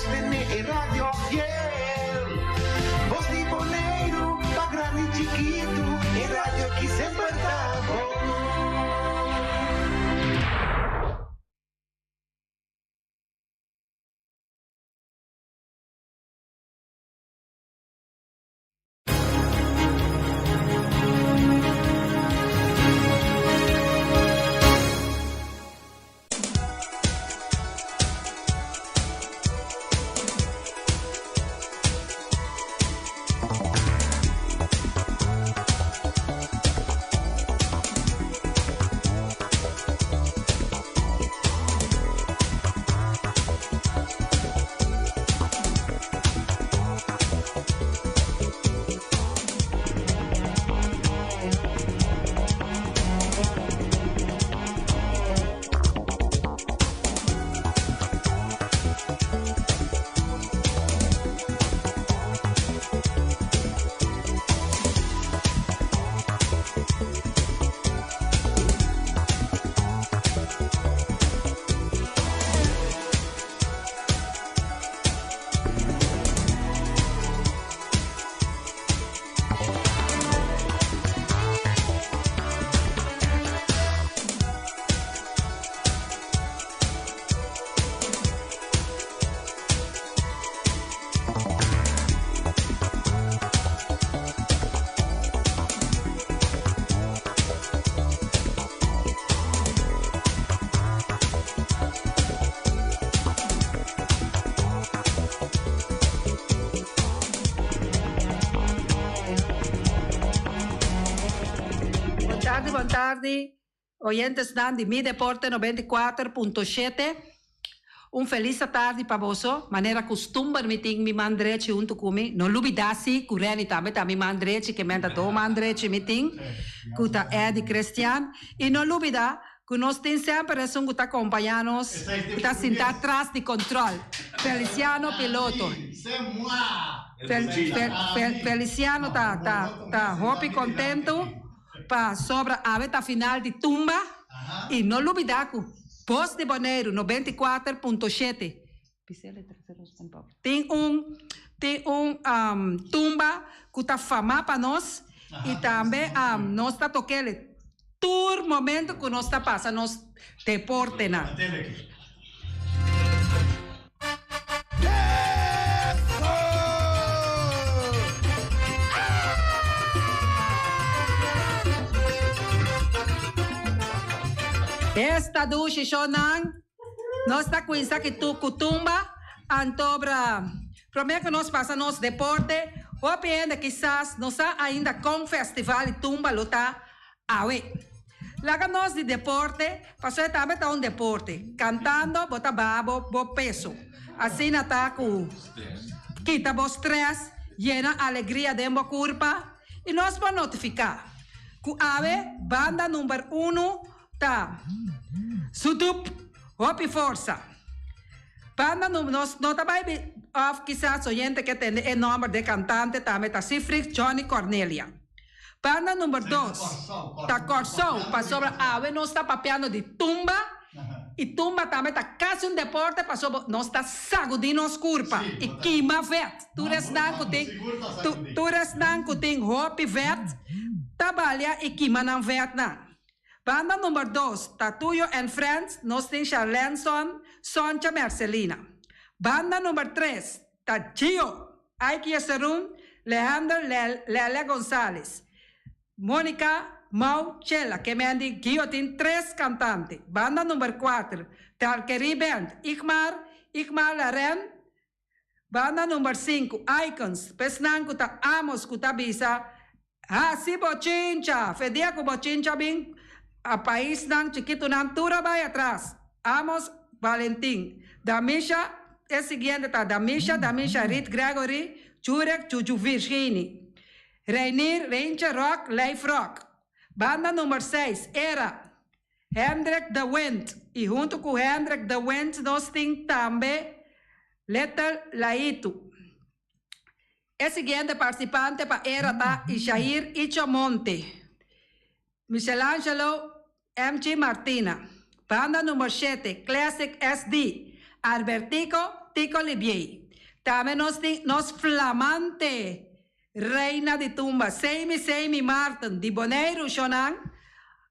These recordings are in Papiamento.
Sostené e radio fiel. Bos di Boneiru, pa grandi chikitu, e radio ki semper ta bon. Bon tardi, bon tardi, oyentesnan di Mi Deporte 94.7. Un felis atardi pa boso. Manera kustumber mi tin mi man drechi huntu ku mi. No lubida si ku Renny tambe ta mi man drechi, ke men ta do man drechi mi tin, ku ta Eddy Christian. I no lubida ku nos tin semper esun ku ta kompañá nos, ku ta sintá tras di kòntròl, Feliciano Piloto. Feliciano ta ta ta hopi kontentu pasobra awe ta final di tumba i no lubida ku Bos di Boneiru 94.7 tin un tin un tumba ku ta famá pa nos i tambe nos ta tok'el tur momento ku nos ta pasa nos deportenan. Esta dushi shownan. Nos ta cuinsa ki tu cu tumba, anto bra prome cu nos pasa nos deporte, hopi hende kisas no sa ainda con festival di tumba lo ta awe. Laga nos di deporte, pasobra e tambe ta un deporte, cantando bo ta baha bo bo peso. Asina ta cu kita bo stress, yena alegria den bo curpa y nos por notifica cu awe banda number uno Ta Sutup hopi forsa. Banda nu nos no ta bai bi of kisas oyente ke tende e nomber de kantante tambe ta Sifrix Johnny Cornelia. Banda number dos ta Kòrsou pasobra awe nos ta papiando di tumba i tumba tambe ta kasi un deporte pasobra nos ta sagudi nos kurpa i kima vèt. Tur esnan ku tin tur esnan ku tin hopi vèt ta balia i kima nan vètnan. Banda number dos ta Tuyo and Friends, nos tin Charlenson, Soncha Mercelina. Banda number tres ta Gio, Ike Yeserun, Leander Lele Gonzales, Monica, Mau, Chela. Ke men di Gio tin tres kantante. Banda number kuater ta Alkerie Band, Igmar, Igmar Laren, Banda number sinku, Icons, p'esnan ku ta Amos ku ta bisa, Hasi bochincha! Fe dia ku bochincha bin, a paisnan chikitunan tur a bai atras. Amos Valentin, Damisha, e siguiente ta Damisha, Damisha Reed Gregory, Jurek Juju Virgini, Reinier Reintje Rock, Leif Rock. Banda number seis, Era, Hendrik de Windt y hunto cu Hendrik de Windt nos tin tambe Little Laitu. E siguiente participante pa era ta Ishair Icho Monte, Michelangelo MG Martina. Banda number shete, Classic SD, Albertico. Tico Libiey. Tambe nos tin nos flamante Reina di Tumba, Seimi Seimi Marten di Boneiru, Shonan,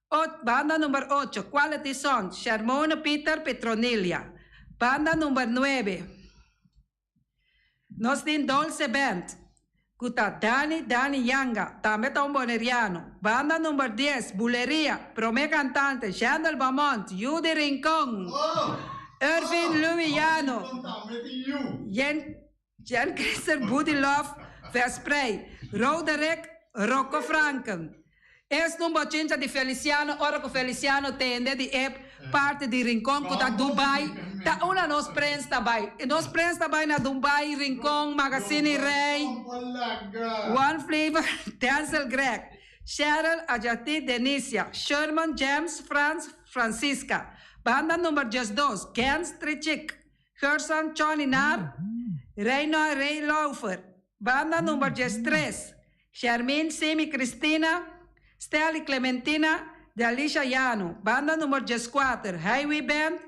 Ot, banda number ocho, Quality Sound, Shermone Pieter Petronilia. Banda number nuebe, nos tin Dolce Band, ku ta Dani Dani Yanga, tambe ta un boneriano. Banda number dies, Buleria, prome kantante, Jendel Bamont, yu di Rincon, Irvin Louis-Jano, Jen Jen Christer Buddy Love Versprey Roderick Rocco Franken Es un bochincha di Feliciano ora cu Feliciano tende di e parti di Rincon cu ta Dubai ta una nos prens ta bay e nos prens ta bay na Dubai Rincon Magazine Rey One Flavor Denzel Greg Cheryl Ajati Denicia Sherman James Frans Francisca Banda number 12 Gens Trichik Gerson Johnny Nar, Reinoy Ray Laufer, Banda number 13, Shermin Simi Cristina, Stelly Clementina, Dalisha Jano, Banda number 14, Highway Band,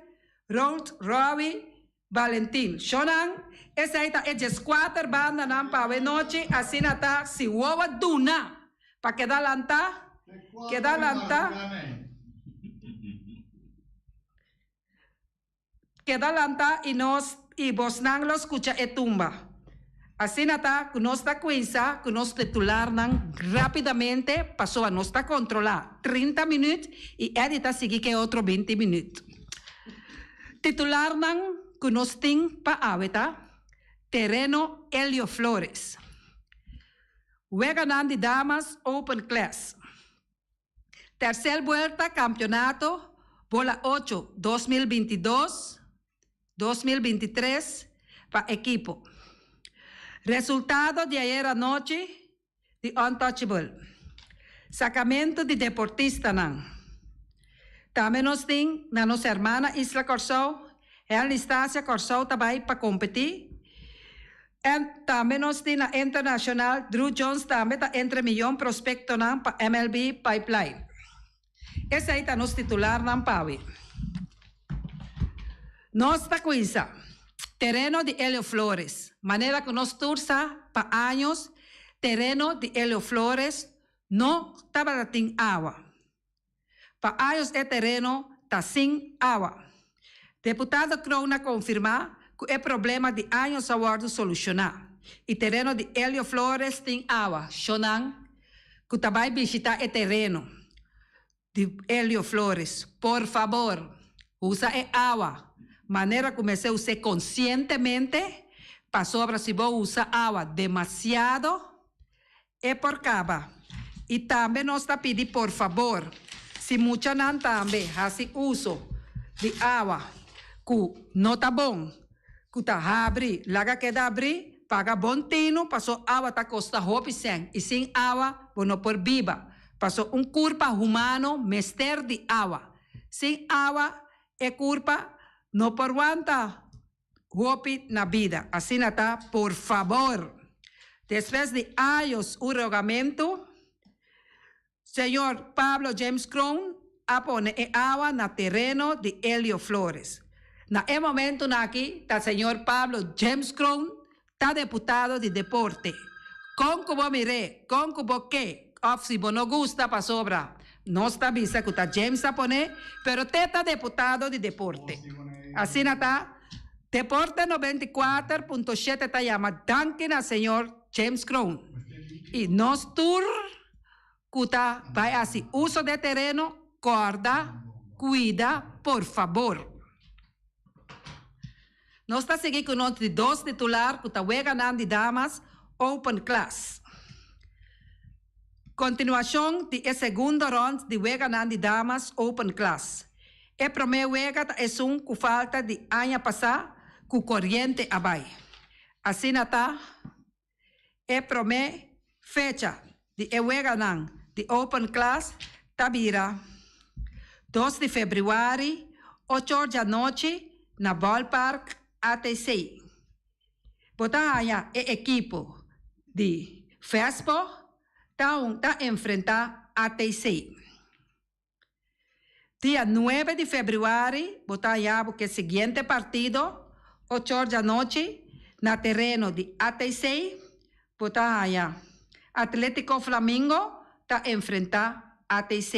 Rold Rowie Valentin. Shonan, esei ta e 14 bandanan pa awe nochi, asina ta si wowo duna pa keda lanta, keda lanta. Keda lanta i nos i bosnan lo skucha e tumba. Asina ta ku nos ta kuinsa ku nos titularnan rápidamente pasobra nos ta kontrolá 30 minüt i Eddie ta sigui ku e otro 20 minüt. Titularnan ku nos tin pa awe ta, Tereno Elio Flores, Weganan di Damas Open Class. Tercer buelta Campeonato Bola Ocho 2022, 2023 pa ekipo. Resultado di ayer anochi di Untouchable. Sacamento di deportistanan. Tambe nos tin na nos hermana Isla Corsou, Henley Stasia Corsou ta bay pa competi. En tambe nos tin na internacional Drew Jones tambe ta entre miyon prospectonan pa MLB Pipeline. Esey ta nos titularnan pawe. Nos ta cuinsa. Tereno di Elio Flores. Manera cu nos tur sa pa años tereno di Elio Flores no tabata tin awa. Pa años e tereno ta sin awa. Deputado Kroon a konfirmá ku e problema di años a wòrdu solushoná i tereno di Elio Flores tin awa. Shonnan ku ta bai bishitá e tereno di Elio Flores, por fabor usa e awa manera ku mester us'é konsientemente, pasobra si bo usa awa demasiado E por caba. Y tambe nos ta pidi por fabor si muchanan tambe haci uso di awa cu no ta bon, cu ta habri, laga keda habri, paga bon tinu paso awa ta costa hopi cen y sin awa bo no por biba paso un curpa humano mester di awa. Sin awa e curpa no por wanta. Hopi na bida. Asina ta, por fabor. Despues di años un rogamentu, señor Pablo James Kroon a pone e awa na tereno di Elio Flores. Na e momentunan aki ta señor Pablo James Kroon ta deputado di deporte. Kon ku bo mir'é, kon ku bo ke, òf si bo no gusta pasobra nos ta bisa ku ta James a pone, pero te ta deputado di deporte. Asina ta, Deporte 94.7 ta yama danki na señor James Kroon i nos tur ku ta bai hasi uso di e tereno, kòrda kuida por fabor. Nos ta sigui ku nos di dos titular ku ta weganan di damas Open Class. Kontinuashon di e segundo rònt di weganan di damas Open Class. E promé wega ta esun ku falta di aña pasá ku koriente a bai. Asina ta e promé fecha di e weganan di Open Class ta bira 2 di febrüari ocho or djanochi na Ballpark ATC. Bo ta haña e ekipo di Vespo ta un ta enfrentá ATC. Dia 9 di febrüari bo ta haña bo ku e siguiente partido. Ochor djanochi na tereno di ATC bo ta haña Atletico Flamingo ta enfrentá ATC.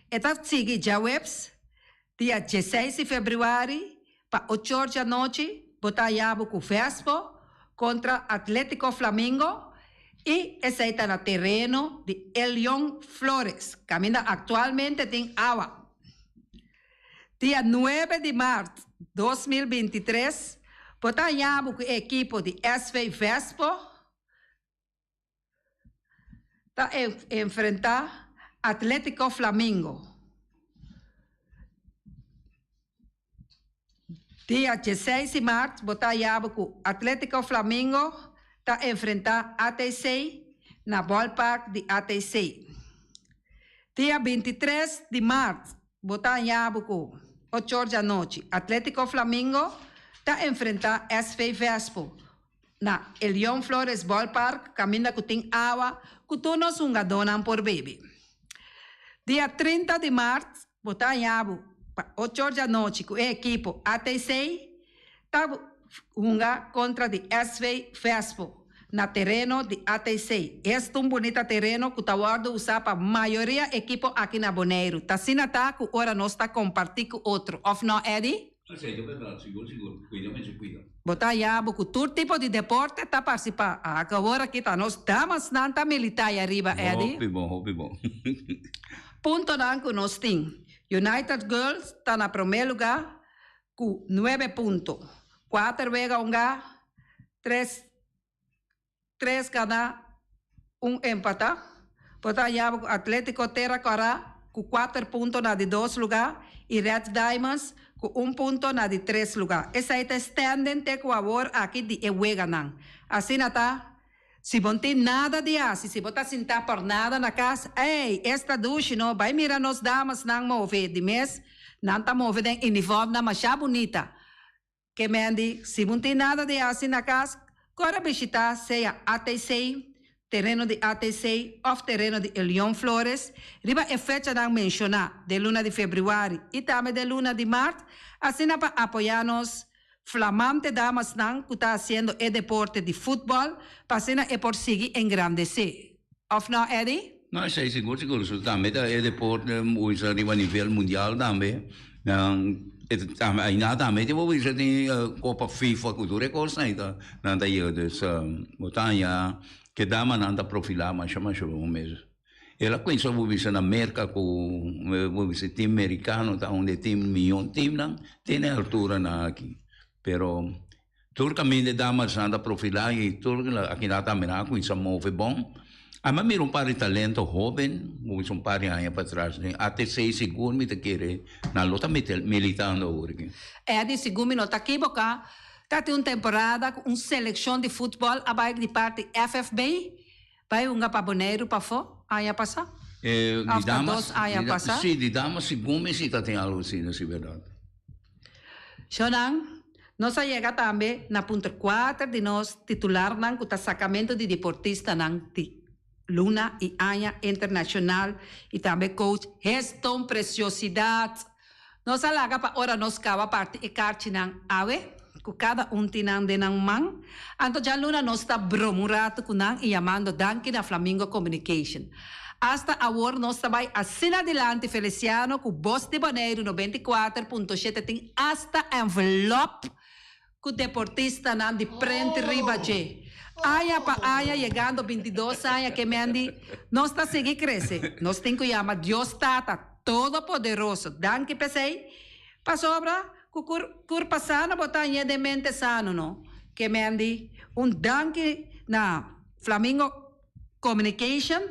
E ta sigui djaweps dia dieseis di febrüari pa ochor djanochi bo ta haña bo ku Vespo kontra Atletico Flamingo i esei ta na tereno di Elion Flores kaminda aktualmente tin awa. Dia nuebe di mart 2023 bo ta haña bo ku e ekipo di SV Vespo ta enfrentá Atlético Flamingo. Dia dieseis di mart bo ta haña bo ku Atlético Flamingo ta enfrentá ATC na ballpark di ATC. Dia 23 di mart bo ta haña bo ku ochor djanochi Atletico Flamingo ta enfrentá SV Vespo na Elion Flores Ballpark kaminda ku tin awa ku tur nos hungadónan por bebe. Dia 30 di mart bo ta haña bo pa ochor djanochi ku e ekipo ATC ta hunga kontra di SV Vespo na tereno di ATC. Esta un bunita tereno ku ta wòrdu usá pa mayoria ekipo aki na Boneiru. Ta asina ta ku ora nos ta kompartí ku otro, òf no, Eddy? Esei ta bèrdat, sigur sigur. Kuida mester kuida. Bo ta haña bo ku tur tipo di deporte ta partisipá. Aki awor aki ta nos damasnan ta militá ei ariba, Eddy. Hopi bon, hopi bon. Puntonan ku nos tin. United Girls ta na promé lugá ku nuebe punto. Kuater wega hungá, tres tres ganá, un empatá. Por ta hañaba ku Atlétiko Tera Kòrá ku kuater punto na di dos lugá i Red Diamonds ku un punto na di tres lugá. Esei ta e standing te ku awor aki di e weganan. Asina ta, si bo no tin nada di hasi, si bo ta sintá por nada na kas, ey, esta dushi no, bai mira nos damasnan move di mes, nan ta move den uniformnan masha bunita. Ke men di, si bo no tin nada di hasi na kas, kore bishitá sea ATC, tereno di ATC òf tereno di Elion Flores riba e fechanan menshoná den luna di febrüari i tambe den luna di mart, asina pa apoyá nos flamante damasnan ku ta hasiendo e deporte di futbòl pa asina e por sigui engrandesé. Òf no, Eddy? No, esei sigur sigur. So tambe ta e deporte usa riba nivel mundial tambe. Nan e tambe aina tambe tin bo bisa tin Copa FIFA ku tur e kosnan ei ta nan ta yega. Dus bo ta haña ke damanan ta profilá masha masha bon mes. El a kuminsá bo bisa na Merka ku bo bisa team merikano ta un di e team miyon teamnan tin e alturanan aki. Pero Tur kaminda e damasnan ta profilá i tur akinan tambe nan a kuminsá move bon. Ami a mira un par di talento hóben, kuminsá un par di aña patras den ATC sigur mi ta kere nan lo ta militando awor aki. Eddy, sigun mi no ta kiboká, ta tin un temporada ku un selekshon di futbòl a bai di parti FFB bai hunga pa Boneiru pafó aña pasá? Di Òf ta damas, dos aña pasá? Si, di damas sigun mi si ta tin algu asina, si bèrdat. Shonnan, nos a yega tambe na punto kuater di nos titularnan ku ta sakamentu di deportistanan di luna i aña internashonal i tambe coach Heston Preciosidad. Nos a laga pa ora nos kaba parti e karchinan awe ku kada un tin nan den nan man. Anto djaluna nos ta broma un ratu ku nan i yamando danki na Flamingo Communication. Asta awor nos ta bai asina dilanti Feliciano ku Bos di Boneiru 94.7 tin asta envelop ku deportistanan di prent riba dje. Aña pa aña yegando 22 aña ke Mandy nos ta sigui krese. Nos tin ku yama Dios Tata Todopoderoso danki p'esei pasobra ku kurpa sano bo ta hañ'é den mente sano no. Ke Mandy un danki na Flamingo Communication,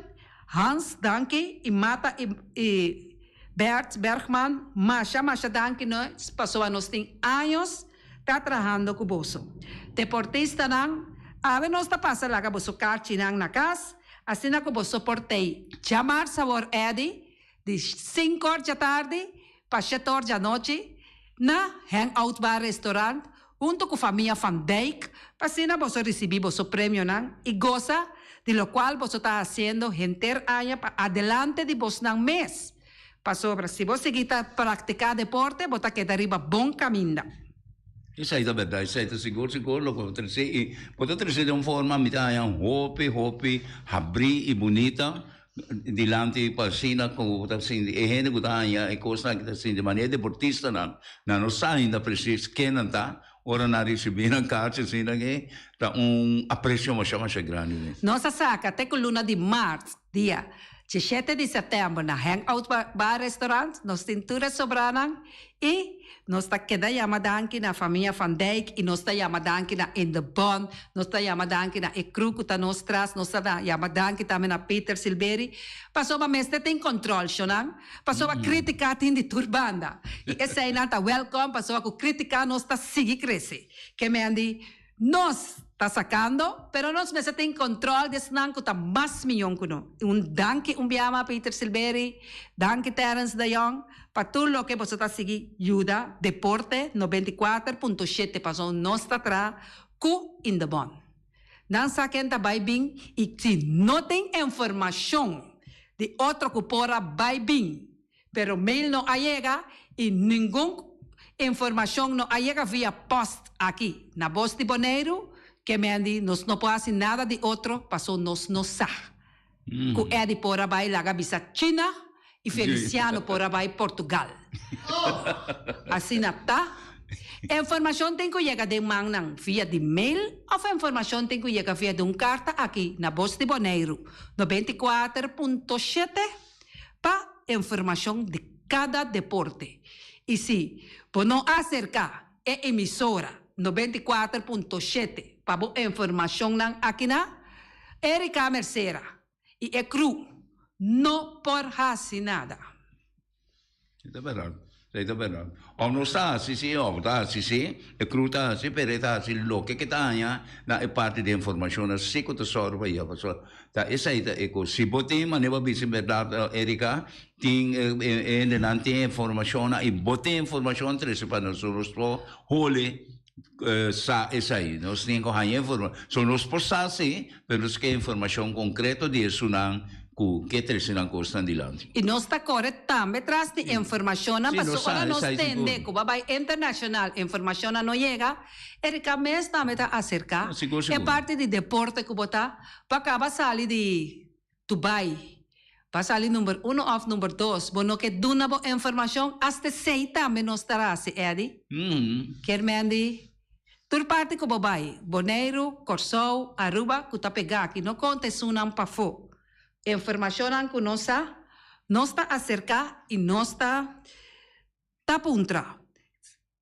Hans danki y Mata y y Bert Bergman masha masha danki nos pasobra nos tin años ta trahando cu boso. Deportistanan, awe nos ta pasa laga boso karchinan na cas asina cu boso por tey djamar sabor Eddy di sinku or djatardi pa shete or djanochi na Hangout Bar Restaurant hunto cu famia Van Dijk pa asina boso ricibi boso premionan y gosa di locual boso ta haciendo henter aña pa adelante di bosnan mes, pasobra si bo sigui ta practica deporte bo ta keda riba bon caminda. Esei ta berdad, esei ta sigur sigur loke bo trese i bo ta trese den un forma mi ta haña hopi hopi habrí i bunita dilanti pa asina ku bo ta sinti e hende ku ta haña e kosnan aki ta sinti manera e deportistanan nan no sa ainda presis ken nan ta ora nan risibí nan karchi asina ke ta un apresio masha masha grandi mes. Nos a saka te ku luna di mart dia diesshete di sètèmber na Hangout Bar Restaurant nos tin tur e sobranan i nos ta keda yama danki na famia Van Dijk i nos ta yama danki na In de Bon, nos ta yama danki na e crew ku ta nos tras, nos ta yama danki tambe na Peter Silberi pasobra mester tin control shownan, pasobra critica tin di tur banda i eseinan ta welcome pasobra ku critica nos ta sigui crece. Ke mendi Nos ta sacando, pero nos mester tin control di esnan cu ta mas miyon cu no. Un danki un biaha Peter Silberi, danki Terence de Jong, pa tur loke boso ta sigui yuda Deporte 94.7 pasobra nos ta traha cu In de Bon. Nan sa ken ta bay bin y si no tin informacion di otro cu por a bay bin, Pero mail no a yega y ningun informacion no a yega via post aki na Bos di Boneiru, ke mendi nos no por haci nada di otro paso nos no sa cu Eddy por a bay laga bisa China y Feliciano por a bay Portugal. Asina ta. Informacion tin cu yega den mannan via di mail of informacion tin cu yega via di un carta aki na Bos di Boneiru, 94.7. Pa informashon di kada deporte. I si bo no aserká e emisora 94.7 pa bo informashonnan akina, Erika Mercera i e crew no por hasi nada. Ta berdad, esei ta berdad. Of nos ta hasi si, of ta hasi si, e crew ta hasi, pero e ta hasi loke ke ta haña na e parti di informashonnan si ku ta sòru pa yega. Pasobra ta esei ta e kos. Si bo tin, manera bo a bisa berdad, Erika, tin e hendenan tin e informashonnan i bo tin e informashon trese pa nos, nos por holi sa esei. Nos tin ku haña informashon. So nos por sa si, pero nos ke informashon konkreto di esunnan ku ke trese nan kosnan dilanti. I nos ta kore tambe tras di informashonnan pasobra ora nos tende ku bo a bai internashonal informashonnan no yega, Erika mes tambe ta aserká e parti di deporte ku bo ta pa kaba sali di Dubai. Bo a sali number uno òf number dos, bo no ke duna bo informashon, asta esei tambe nos ta hasi, Eddy. Kier men di tur parti ku bo bai, Boneiru, Kòrsou, Aruba, ku ta pegá aki, no konta esunnan pafó. Informashonnan ku nos sa, nos ta aserká i nos ta ta puntra.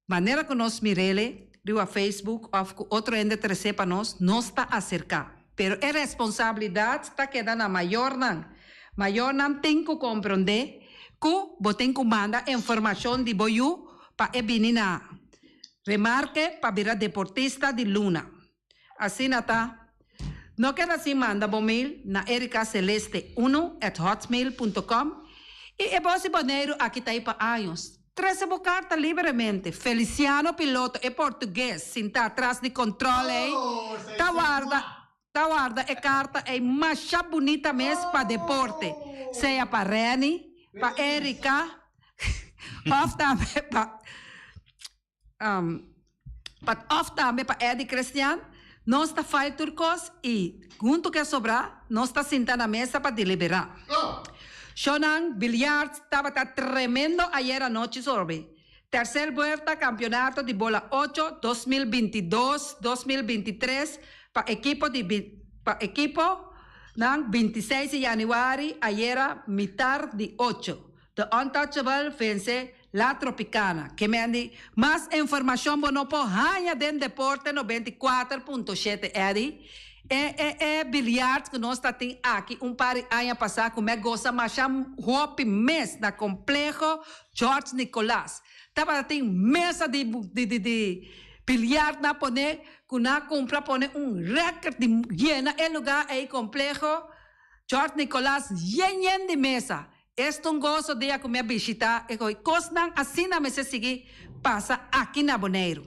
Manera ku nos mir'ele riba Facebook òf ku otro hende tres'é pa nos, nos ta aserká. Pero e responsabilidat ta keda na mayornan. Mayornan tin ku komprondé ku bo tin ku manda informashon di bo yu pa e bini na remarke pa bira deportista di luna. Asina ta. No keda sin manda bo mail na ericaceleste uno at hotmail punto com i e bos di Boneiru aki ta ei pa años. Trese bo karta libremente. Feliciano Piloto, e portugues sintá tras di control ei, ta warda ta warda e karta ei masha bunita mes pa deporte, sea pa Renny, pa Erika of tambe pa. Pa òf tambe pa Eddy Christian, nos ta file tur kos i huntu ku e sobrá nos ta sinta na mesa pa deliberá. Shownan biljart tabata tremendo ayer anochi sobre tercer buelta kampionato di bola ocho 2022, 2023 pa ekipo di pa ekipo nan 26 di januari ayera mitar di ocho. The Untouchable vence La Tropicana. Ke men di, mas informashon bo no por haña den Deporte 94.7 Eddy. E e e biljart ku nos ta tin aki un par di aña pasá ku mi a gosa masha hopi mes na Kompleho George Nicolaas. Tabata tin mesa di di di di biljart nan pone ku nan a kumpra pone un rèkert di yena e lugá ei Kompleho George Nicolaas yen yen di mesa. Esta un goso dia ku mi a bishita e koe. Kosnan asina mester sigui pasa aki na Boneiru.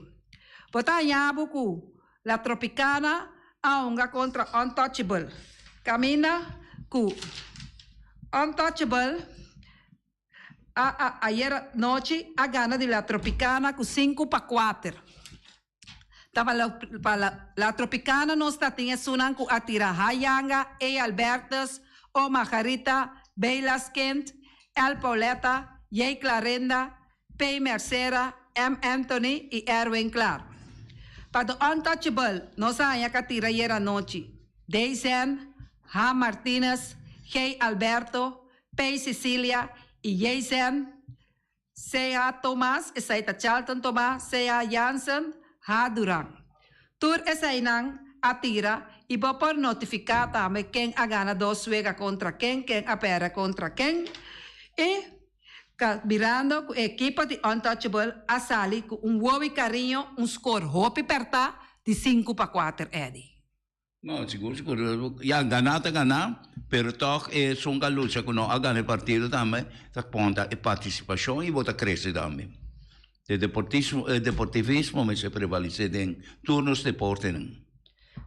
Bo ta haña bo ku La Tropicana a hunga kontra Untouchable. Kaminda ku Untouchable a a ayer anochi a gana di La Tropicana ku sinku pa kuater. Ta pa la, pa la, la Tropicana nos ta tin esunnan ku a tira Hayanga, E. Albertus, O. Margarita, B. Laskind, L. Pauletta, J. Clarenda, P. Mercera, M. Anthony i Erwin Klaar. Pa The Untouchable nos a haña ka tira ayer anochi, D. Zen, H. Martinez, G. Alberto, P. Cecilia i J. Zen, CH. Thomas, esei ta Charlton Thomas, CH. Jansen, H. Duran. Tur eseinan a tira i bo por notifiká tambe ken a gana dos wega kontra ken, ken a pèrdè kontra ken i ka mirando ku e ekipo di Untouchable a sali ku un wowi kariño un skor hopi pèrtá di 5-4 Eddy. No, sigur, sigur. Ya, ganá ta ganá, pero tòg esun ka lucha ku no a gana e partido tambe ta konta e partisipashon i bo ta krese tambe. E deportismo, e deportivismo mester prevalesé den tur nos deportenan.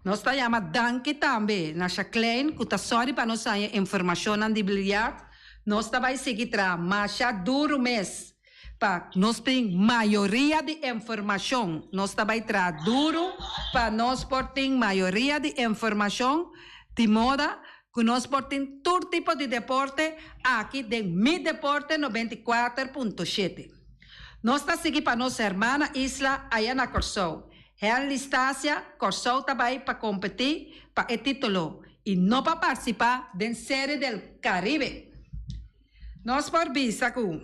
Nos ta yama danki tambe na Shaclaine ku ta sòri pa nos haña informashonnan di biljart. Nos ta bai sigui traha masha duru mes Pa nos tin mayoria di informashon. Nos ta bai traha duru pa nos por tin mayoria di informashon di moda ku nos por tin tur tipo di deporte aki den Mi Deporte 94.7. Nos ta sigui pa nos hermana isla aya na Kòrsou. Henley Stasia, Kòrsou ta bai pa kompetí pa e título i no pa partisipá den Serie del Caribe. Nos por bisa ku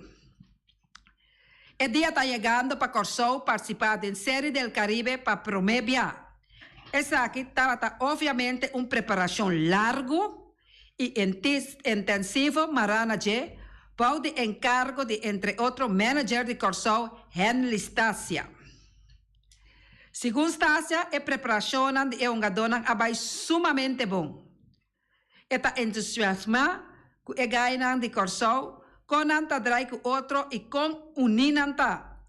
e dia ta yegando pa Kòrsou partisipá den Serie del Caribe pa promé bia. Esaki tabata obviamente un preparashon largu i intensivo mará na dje bou di enkargo di entre otro manager di Kòrsou Henley Stasia. Segun Stasia e preparashonnan di e hungadónan a bai sumamente bon. E ta entusiasmá ku e gainan di Kòrsou, kon nan ta drai ku otro i kon uní nan ta.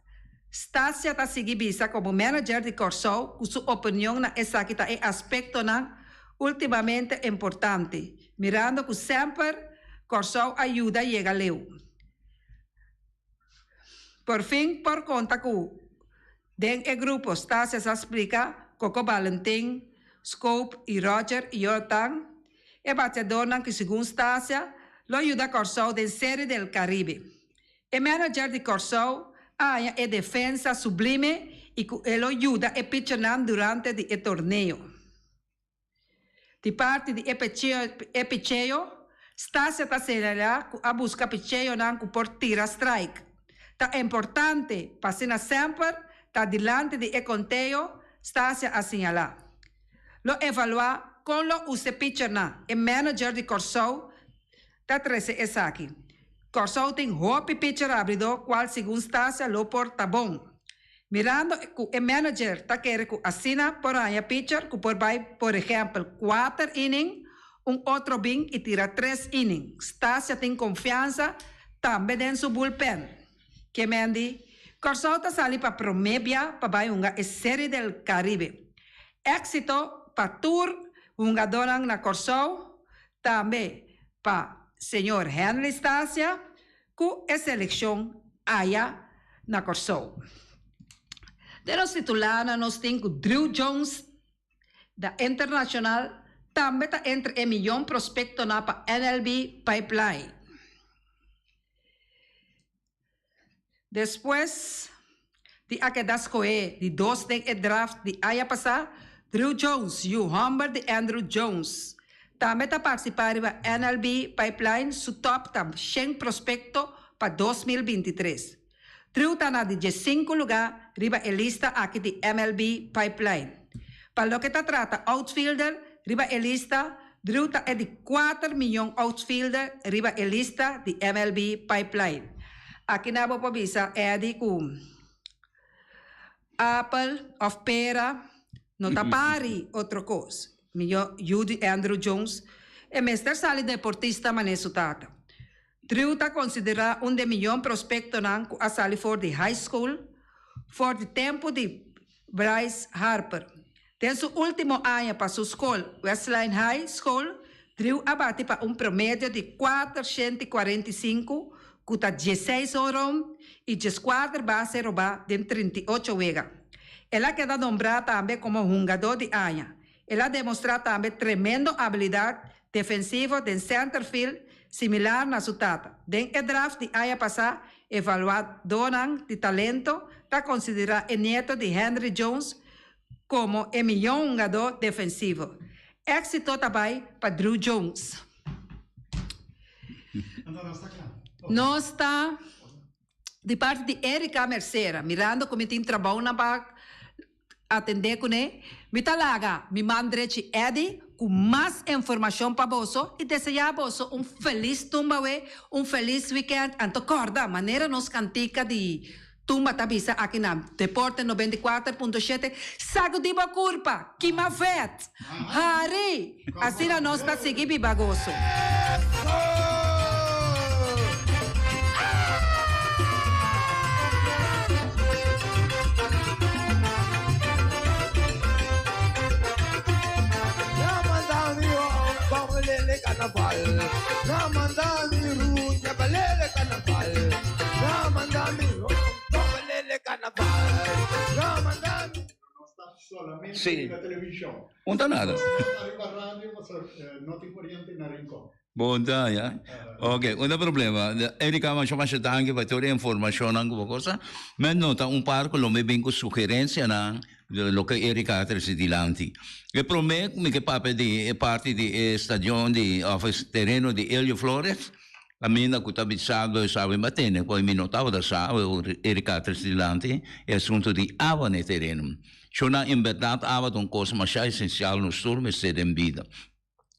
Stasia ta sigui bisa komo manager di Kòrsou ku su opinion na esaki ta e aspektonan últimamente importante, mirando ku semper Kòrsou a yuda yega leu. Por fin por konta ku Den e grupo Stasia sa splika Coco Balentin, Scope i Roger i Jordan, e bateadornan ku segun Stasia lo yuda Kòrsou den Serie del Caribe. E manager di Kòrsou a haña e defensa sublime i ku e lo yuda e pitchernan durante di e torneo. Di parti di e picheo, Stasia ta señalá ku a buska picheonan ku por tira strike. Ta importante pa asina semper ta dilanti di e konteo, Stasia a señalá. Lo evaluá kon lo usa e pichernan, e manager di Kòrsou ta trese esaki. Kòrsou tin hopi picher abridó kual segun Stasia lo por ta bon. Mirando ku e manager ta kere ku asina por haña pitcher ku por bai por ehèmpel kuater inning, un otro bin i tira tres inning. Stasia tin konfiansa tambe den su bullpen. Kemendi, Kòrsou ta sali pa promé bia pa bai hunga e Serie del Caribe. Éksito pa tur hungadónan na Kòrsou, tambe pa señor Henley Stasia ku e selekshon aya na Kòrsou. Den nos titularnan nos tin ku Drew Jones da International tambe ta entre e miyon prospektonan pa NLB Pipeline. Despues di a keda skohé di dos den e draft di aña pasá, Drew Jones, yu hòmber di Andruw Jones, tambe ta partisipá riba NLB Pipeline su tòp ta shen prospekto pa 2023. Drew ta na di diesinku lugá riba e lista aki di MLB Pipeline. Pa loke ta trata outfielder riba e lista, Drew ta e di kuater miyon outfielder riba e lista di MLB Pipeline. Aki na bo por bisa Eddie ku apel of pera no ta pari otro kos. Miyo yu di Andruw Jones e mester sali deportista manera su tata. Drew ta konsiderá un di e miyon prospektonan ku a sali for di high school for di tempu di Bryce Harper. Den su último aña pa su skol, Westline High School, Drew a bati pa un promedio di 445, ku ta 16 honron i 14 base robá den 38 wega. El a keda nombrá tambe komo hungadó di aña. El a demostrá tambe tremendo abilidat defensivo den centerfield similar na su tata. Den e draft di aña pasá, evaluadónan di talento ta konsiderá e nieto di Henry Jones komo e mihó hungadó defensivo. Éksito ta bai pa Drew Jones. Nos ta di parti di Erica Mercera, mirando ku mi tin trabounan pa atendé kuné, mi ta laga mi man drechi Eddy ku mas informashon pa boso i deseá boso un felis tumbawe, un felis wikènt. Anto kòrda manera nos kantika di Tumba ta bisa aki na Deporte 94.7, Sagudí bo kurpa, kima vèt, hari! Asina nos ta sigui biba goso. Sí. Un ta nada. Bon ta, ya. Ok, un ta problema. Erika, masha masha danki pa tur e informashonnan ku bo kosa. Mi a nota un par ku lo mi bin ku sugerensianan di loke Erika a trese dilanti. E promé ku mi ke papia di e parti di e stadion di òf e tereno di Elio Flores. Caminda cu ta bisando e sabi m'a tene cu mi no tabata sa, Erika tres dilanti e asunto di awa n'e tereno. Shona, en berdad awa ta un cos masha esencial nos tur mester den bida.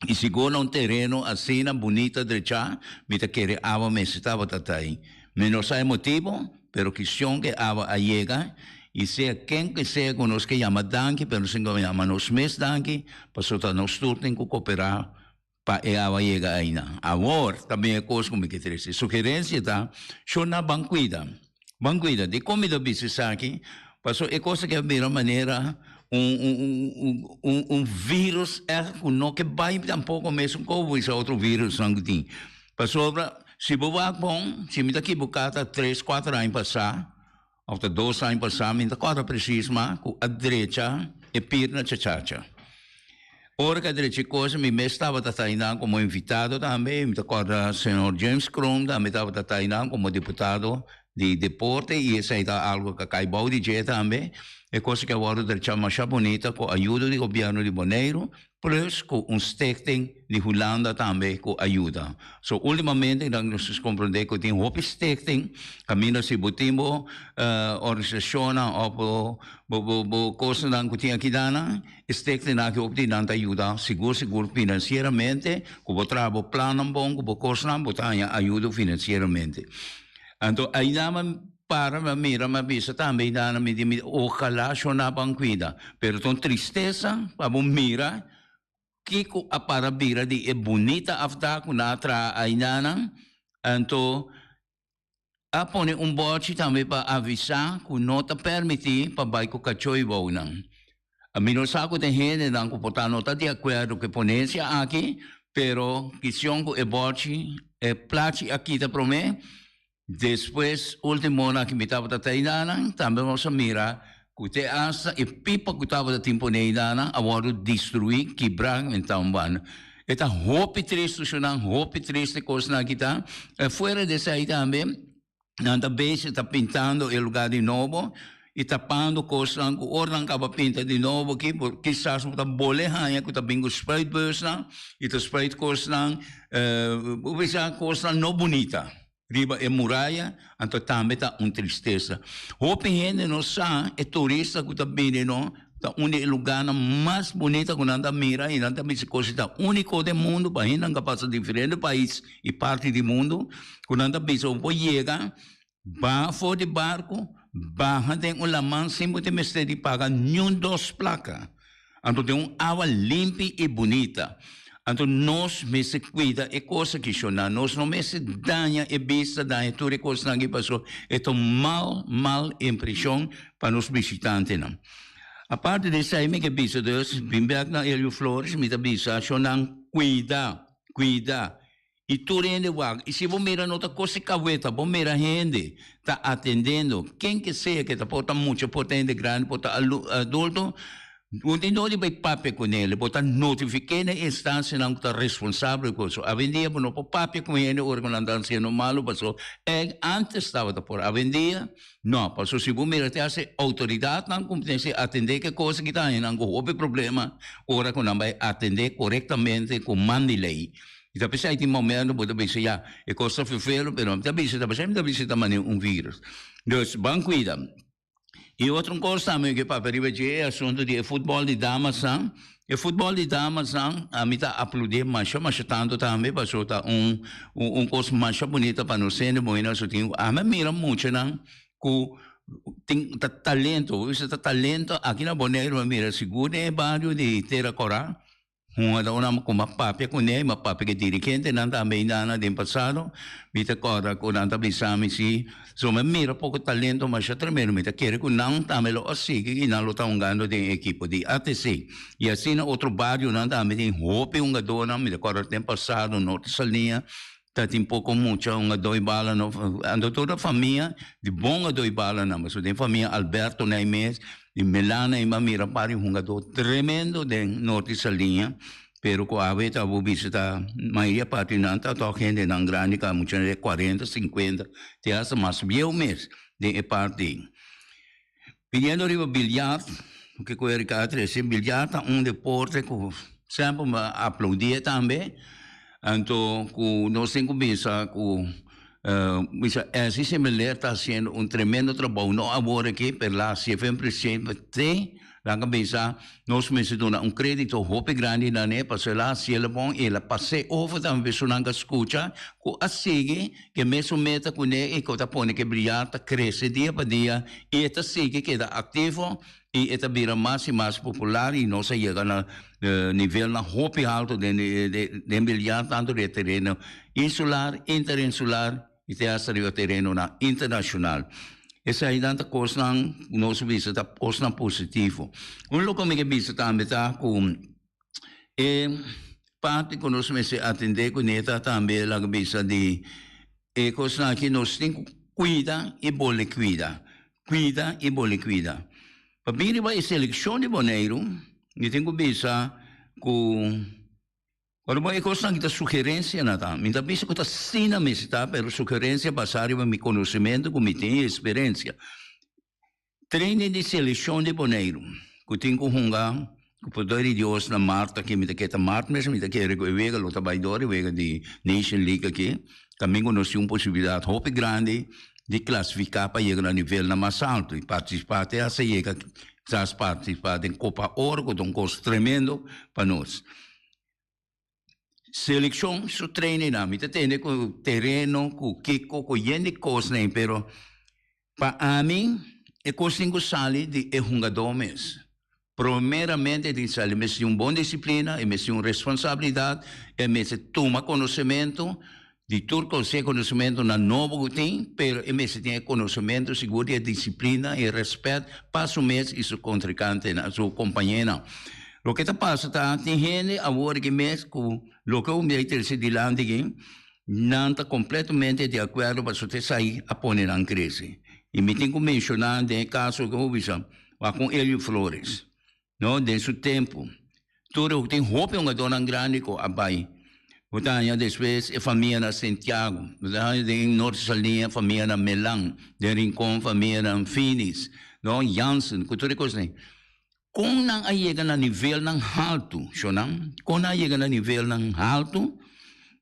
Y sigur na un tereno asina bunita drecha, mi ta kere awa mester tabata ta ahi. Mi no sa e motibo, pero kistion cu e awa a yega y sea ken cu sea cu nos ke yama danki, pero nos tin cu yama nos mes danki, pasobra ta nos tur tin cu coopera Pa e awa yega aina. Awor ta bin e kos ku mi ke trese. Sugerensia ta, Shona ban kuida. Ban kuida. Dikon mi ta bisa esaki? Paso e kos aki a bira manera un un un un virus ègt ku no ke bai tampoko mesun kobo bisa otro virusnan ku tin. Pasobra si bo wak bon, si mi ta kibuká ta tres kuater aña pasá òf ta dos aña pasá, mi no ta kòrda presis ma ku a drecha e pir na Chachacha. Ora ku a drecha e kos, mi mes tabata ta einan komo invitado tambe, mi ta kòrda señor James Kroon tambe tabata ta einan komo diputado di deporte i esei ta algu ku a kai bou di dje tambe. E kos aki a wòrdu drechá masha bunita ku ayudo di gobièrnu di Boneiru Plus cu un stichting di Hulanda tambe cu a yuda. So ultimamente nan nos a comprende cu tin hopi stichting caminda si bo tin bo organisacionnan of bo bo bo cosnan cu tin aki dana, e stichtingnan aki hopi di nan ta yuda sigur sigur financieramente cu bo traha bo plannan bon cu bo cosnan bo ta haña ayudo financieramente. Anto aynan Para mi a mira mi a bisa tambe i dana mi di mi ojalá shona ban cuida pero ta un tristesa pa bo mira kico a para bira di e bunita afta cu nan a traha aindanan anto a pone un bochi tambe pa avisa cu no ta permiti pa bay cu cacho y bounan mi no sa cu ta hendenan cu por ta no ta di acuerdo cu e ponencia aki pero kicion cu e bochi e plachi a kita prome. Despues, ultimo ora ki mi tabata ta eidanan, tambe nos a mira ku te asta e pipa ku tabata tin pone eidanan a wòrdu destruí, kibrá en tal banda. E ta hopi tristu, shonnan, hopi tristu e kosnan aki ta. Fuera di esei tambe, nan ta bezig ta pintando e lugá di nobo i tapando kosnan ku ora nan kaba pinta di nobo aki, bo kisas bo ta bole haña ku ta bin ku spuitbusnan i ta spuit kosnan, bo bisa kosnan no bunita. Riba e muraya, anto tambe ta un tristesa. Hopi hende no sa e turista ku ta bini no ta un di e lugánan mas bunita ku nan ta mira i nan ta bisa kos ta úniko den mundu pa hendenan ka pasa diferente pais i parti di mundu ku nan ta bisa bo por yega baha for di barku baha den un laman sin bo tin mester di paga niun dos plaka. Anto den un awa limpi i bunita. Anto nos mester cuida e cos aki, shona. Nos no mester daña e bista, daña tur e cosnan aki, pasobra e ta un mal, mal impresion pa nos bishitantenan. Aparte di esai mi ke bisa dus, bin bek na Elio Flores, mi ta bisa, shonnan, cuida, cuida. I tur hende wak. I si bo mira no ta kos di kaweta, bo mira hende ta atendendo ken ke sea ke ta por ta mucha, por ta hende grandi, por ta adulto, bo tin dor di bai papia ku nel, bo ta notifiké na e instansianan ku ta responsabel ku eso. Awendia bo no por papia ku hende ora ku nan ta hasiendo malu paso e antes tabata por, awendia no, paso si bo mira te hasta e outoridatnan ku mester atendé ke kos aki ta haña nan ku hopi problema ora ku nan bai atendé korektamente ku man di lei. Mi ta pensa tin momento bo ta bisa ya e cos ta fervelo pero mi ta bisa ta pasá mi ta bisa ta manera un virus. Dus ban cuida. Y otro cos tambe mi ke papia riba dje e asunto di e futbol di damasnan. E futbol di damasnan ami ta aplaudi masha masha tanto tambe pasobra ta un un cos masha bunita pa nos hende muhernan so tin ami a mira muchanan cu tin ta talento bo bisa ta talento aki na Boneiru mi a mira sigur den e bario di Tera Cora. Hunga ta ora ku m'a papia kuné, m'a papia ku e dirigentenan tambe ainda den pasado, mi ta kòrda ku nan ta bisa mi si, so mi a mira poko talento masha tremendo, mi ta kere ku nan tambe lo a sigui i nan lo ta hungando den e ekipo di ATC. I asina otro barionan tambe tin hopi hungadónan, mi ta kòrda den pasado Norte Saliña ta tin poko mucha hungadó i bala no, anto tur ta famia di bon hungadó i balanan, pasobra den famia Alberto Nijmees i Melana i m'a mira un par di hungadó tremendo den Norte Saliña, pero ku awe ta bo bisa ta mayoria parti di nan ta tòg hendenan grandi ka mucha di kuarenta, sinkuenta, te hasta mas bieu mes den e parti ei. Biniendo riba biljart, loke ku Erika a trese, biljart ta un deporte ku semper mi a aplaudí e tambe, anto ku nos tin ku bisa ku bisa Essie Semeleer ta hasiendo un tremendo trabou, no awor aki, pero la hasié semper semper te Nan a bisa, Nos mester duna un kredito hopi grandi na ne, pasobra el a hasi el bon i el a pas'é over tambe su nan ka skucha ku a sigui ku e mesun meta kuné i ku ta pone ku e brillar ta krese dia pa dia i e ta sigui keda aktivo i e ta bira mas i mas popular i nos a yega na nivelnan hopi alto den den billar tantu den e tereno insular, interinsular. I te hasta riba terenonan internashonal. Esainan ta kosnan ku nos bisa ta kosnan positivo. Un loke mi ke bisa tambe ta ku e parti ku nos mester atendé kuné ta tambe laga bisa di e kosnan aki nos tin ku kuida i bole kuida, kuida i bole kuida. Pa bin riba e selekshon di Boneiru mi tin ku bisa ku. Ora bo e kosnan ki ta sugerensia na ta, mi ta bisa ku ta asina mester ta, pero sugerensia basá riba mi konosementu ku mi tin i eksperensia. Training di selekshon di Boneiru ku tin ku hunga ku poder di Dios na mart aki, mi ta kere ta mart mes, mi ta kere ku e wega lo ta bai dor e wega di Nation League aki, kaminda ku nos tin un posibilidat hopi grandi di klasifiká pa yega na nivelnan mas altu i partisipá te hasta yega kisas partisipá den Kopa Oro ku ta un kos tremendo pa nos. Selekshon su trainingnan, mi ta tende ku tereno, ku kiko, ku yen di kosnan, pero pa ami e kos tin ku sali di e hungadó mes. Primeramente e tin sali, mester tin un bon disiplina, e mester tin un responsabilidat, e mester tuma konosementu di tur kos, sea konosementunan nobo ku tin, pero e mester tin e konosementu sigur di e disiplina, e rèspèt pa su mes i su kontrinkantenan, su kompañeronan. Loke ta pasa ta tin hende awor aki mes ku loke un bia trese dilanti aki, nan ta kompletamente di akuerdo pasobra esei a pone nan krese. I mi tin ku menshoná den e kaso ku bo bisa, wak un Elio Flores, no, den su tempu. Tur e tin hopi hungadónan grandi ku a bai. Bo ta haña despues e famia na Santiago, bo ta haña den Norte Saliña famia na Melan, den Rincon famia na Phoenix, no, Jansen, ku tur e kosnan ei. Kon nan a yega na nivelnan haltu, shonnan? Kon nan a yega na nivelnan haltu?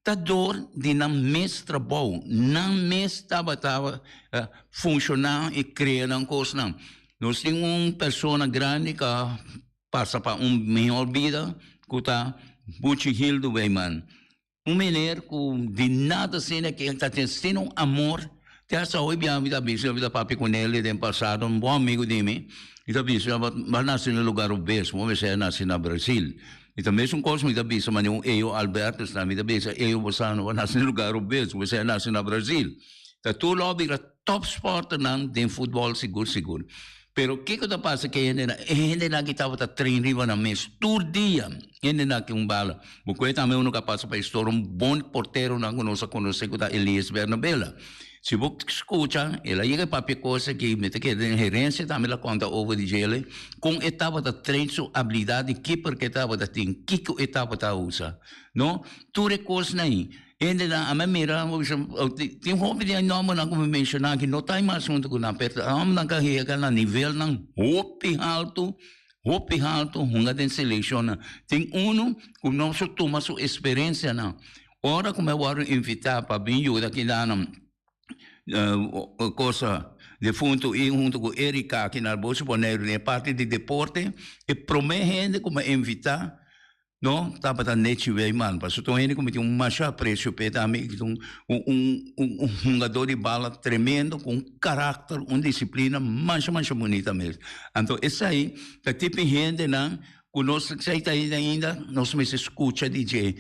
Ta dor di nan mes trabou. Nan mes tabata funshoná i krea nan kosnan. Nos tin un persona grandi ku a pasa pa un mihor bida ku ta Buchi Hildo Wijman. Un meneer ku di nada asina ke ta tin asina un amor te hasta hoy bia mi ta bisa mi ta papia ku nel den pasado un bon amigo di mi mi ta bisa bo a nase na lugar robes bo mester a nase na Brasil mi ta mesun kos mi ta bisa manera un Eyo Albertus mi ta bisa Eyo bo sa no bo a nase na lugar robes bo mester a nase na Brasil ta tur lo a bira top sporternan den futbol sigur sigur. Pero kiko ta pasa ku e hendenan? E hendenan ki tabata train riba nan mes tur dia, hendenan ki un bala. Bo koe tambe uno ku a pasa pa historia, un bon porteronan ku nos a konosé ku ta Elias Bernabela. Si bo skucha, el a yega e papia kos aki, mi ta kere den herensia tambe el a konta over di djele, kon e tabata train su abilidat di keeper ku e tabata tin, kiko e tabata usa. No, tur e kosnan ei. Hendenan, ami a mira, tin hopi di e nòmbernan ku mi menshoná aki no ta e mas huntu ku nan, pero ta hòmbernan ku a yega na nivelnan hopi haltu, hopi haltu hunga den selekshonnan. Tin unu ku nos a tuma su eksperensianan. Ora ku mi a wòrdu invitá pa bin yuda kidanan kosa defuntu i huntu ku Erika aki na Boso Boneiru den e parti di deporte, e promé hende ku mi a invitá No tabata nechi Wijman, pasobra ta un hende ku mi tin un masha apresio p'e tambe i ta un un hungadó di bala tremendo ku un karakter, un disiplina masha masha bunita mes. Anto esei ta tipo e hendenan ku nos esei ta ainda nos mester skucha di dje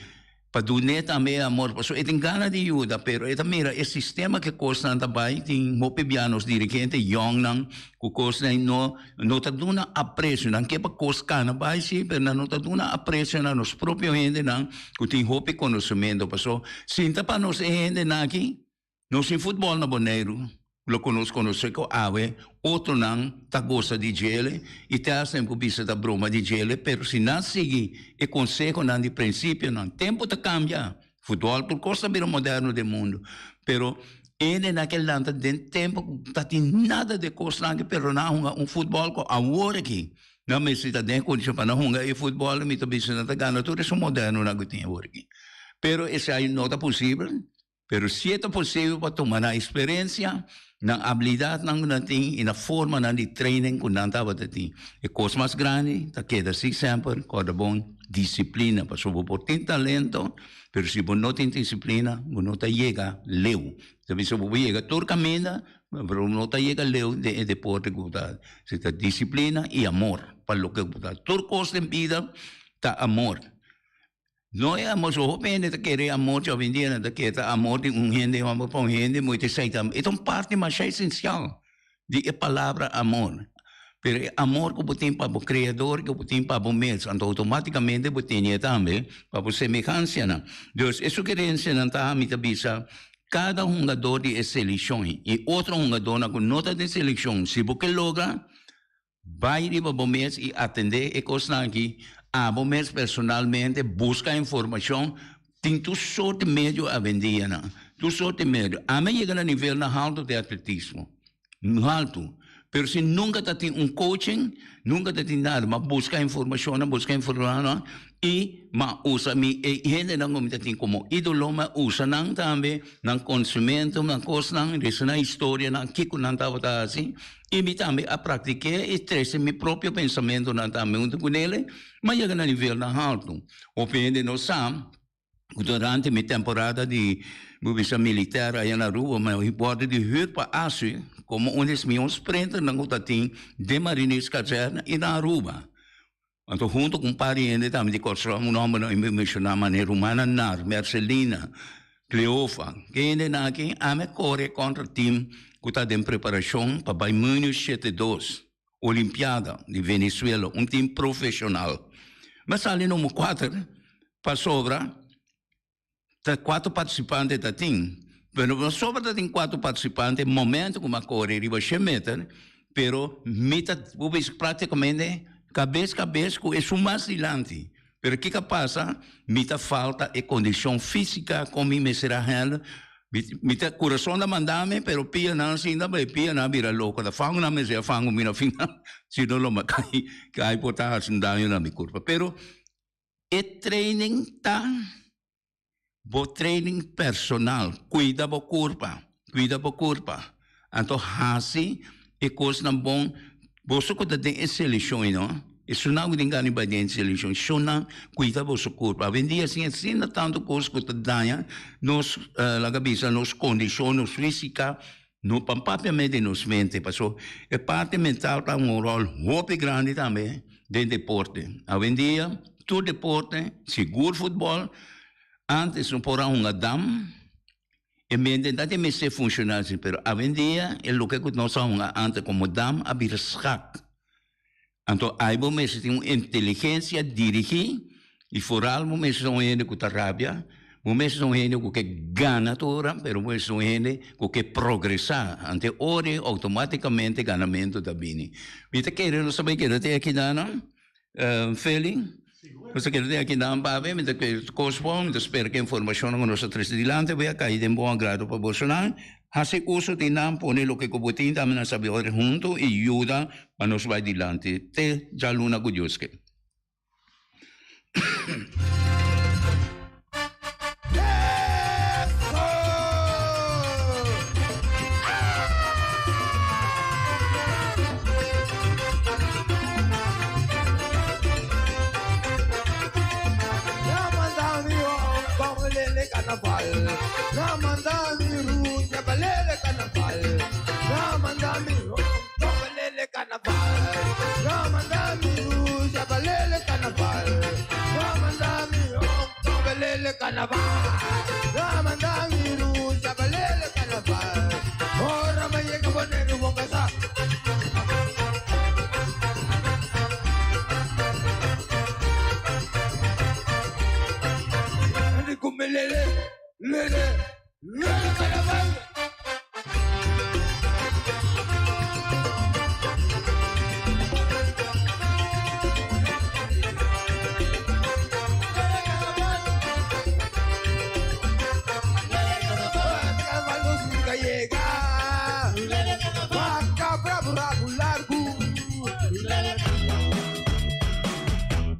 pa dun'é tambe e amor pasobra e tin gana di yuda pero e ta mira e sistema ku e kosnan ta bai tin hopi bia nos dirigente yòngnan ku kosnan no No ta duna aprecio, nan ke pa cos cana bay si, pero nan no ta duna aprecio na nos propio hendenan cu tin hopi conocemento. Paso, sinta pa nos e hendenan aki, nos tin futbol na Boneiru, loke nos conoce cu awe otronan ta goza di djele y te hasta cu bisa ta broma di djele, pero si nan sigui e consehonan di principionan, tempo ta cambia. Futbol tur cos ta bira moderno den mundo, pero hende na ke lanta den tempo cu ta tin nada de cosnan aki, pero nan a hunga un futbol cu awor aki nan mester ta den condicion pa nan hunga e futbol, mi ta bisa nan ta gana tur esun modernonan cu tin awor aki. Pero esai no ta posibel, pero si e ta posibel pa tuma nan experiencia, nan habilidadnan cu nan tin y nan formanan di training cu nan tabata tin. E cos mas grandi ta keda si semper, corda bon, disciplina. Pasobra bo por tin talento, pero si bo no tin disciplina, bo no ta yega leu. Ta bisa bo por yega tur caminda, pero bo no ta yega leu den e deporte cu bo ta haci. Ta disciplina y amor pa loke bo ta haci. Tur cos den bida ta amor. No e amor, so hopi hende ta kere e amor dje awendia, nan ta kere ta amor di un hende homber pa un hende muher, ta esei tambe. E ta un parti masha esencial di e palabra amor. Pero e amor ku bo tin pa bo Creador, ku bo tin pa bo mes, anto automaticamente bo tene e tambe pa bo semehancianan. Dus e sugerencianan ta, mi ta bisa cada hungador di e seleccion i otro hungadornan ku no ta den seleccion, si bo ke logra, Bai riba bo mes i atendé e kosnan aki abo mes personalmente, buska informashon, tin tur sort di medio awendia nan, tur sort di medio. Ami a yega na nivelnan haltu den atletismo, haltu, pero si nunka ta tin un coaching, nunka ta tin nada, m'a buska informashonnan, buska informashonnan i m'a usa mi e hendenan ku mi ta tin komo idolo, m'a usa nan tambe, nan konsumentu, nan kosnan, resa nan historianan, kiko nan tabata hasi. I mi tambe a praktik'é i trese mi propio pensamentunan tambe huntu ku nele, m'a yega na nivelnan haltu. Hopi hende no sa ku durante mi temporada di bo bisa militèr aya na Aruba mi a wòrdu di hür pa ASU komo un di es mihó sprinternan ku ta tin den Marinierskazerne i na Aruba. Anto hunto ku un par di hende tambe di Kòrsou, un nòmber nan mi menshoná manera Rumana Nar, Mercelina, Cleofa. Ke hendenan aki ami a kore kontra tim ku ta den preparashon pa bai Munich 72, Olimpiada di Venezuela, un tim profeshonal. Mi a sali number kuater pasobra Ta cuatro participante ta tin, pero no sobra ta tin cuatro participante momento cu mi a core riba shen meter, pero mi ta bo bisa practicamente cabes cabes cu esun mas dilanti. Pero kico a pasa? Mi ta falta e condicion fisica con mi mester a handle, mi ta curason ta manda mi, pero pianan asinda bay pianan a bira loco, ta fango nan mester a fango mi na final, si no lo mi a cay, cay por ta haci un daño na mi curpa. Pero E training ta bo training personal, cuida bo curpa, cuida bo curpa. Anto haci e cosnan bon, boso cu ta den e seleccion ei no, esunnan cu tin gana di bai den e seleccion, esunnan cuida boso curpa. Awendia sin asina tanto cos cu ta daña nos, laga bisa, nos condicion, nos fisica, no pa papia mes di nos mente, paso e parti mental ta un rol hopi grandi tambe den deporte. Awendia tur deporte, sigur futbol, antes no por a hunga dam. E mente ta tin mester funciona así, pero awendia e loke cu nos a hunga antes como dam a bira schak. Anto ai bo mester tin un inteligencia dirigi y vooral bo mester ta un hende cu ta rabia, bo mester ta un hende cu ke gana tur ora, pero bo mester ta un hende cu ke progresa. Anto e ora ei automaticamente ganamento ta bini. Mi ta kere nos ta bay keda te aki nan, Feli? Nos ta keda te aki nan papia, mi ta kere cos bon, mi ta spera cu e informacionnan cu nos a trece dilanti bay a cay den bon agrado pa bosonan. Hasi uso di nan, pone loke ku bo tin, tambe nan sabi ora huntu i yuda pa nos bai dilanti te djaluna ku Dios ke.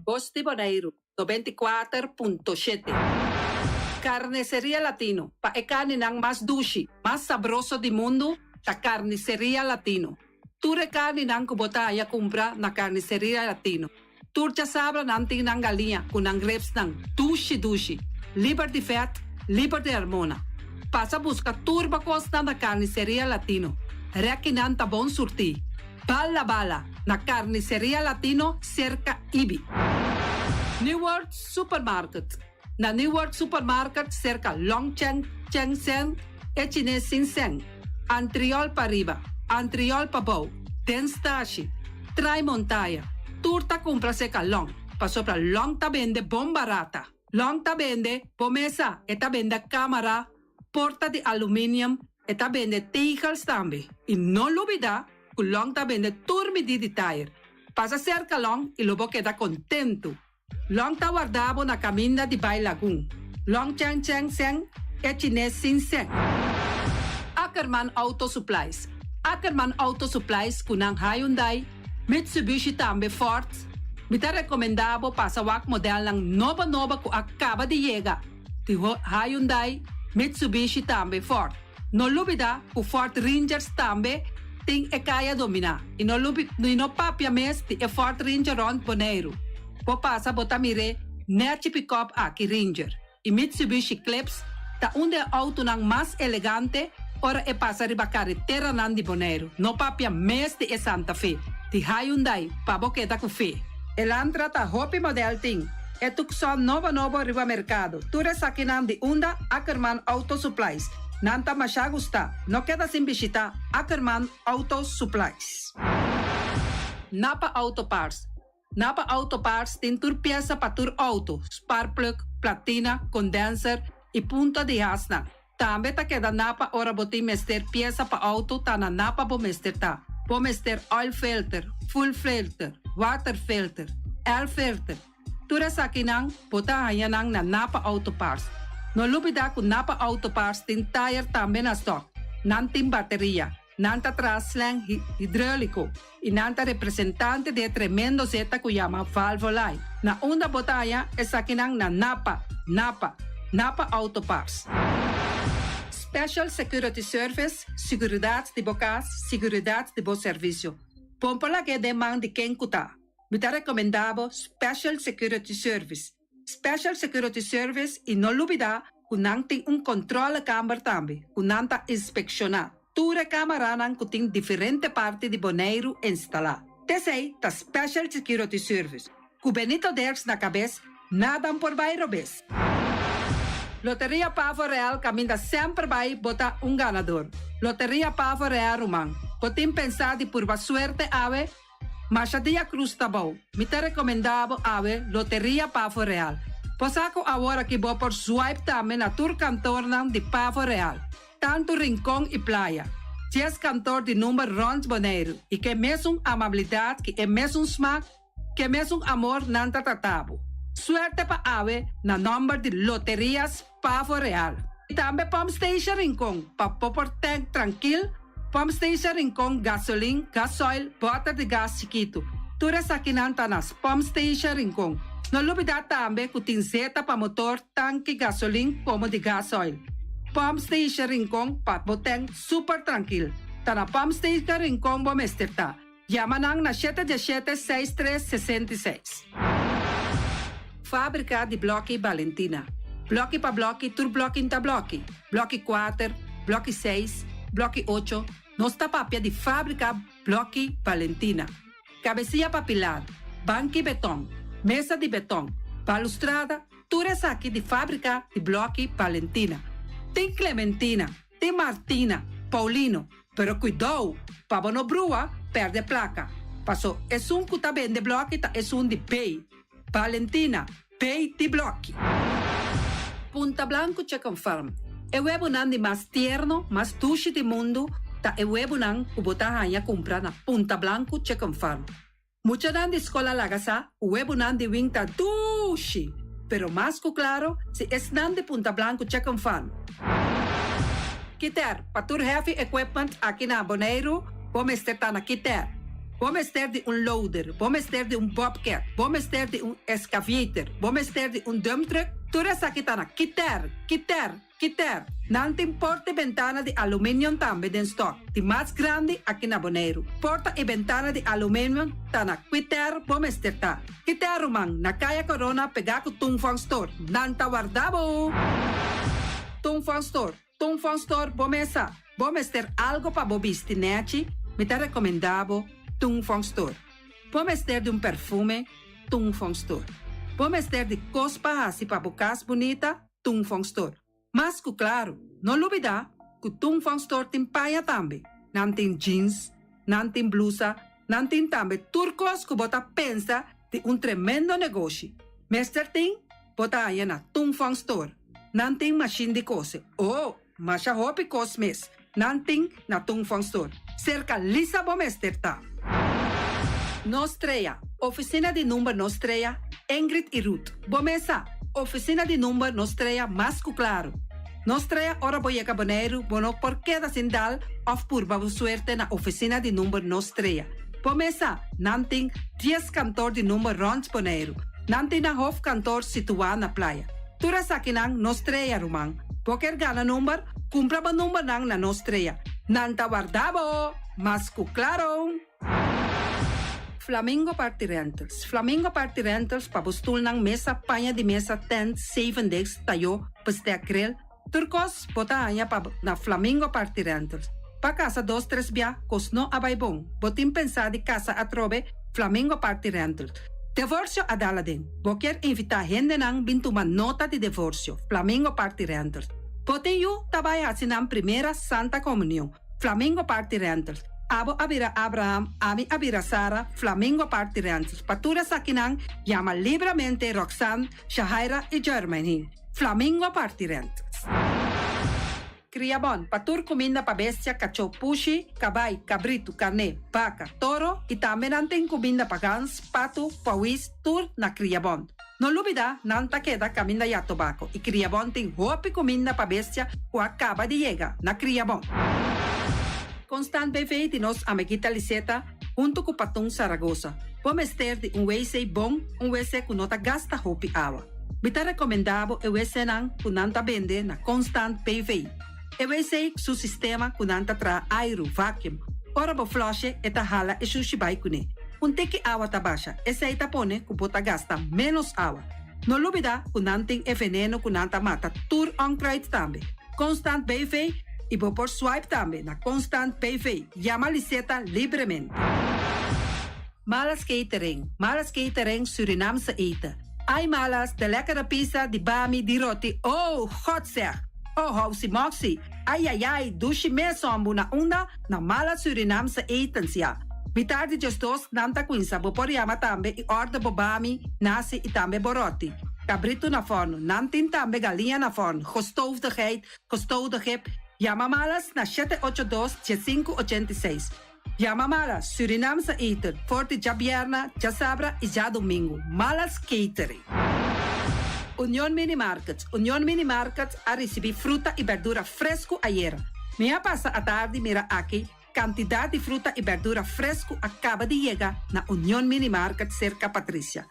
Bos di Boneiru, 94.7. Carniceria Latino, pa e carninan mas dushi, mas sabroso di mundu ta Carniceria Latino. Tur e carninan cu bo ta haya cumpra na Carniceria Latino. Tur djasabra nan tin nan galiña cu nan ribsnan dushi dushi, liber di vet, liber di hormona. Pasa busca tur bo cosnan na Carniceria Latino. Rekinan ta bon surti. Bala bala na Carniceria Latino cerca Ibi. New World Supermarket Na New World Supermarket cerca Long Cheng Cheng Seng e Chines sin seng. Antriol pariba, antriol pabou, den stashi, trai montaya, tur ta cumpra cerca Long, pasobra Long ta bende bon barata. Long ta bende bo mesa, e ta bende camara, porta di aluminium, e ta bende tegels tambe. Y no lubida cu Long ta bende tur midi di tayer. Pasa cerca Long y lo bo keda contento. Long ta warda bo na caminda di bai Lagun. Long Cheng Cheng Seng e chines sin seng. Ackerman Auto Supplies Ackerman Auto Supplies cu nan Hyundai, Mitsubishi tambe Ford. Mi ta recomenda bo pasa wak modelnan nobo nobo cu a caba di yega di Hyundai, Mitsubishi tambe Ford. No lubida cu Ford Rangers tambe tin e caya domina y no lubi y no papia mes di e Ford Ranger rond Boneiru. Bo pasa bo ta mir'é nechi pickup aki Ranger y Mitsubishi Eclipse ta un di e autonan mas elegante ora e pasa riba careteranan di Boneiru. No papia mes di e Santa Fe di Hyundai pa bo keda cu fe. Elantra ta hopi model tin. E Tucson nobo nobo riba mercado. Tur esakinan di unda Ackerman Auto Supplies. Nan ta masha gusta. No keda sin bishita Ackerman Auto Supplies. Napa Auto Parts Napa Auto Parts tin tur piesa pa tur auto, sparkplug, platina, condenser y punta di hasnan. Tambe ta keda Napa ora bo tin mester piesa pa auto ta na Napa bo mester ta. Bo mester oil filter, fuel filter, water filter, air filter. Tur esakinan bo ta haña nan na Napa Auto Parts. No lubida ku Napa Auto Parts tin tayer tambe na stock. Nan tin bateria, nan ta traha slang hidroliko i nan ta representante di e tremendo zeta ku yama Valvoline. Na unda bo ta haña esakinan na Napa, Napa, Napa Auto Parts. Special Security Service, Siguridat di bo kas, siguridat di bo servisio. Pompa lag'é den man di ken ku ta. Mi ta recomenda bo Special Security Service. Special Security Service y no lubida cu nan tin un controlekamer tambe cu nan ta inspecciona tur e camaranan cu tin diferente parti di Boneiru instala. T'esey ta Special Security Service. Cu Benito Derks na cabes, nadan por bay robes. Loteria Pavo Real caminda semper bay bo ta un ganador. Loteria Pavo Real ruman, bo tin pensa di purba suerte awe? Masha dia cruz ta bou. Mi ta recomenda bo awe Loteria Pavo Real. Bo sa cu awor aki bo por swipe tambe na tur kantoornan di Pavo Real, tanto Rincon y Playa. Dies kantoor di number rond Boneiru y ke mesun amabilidad ki e mesun smaak Ke mesun amor nan ta trata bo. Suerte pa awe na nomber di Loterias Pavo Real. Y tambe Pump Station Rincon pa bo por tank trankil, Pump Station Rincon gasolin, gasoil, boter di gas chikitu. Tur esakinan ta na Pump Station Rincon. No lubida tambe cu tin zeta pa motor, tanki gasolin como di gasoil. Pump Station Rincon pa bo tank super trankil. Ta na Pump Station Rincon bo mester ta. Yama nan na shete diesshete seis tres 66. Fábrika di blòki Balentina. Blòki pa blòki tur blòki n'ta blòki. Blòki kuater, blòki seis, blòki ocho, nos ta papia di fábrika blòki Balentina. Kabesia pa pilar, banki betòn, mesa di betòn, balustrada, tur esaki di fábrika di blòki Balentina. Tin Clementina, Tin Martina, Paulino, pero kuidou pa bo no brua perde plaka, paso esun ku ta bende bloki ta esun di B. Valentina, B di bloki. Punta Blanco Chicken Farm, E webonan di mas tierno, mas dushi di mundu ta e webonan ku bo ta haña kumpra na Punta Blanco Chicken Farm. Muchanan di skol a laga sa ku webonan di wing ta dushi, pero mas ku klaro si esnan di Punta Blanco Chicken Farm. Kiter, pa tur heavy equipment aki na Boneiru, bo mester ta na Kiter. Bo mester di un loader, bo mester di un bobcat, bo mester di un excavator, bo mester di un dump truck, tur esaki ta na Kiter, Kiter! Kiter, nan tin porta i bentana di aluminium tambe den stock, di mas grandi aki na Boneiru. Porta i bentana di aluminium ta na Kiter bo mester ta. Kiter ruman, na Kaya Corona pegá ku Tung Fong Store. Nan ta warda bo! Tung Fong Store, Tung Fong Store bo mesa. Bo mester algo pa bo bisti nechi, mi ta rekomendá bo Tung Fong Store. Bo mester di un perfume, Tung Fong Store. Bo mester di kos pa hasi pa bo kas bunita, Tung Fong Store. Mas ku klaru, no lubidá ku Tung Fong Store tin paña tambe. Nan tin jeans, nan tin blusa, nan tin tambe tur kos ku bo ta pensa di un tremendo negoshi. Mester tin, bo ta haña na Tung Fong Store. Nan tin mashin di kose. Oh, masha hopi kos mes nan tin na Tung Fong Store. Serka Lisa bo mester ta. Nos Strea, Oficina di number Nos Strea, Ingrid y Ruth. Bo mesa, Oficina di number Nos Strea mas cu claro. Nos Strea ora bo yega Boneiru bo no por keda sin dal of purba bo suerte na Oficina di number Nos Strea. Bo mesa, nan tin dies kantoor di number rond Boneiru. Nan tin nan hoofdkantoor situa na Playa. Tur esakinan Nos Strea ruman. Bo kier gana number? Cumpra bo numbernan na Nos Strea. Nan ta warda bo! Mas cu claro! Flamingo Party Rentals Flamingo Party Rentals pa bo stulnan, mesa, paña di mesa, tent, zevendegs, tayó, bestek, grill, tur kos bo ta haña pa na Flamingo Party Rentals. Pa kasa dos tres bia kos no a bai bon, bo tin pensá di kasa atrobe, Flamingo Party Rentals. Devorsio a dal aden, bo kier invitá hendenan bin tuma nota di devorsio, Flamingo Party Rentals. Bo tin yu ta bai hasi nan primera Santa Komunion, Flamingo Party Rentals. Abo a bira Abraham, ami a bira Sara, Flamingo Party Rentals. Pa tur esakinan, yama libramente Roxanne, Shahaira i Jermaine. Flamingo Party Rentals. Kria bon, pa tur kuminda pa bestia, kachó, pushi, kabai, kabritu, karné, baka, toro i tambe nan tin kuminda pa gans, patu, pawis, tur na Kria Bon. No lubida, nan ta keda kaminda ya tobako i Kriabon tin hopi kuminda pa bestia ku a kaba di yega na Kriabon. Constant BV di nos amiguita Liseta huntu ku Patun Saragosa. Bo mester di un wc bon, un wc ku no ta gasta hopi awa. Mi ta rekomendá bo e wcnan ku nan ta bende na Constant BV. E wc su sistema ku nan ta traha airu, vacuum. Ora bo flush'e e ta hala e shushi bai kuné. Un tiki awa ta basha, esei ta pone ku bo ta gasta ménos awa. No lubidá ku nan tin e veneno ku nan ta mata tur onkruid tambe. Constant BV i bo por swipe tambe na Constant BV. Yama Liseta libremente. Malas Catering, Malas Catering Surinaamse eten. Ai malas, de lekkere pizza, di bami, di roti. Oh, god zeg. Oh, housie moxie. Ai ai ai, dushi mes hombu na unda na Malas Surinaamse Etens ya. Mitar di 12 nan ta cuminsa, bo por yama tambe y order bo bami, nasi y tambe bo roti. Cabrito na forno, nan tin tambe galiña na forno, gestoofde geit, gestoofde kip. Yama Malas na 782 1586. Yama Malas Surinaamse Eten for di djabierna, djasabra y djadomingo. Malas Catering. Union Mini Market Union Mini Market a ricibi fruta y berdura fresco ayera. Mi a pasa atardi mira aki cantidad di fruta y berdura fresco a caba di yega na Union Mini Market cerca Patricia.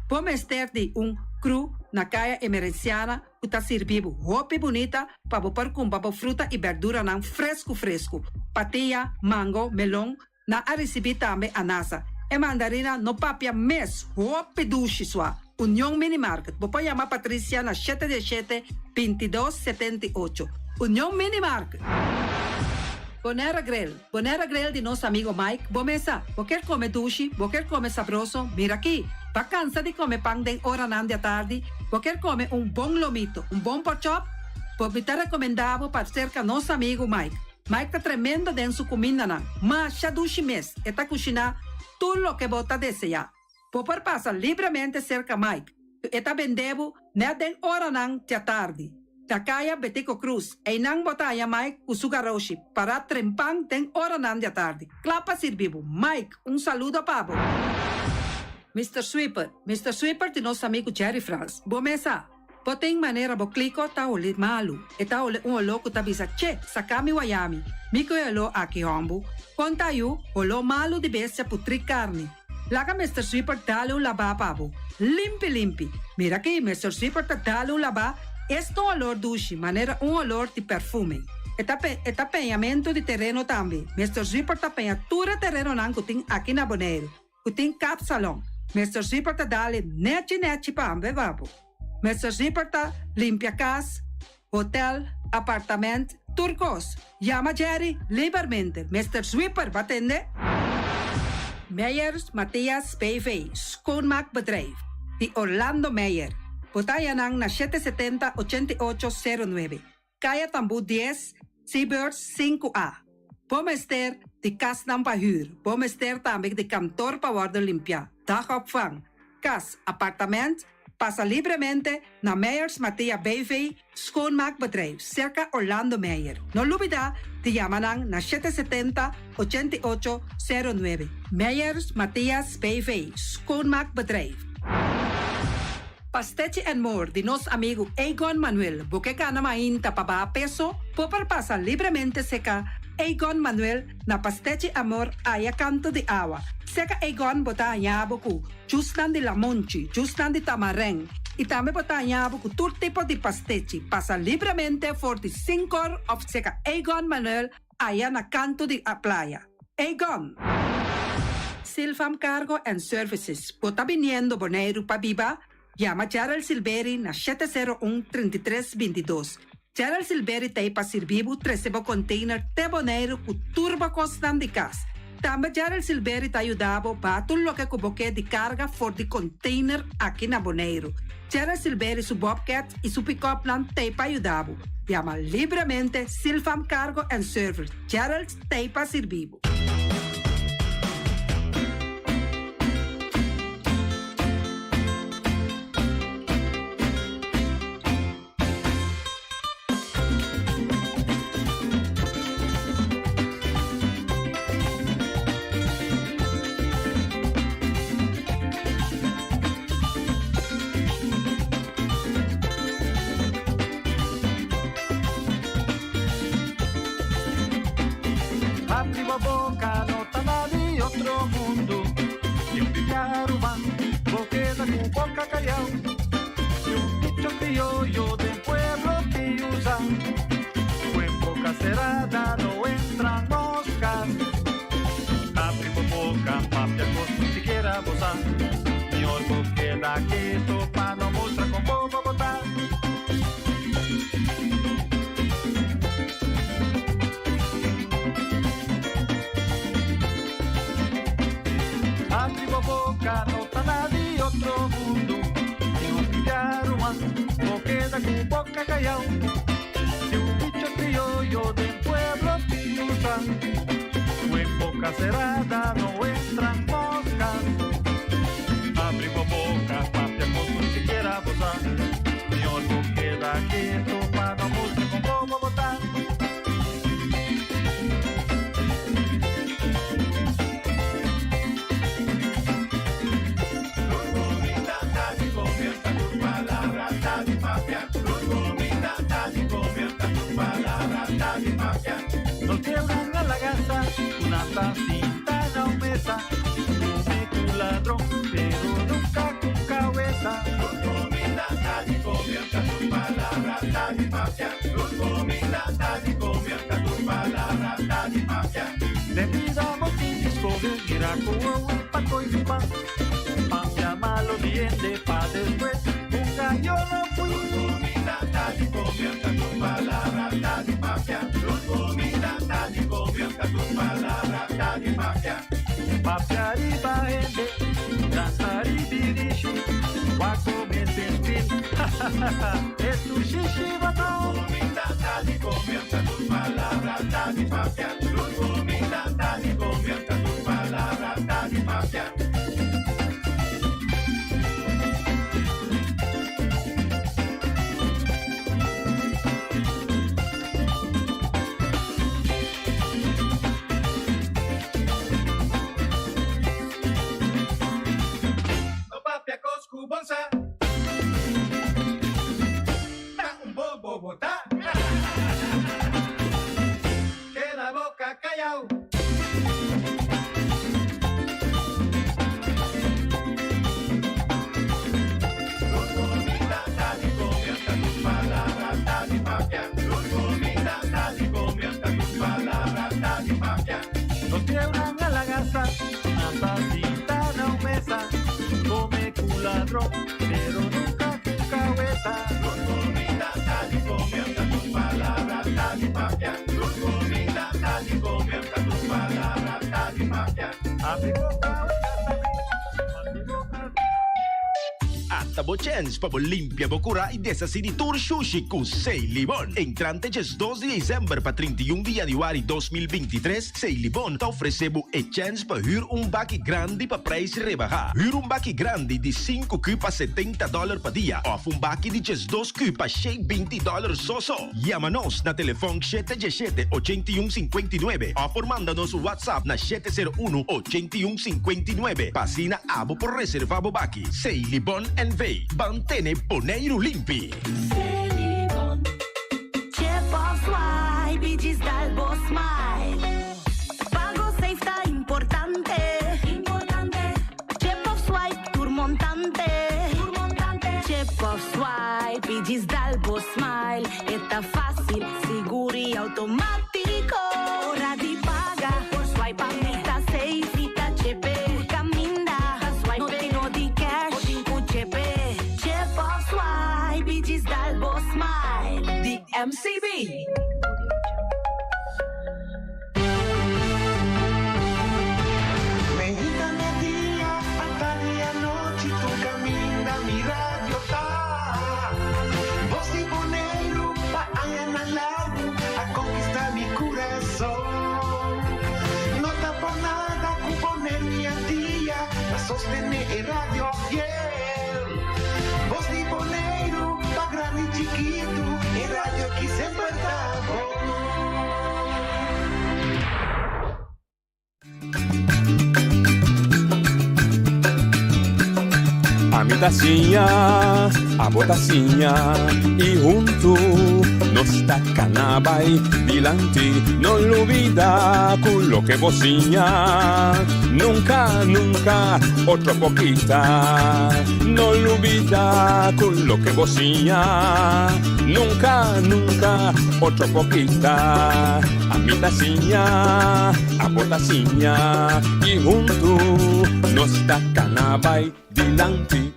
Bo mester di un cru na Caya Emerenciana cu ta sirbi bo hopi bunita pa bo por cumpra bo fruta y berduranan fresco fresco. Patia, mango, melon, nan a ricibi tambe anasa. E mandarina no papia mes, hopi dushi sua. Union Mini Market, bo por yama Patricia na shete diesshete, 22, 78. Union Mini Market. Bonaire Grill, Bonaire Grill di nos amigo Mike, bo mesa, bo kier come dushi, bo kier come sabroso, mira aki! Ba cansa di come pan den oranan di atardi, bo kier come un bon lomito, un bon porkchop? Bo mi ta recomenda bo pa cerca nos amigo Mike. Mike ta tremendo den su cumindanan, masha dushi mes, e ta cushina tur loke bo ta desea. Bo por pasa libremente serka Mike, ku e ta bende bo nèt den oranan djatardi. Na kaya Betico Cruz, einan bo ta haña Mike ku su garoshi pará trempan den oranan djatardi, kla pa sirbi bo. Mike, un saludo pa bo! Mister Sweeper, Mister Sweeper di nos amigu Jerry Frans. Bo mesa. Bo tin manera bo kliko ta holi malu. E ta holi un oló ku ta bisa, Che, saka mi wayami. Mi ku e oló aki hòmbu. Kon ta yu, holó malu di bestia putrí karni. Laga Mister Sweeper dale un labá pa bo. Limpi limpi. Mira aki, Mister Sweeper ta dale un labá, esta un olor dushi, manera un olor di perfume. E ta e ta peñamentu di tereno tambe. Mister Sweeper ta peña tur e terenonan ku tin aki na Boneiru. Ku tin kapsalon. Mister Zipper ta dale nechi nechi pa hambe babo. Mister Zipper ta limpia kas, hotel, apartament, tur kos. Yama Jerry libermente. Mister Zwipper, ba tende? Meyers Mathias BV, Schoonmaakbedrijf, di Orlando Meyer. Bo ta haña nan na 770 88 09. Kaya Tambú 10, Seabirds 5A. Bo mester di kasnan pa hür. Bo mester tambe di kantor pa wòrdu limpiá, dagopvang, kas, apartament. Pasa libremente na Meyers Mathea BV Schoonmaakbedrijf, serka Orlando Meyer. No lubidá di yama nan na 770 88 09. Meyers Mathias BV Schoonmaakbedrijf. Pastechi and More di nos amigu Egon Manuel. Bo ke gana mainta pa baha peso? Bo por pasa libremente seka Egon Manuel na Pastechi Amor aya kanto di awa. Seka Egon bo ta haña bo ku jusnan di lamonchi, jusnan di tamarèn i tambe bo ta haña bo ku tur tipo di pastechi. Pasa libremente for di sinkor òf seka Egon Manuel aya na kanto di playa. Egon! Silvam Cargo and Services, bo ta biniendo Boneiru pa biba? Yama Gerald Silberi na 701 33 22. Gerald Silberi ta ei pa sirbi bo trese bo container te Boneiru ku tur bo kosnan di kas. Tambe Gerald Silberi ta yuda bo baha tur loke ku bo ke di karga for di container aki na Boneiru. Gerald Silberi su bobcat i su pick-upnan ta ei pa yuda bo. Yama libremente Silvam Cargo and Service. Gerald ta ei pa sirbi bo. Abri bo boca, no ta nada di otro mundo. Si un bibiaha ruman, bo keda ku boca callao. Si un dicho criollo den pueblo ti usa, cu en boca cerrada no entran moscas. Abri bo boca, papia cos ni siquiera bo sa. Mihor bo keda keto pa no mustra con bobo bo ta. Abri bo boca, no ta nada di otro mundo. boca callao. Si un dicho criollo del pueblo piusa, en boca cerrada no entran moscas. Abri bo boca, papia con siquiera bosa. Señor, no queda quieto pa no mostra con bobo botar. Nos llevan a la casa una tacita na mesa, come con ladrón, pero nunca con cabeza. De vida botín escoge, mira como un paco y un pan. Papia malo diente pa después, un gallo no fui. Papia riba hende, danza ribirishi, guaco me sentir. Es tu shishi batón. No papia cos bonsa. Ta un bobo bota. Queda boca callao. Nos llevan a la casa, una tacita na mesa, come culadrón, pero nunca con cabeza. Abre boca, abre boca. Ata bo chens pa bo limpia bo cura y deshaci di tur shushi cu Ceylibon. Entrante djes dos di december pa 31 di januari 2023, Ceylibon ta ofrece bo e chens pa huur un baki grandi pa prijs rebaha. Huur un baki grandi di 5 cu pa 70 dollar pa dia of un baki di 12 cu pa 120 dollar so so. Yama nos na telefon 717 8159 of por manda nos un WhatsApp na 701 8159 pa asina abo por reserva bo baki. Ceylibon NV. Ban tene Boneiru limpi. Chip of swipe y djis dal bo smile. Pago safe ta importante. Importante. Chip of swipe tur montante. Tur montante. Chip of swipe y djis dal bo smile. E ta facil, sigur y automatico. Ora di paga por swipe a mi ta safe y ta chepe. Tur caminda, swipe no tin no di cash, o tin cu chepe. Chip of swipe y djis dal bo smile. Di MCB. Meinta media, atardi anochi, tur caminda mi radio ta. Voz di Boneiru, pa añanan largu, a conquista mi curason. No ta por nada cu Boneiru y Antia ta sostene e radio fiel. Voz di Boneiru, pa grandi y chikitu, e radio aki semper ta bon. Ami ta siña, abo ta siña y huntu nos ta cana bay dilanti. No lubida cu loke bo siña nunca, nunca otro por kita. No lubida cu loke bo siña nunca, nunca otro por kita. Ami ta siña, abo ta siña y huntu nos ta cana bay dilanti.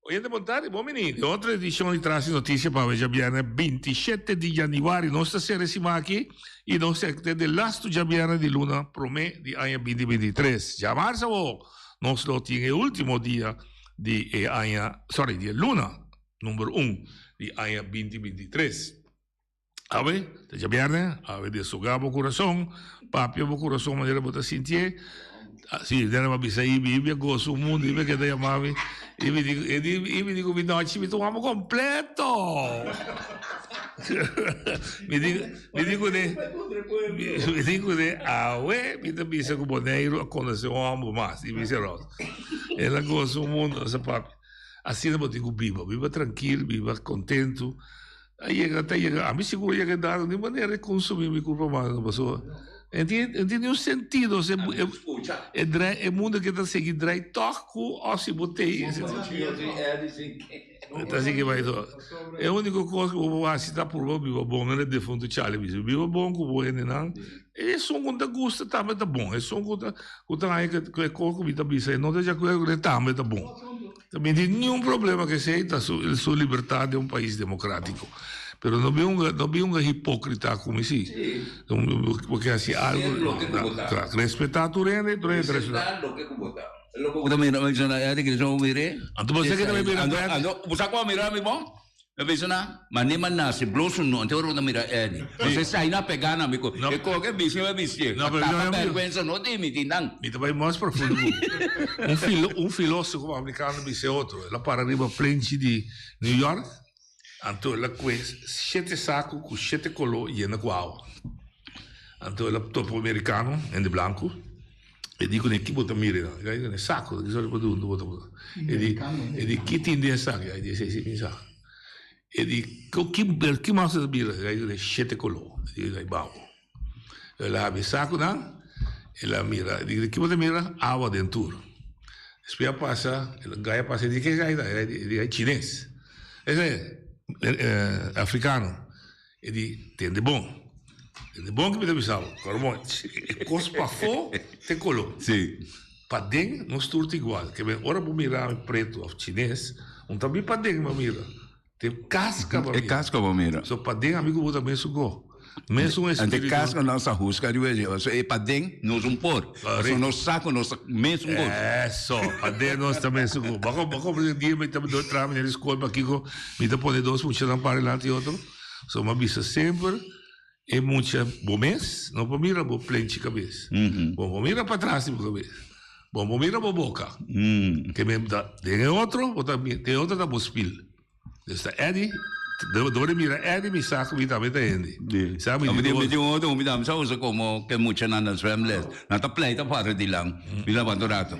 Oyente bon tardi, bon bini den otro edicion di Tras di Noticia pa awe djabierne 27 di januari. Nos ta cera e siman aki y nos ta te de lastu djabierne di luna prome di aña 2023. Djamarsa awo nos lo tin e ultimo dia di e aña, sorry, di e luna number un. di aña 2023. Awe, ta djabièrnè, awe deshogá bo kurason, papia bo kurason manera bo ta sintié. Si, nènè m'a bisa Ibi, Ibi a gosa un mundu, Ibi a keda yama mi, Ibi di, e di, Ibi di ku mi nochi mi tuma bo kompleto. Mi di, mi di kuné, mi di kuné, awe mi ta bisa ku Boneiru a konosé un hòmber mas, Ibi Serot. El a gosa un mundu, nos a papia. Asina bo tin ku biba, biba trankil, biba kontentu. A yega ta yega ami sigur a yega e dado ni manera di consumi mi curpa mas no pasobra e tin e tin niun sentido se e drai e mundo aki ta sigui drai tog cu of si bo tei e ta sigui bai so e unico cos cu bo por haci ta purba biba bon e defunto Charlie bisa biba bon cu bo hendenan esun cu ta gusta tambe ta bon esun cu ta cu ta haña cu e cos cu mi ta bisa e no ta di acuerdo cu ne tambe ta bon. Ta bin tin niun problema ku esei, ta su su libertad den un pais democratico. Pero no bin un no bin un hipocrita ku mi si. Bo ke hasi algo, respeta tur hende, tur hende ta respeta. Anto bo sa ke ta bay bira Anto bo sa ku a mira mi bon? Mi bisa nan, ma ni ma nase blosu no, anto ora bo ta mira Eddie. Pasobra esai na pega na mi ku e koke bisti mi a bistié. Pa tapa bèrgwensa no di mi tin nan. Mi ta bai mas profundo ku bo. Un filo, un filosofo amerikano bisa e otro. El a para riba plenchi di New York, anto el a kue shete saku ku shete koló yena ku awa. Anto el a topa un amerikano, hende blanku. E di kuné, ki bo ta mira einan? E di kuné, saku. Ki sòrti bo ta huntu bo ta bo? E di, e di, ki tin den e saku? E di, esei si mi saku. E di, ki, ki mas bo ta mira? E di kuné, shete koló. E di, ai babo. El a habri e sakunan, el a mira, e di, ki bo ta mira? Awa den tur. Despues a pasa, el gai a pasa, e di, ke gai ta? E di, ai chines. Esei, afrikano. E di, Tende bon. Tende bon ki mi ta bisa bo. Kòrda bon, e kos pafó ta e koló. Sí. Paden nos tur ta igual. Ke men ora bo mira mi pretu òf chines, un ta bin paden bo mira. Ta e kaska bo mira. E kaska bo mira. So paden ami ku bo ta mesun go. Mesun espiritu. Ante kaska nos a husga riba esei. Pasobra e paden nos un por. Pasobra nos sa ku nos ta mesun go. Eso, paden nos ta mesun go. Bo a komprende dia mi tabata traha mi na e skol pakiko mi ta pone dos muchanan para dilanti otro? So m'a bisa semper e mucha bo mes no por mira bo plenchi kabes. Bo por mira patras di bo kabes. Bo por mira bo boka. Ke men ta den e otro bo ta den e otro ta bo spil. Dus ta Eddie dor di mira Eddie mi sa ku mi tambe ta hende. Sa mi di mi tin un otro mi tambe sa usa komo ke muchanan na zwemles. Nan ta pleita para di lan. Mi labanta un rato.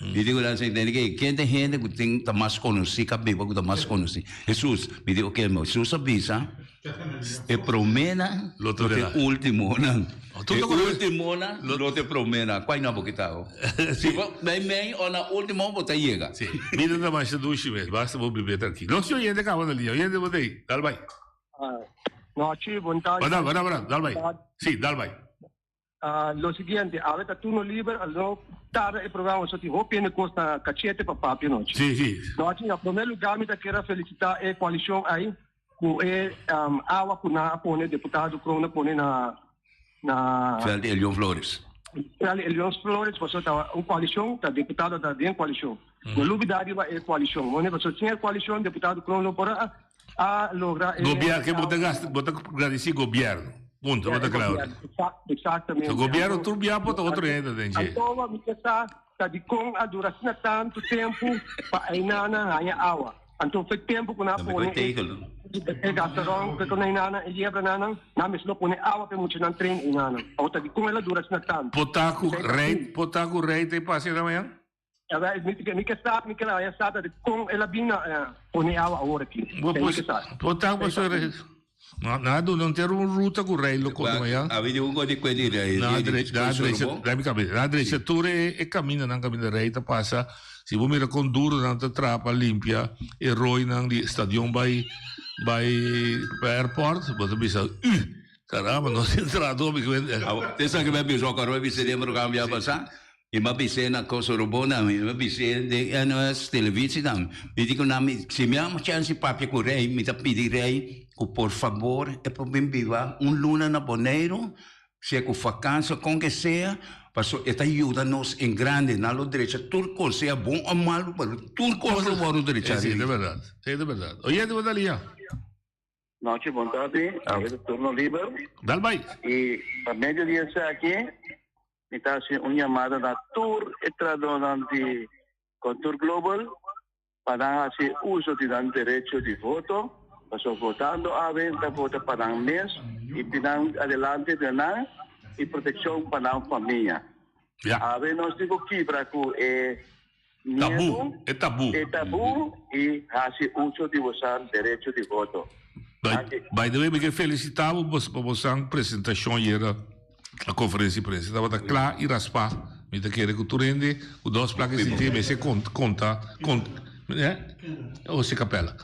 Mi dico nan asina, tende ke ken ta hende ku tin ta mas konosí, ka biba ku ta mas konosí? Hesus. Mi di oke, Hesus a bisa e proménan lo ta e últimonan. E últimonan lo ta e proménan. Kua nan bo kita awo? Si bo mei mei o na último bo ta yega. Si, bida ta masha dushi mes, basta bo bib'é trankil. Nos tin oyente kaba na liña. Oyente bo ta ei? Dal bai. Nochi, bon tardi. Dal bai, dal bai, dal bai. Si, dal bai. Lo siguiente, awe ta turno liber, al no tarda e programa so tin hopi hende cos na cachete pa papia nochi. Sí, sí. Nochi, na primer lugar mi ta kier a felicita e coalicion ay cu e awa cu nan a pone, deputado Kroon a pone na na. Veld Elion Flores. Veld Elion Flores, pasobra ta un coalicion, ta deputado ta den coalicion. No lubida riba e coalicion, mone pasobra sin e coalicion deputado Kroon no por a a logra e. Gobierno, ke bo ta gasta, bo ta gradisi gobierno. Punto, bo ta klaar. Exactamente. So gobierno tur bia por ta otro hende den dje. Anto mi ke sa ta dikon a dura asina tantu tempu pa einana haña awa. Anto fe tempu ku nan a pone e e gastaron ku e einana e yebranan nan mester lo pone awa pa e muchanan train einana. Awor ta dikon el a dura asina tantu. Por ta ku rei, por ta ku rei ta e pasa e mañana? Mi ke sa, mi ke haña sa ta kon el a bin na pone awa awor aki. Bo por ta pasobra nan a duna enter un ruta ku rei lo kono aya. Abi di un kos di kue di rei. Nan a drecha, nan a drecha, laat mi kabia, nan a drecha tur e kamindanan kaminda rei ta pasa. Si bo mira kon duro nan ta traha pa limpia e roinan di stadion bai bai airport, bo ta bisa, uh! Caramba, nos tin trahadó mi kue. Esaki mi a bisa, ora mi bisa den programa bia pasa. Mi a bis'é na Kosorobona, mi a bis'é den NOS televisi nan. Mi di ku nan, mi, si mi a chèns di papia ku rei, mi ta pidi rei ku por fabor e por bin biba un luna na Boneiru, sea ku fakansi o kon ke sea. Paso e ta yuda nos en grande, nan lo drecha tur kos, sea bon o malu, pero tur kos lo wòrdu drechá. Sí, ta bèrdat. Sí, ta bèrdat. Oyente bo ta liña. Nochi, bon tardi. Awe ta turno liber. Dal bai. I pa medio di esaki mi ta hasi un yamada na tur e trahadónan di Contour Global pa nan hasi uso di nan derecho di voto, pasobra votando awe ta vota pa nan mes i pi nan adelante di nan i protekshon pa nan famia. Awe nos tin ku kibra ku e miedu, e tabú, e tabú i hasi uso di bosan derecho di voto. By the way, mi ke felisitá bo pa bosan presentashon ayera. A conferencia di prensa tabata cla y raspa. Mi ta kere cu tur hende cu dos placa di sinti mester conta, Jose Capella,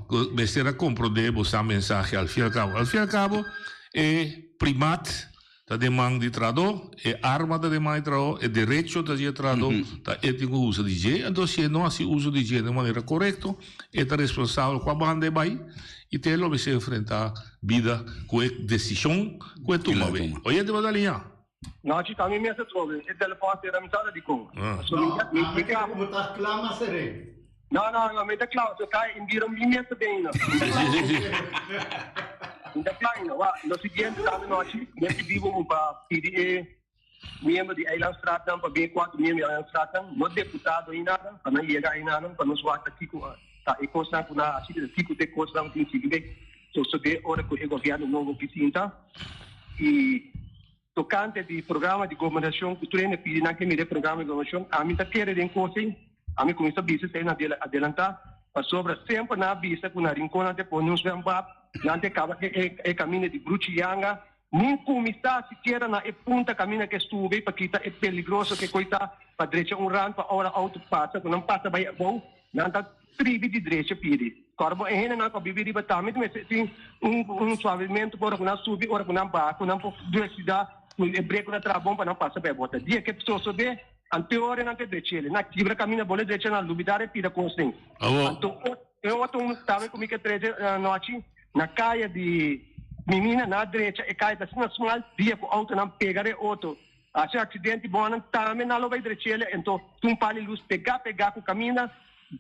cu mester a comprende bo sa mensahe al fin y al cabo. Al fin y al cabo e primat ta den man di trahador, e arma ta den man di trahador, e derecho ta di e trahador, ta e tin cu usa di dje. Enton si e no haci uso di dje den manera corecto, e ta responsabel cua banda e bay y te lo mester enfrenta bida ku e desishon ku e tuma be. Oyente bo ta liña? Nochi ta mi mes atrobe e telefon a sera mi sa ta dikon. No, mi kere ku bo ta kla mas seré. No no no mi ta kla so kai in bira mi mes ta den ino. Mi ta kla ino. Wa lo siguiente tambe nochi mi a pidi bo pa pidi e miembro di eilandstraatnan pa bin e kuater miembro di eilandstraatnan no deputado ni nada pa nan yega einanan pa nos wak ta kiko ta e kosnan ku nan a hasi kiko ta e kosnan ku tin sigui den sosode ora ku e gobièrnu nobo ki sinta i tokante di programa di gobernashon ku tur hende pidi nan ke mira e programa di gobernashon ami ta kere den kos ei ami kuminsá bisa esei nan adelantá pasobra semper nan a bisa ku na Rincon nan ta pone un zwembad nan ta kaba e kaminda di Bruchi Yanga Nin kuminsá sikiera na e punta kaminda ke subi pa kita e peligroso ke koi ta pa drecha un rand pa ora outo pasa ku nan pasa bai abou nan ta tribi di drecha pidi. Kòrda bo e hendenan ku a bibi riba tambe ta mester tin un un suavimentu pa ora ku nan subi ora ku nan baha ku nan por desida ku e brek ku ta traha bon pa nan pasa bai abou. Ta dia ke sosodé anteora nan ta drech'el nan kibra kaminda bole drecha nan lubidá e pida kos den. Anto e otro un tambe ku mi ke trece anochi. Na kaya di Mimina na drecha e kaya ta asina smal dia ku outonan pega re oto hasi un aksidente bonan tambe nan lo bai drechele ento tin un par di lus pega pega ku kaminda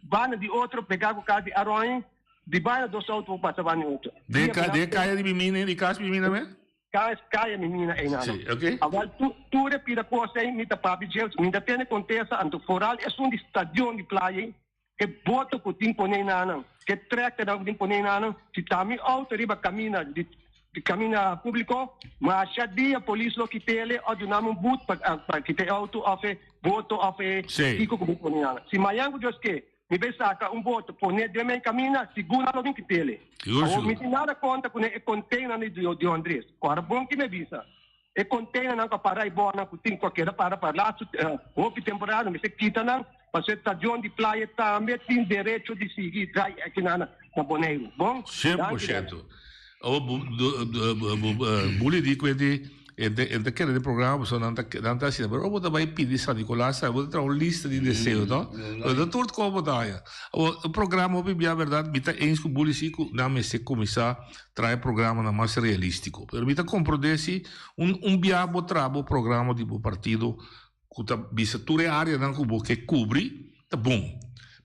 banda di otro pega ku kas di Aroin di banda dos outo por pasa banda di otro. Den e kaya di Mimina di kas Mimina mes? Kas kaya Mimina einan. Si ok. Awal tur e pida kos ei mi ta papia dje mi ta tene kontesta anto foral esun di stadion di playa ei. E boto ku tin pone nanan, e trèkternan ku tin pone nanan, si ta mi outo riba kaminda di kaminda públiko, masha dia polis lo kit'ele òf duna mi un but pa pa kita e outo òf e boto òf e kiko ku bo pone nanan. Si mañan ku Dios ke, mi bai saka un boto pone den mei kaminda, sigur nan lo bin kit'ele. Awor mi tin nada kontra ku e konteinernan di Andres. Ora bon ki mi a bisa. E containernan cu a para y bornan cu tin cu a keda para pa laatste hopi temporada mester kita nan pasobra e stadion di playa tambe tin derecho di sigui draai aki na Boneiru. Bon? Cien por ciento. Awor Bully di cu e ta kere den programa pasobra nan ta nan ta asina pero ora bo ta bay pidi San Nicolas bo ta traha un lista di deseo no? Pero ta tur como bo ta haya. Awor e programa hopi bia berdad mi ta eens cu Bully si cu nan mester cuminsa traha e programanan mas realístiko. Pero mi ta komprondé si un un bia bo traha bo programa di bo partido ku ta bisa tur e áreanan ku bo ke kubri, ta bon.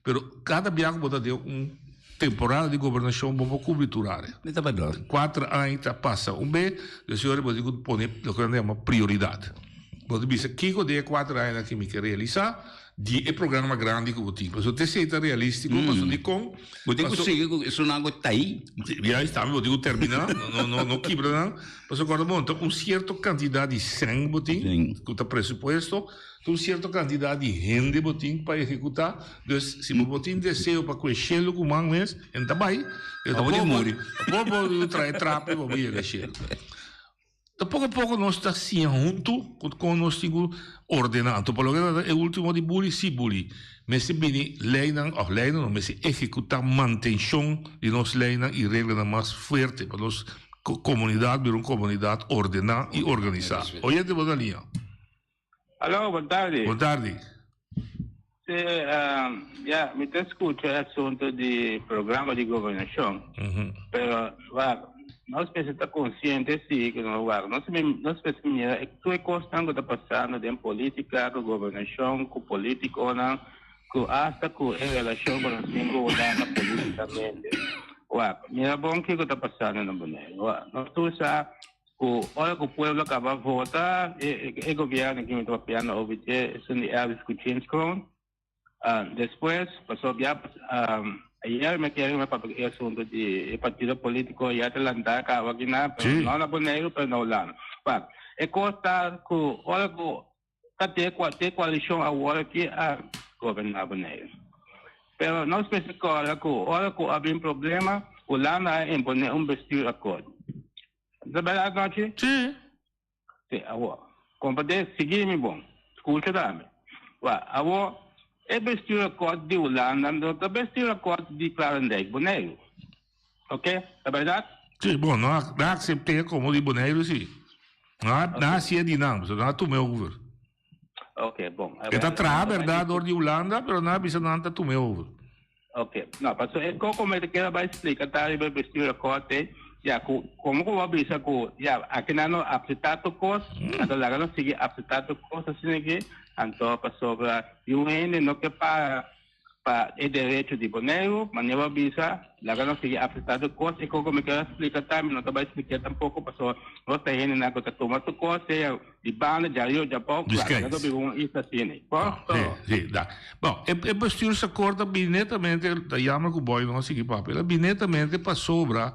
Pero kada bia ku bo ta den un temporada di gobernashon bo por kubri tur área. Mi ta berdad. Kuater aña ta pasa un be, dus e ora bo tin ku pone loke nan ta yama prioridat. Bo ta bisa kiko den e kuater añanan aki mi ke realisá, Di e programa grandi ku bo tin. Pasobra te esei ta realístiko, pasobra dikon? Bo tin ku sigui ku esunnan ku ta ei. Juist, tambe bo tin ku terminá, no, no, no kibra nan. Pasobra kòrda bon, ta un sierto kantidat di sèn bo tin, ku ta presupuesto, ta un sierto kantidat di hende bo tin pa ehekutá. Dus, si bo bo tin deseo pa kue shelu ku man mes, en ta bai. Bo tin muri. Bo bo trae trapi pa bo yega shelu. Ta poko poko nos ta siña huntu kon nos tin ku ordená. Anto pa loke ta trata e último di buli, sí buli. Mester bini leinan òf leinan no mester ehekutá mantenshon di nos leinan i reglanan mas fuerte pa nos komunidat bira un komunidat ordená i organisá. Oyente bo ta liña. Aló, bon tardi. Bon tardi. Sí, ya, mi ta skucha e asunto di programa di gobernashon, pero wak, Nos mester ta konsiente si ku nos wak nos nos mester mira e tur e kosnan ku ta pasando den politika ku gobernashon ku politikonan ku asta ku e relashon ku nos tin ku Hulanda politikamente. Wak mira bon kiko ta pasando na Boneiru. Wak nos tur sa ku ora ku pueblo kaba vota e e gobierno ku mi ta papiando over dje esun di Elvis Kuchins Kroon Despues, pasobra ya ayer mi a kere mi papia e asunto di e partido politico ya ta lanta caba aki na, pero no na Boneiru pero na Hulanda. Wak, e cos ta cu ora cu ta te te coalicion awor aki a goberna Boneiru. Pero nos mester corda cu ora cu a bin problema, Hulanda a impone un bestuurakkoord. Ta berdad nochi? Si. Sí, awor, komprendé, sigui mi bon, skucha tambe. Wak, awor, e bestuurakkoord di Hulanda no ta bestuurakkoord di Kralendijk, Boneiru. Oké? Ta bèrdat? Sí, bon, nan a, nan a aksept'é komo di Boneiru, sí. Nan a, nan a hasié di nan, pasobra nan a tum'é over. Oké, bon. E ta traha bèrdat dor di Hulanda, pero nan a bisa nan ta tum'é over. Ok, no, pasobra e koko mi ta kere bai splika ta riba e bestuurakkoord ei, ya ku komo ku bo a bisa ku ya akinan no apseptá tur kos, anto laga nos sigui apseptá tur kos asina aki, anto pasobra yu hende no ke para pa e derecho di Boneiru, manera bo a bisa, laga nos sigui apseptá tur kos, e koko mi kere splika ta, mi no ta bai splik'é tampoko pasobra nos ta hendenan ku ta tuma tur kos sea Di banda djario djabou Discreet. claro, no biba un isla asina. Ah, Por sí, sí, da. Bon, e, e bestuursakkoord ta bini netamente, ta jammer ku Boy no a sigui papia, el a bini netamente pasobra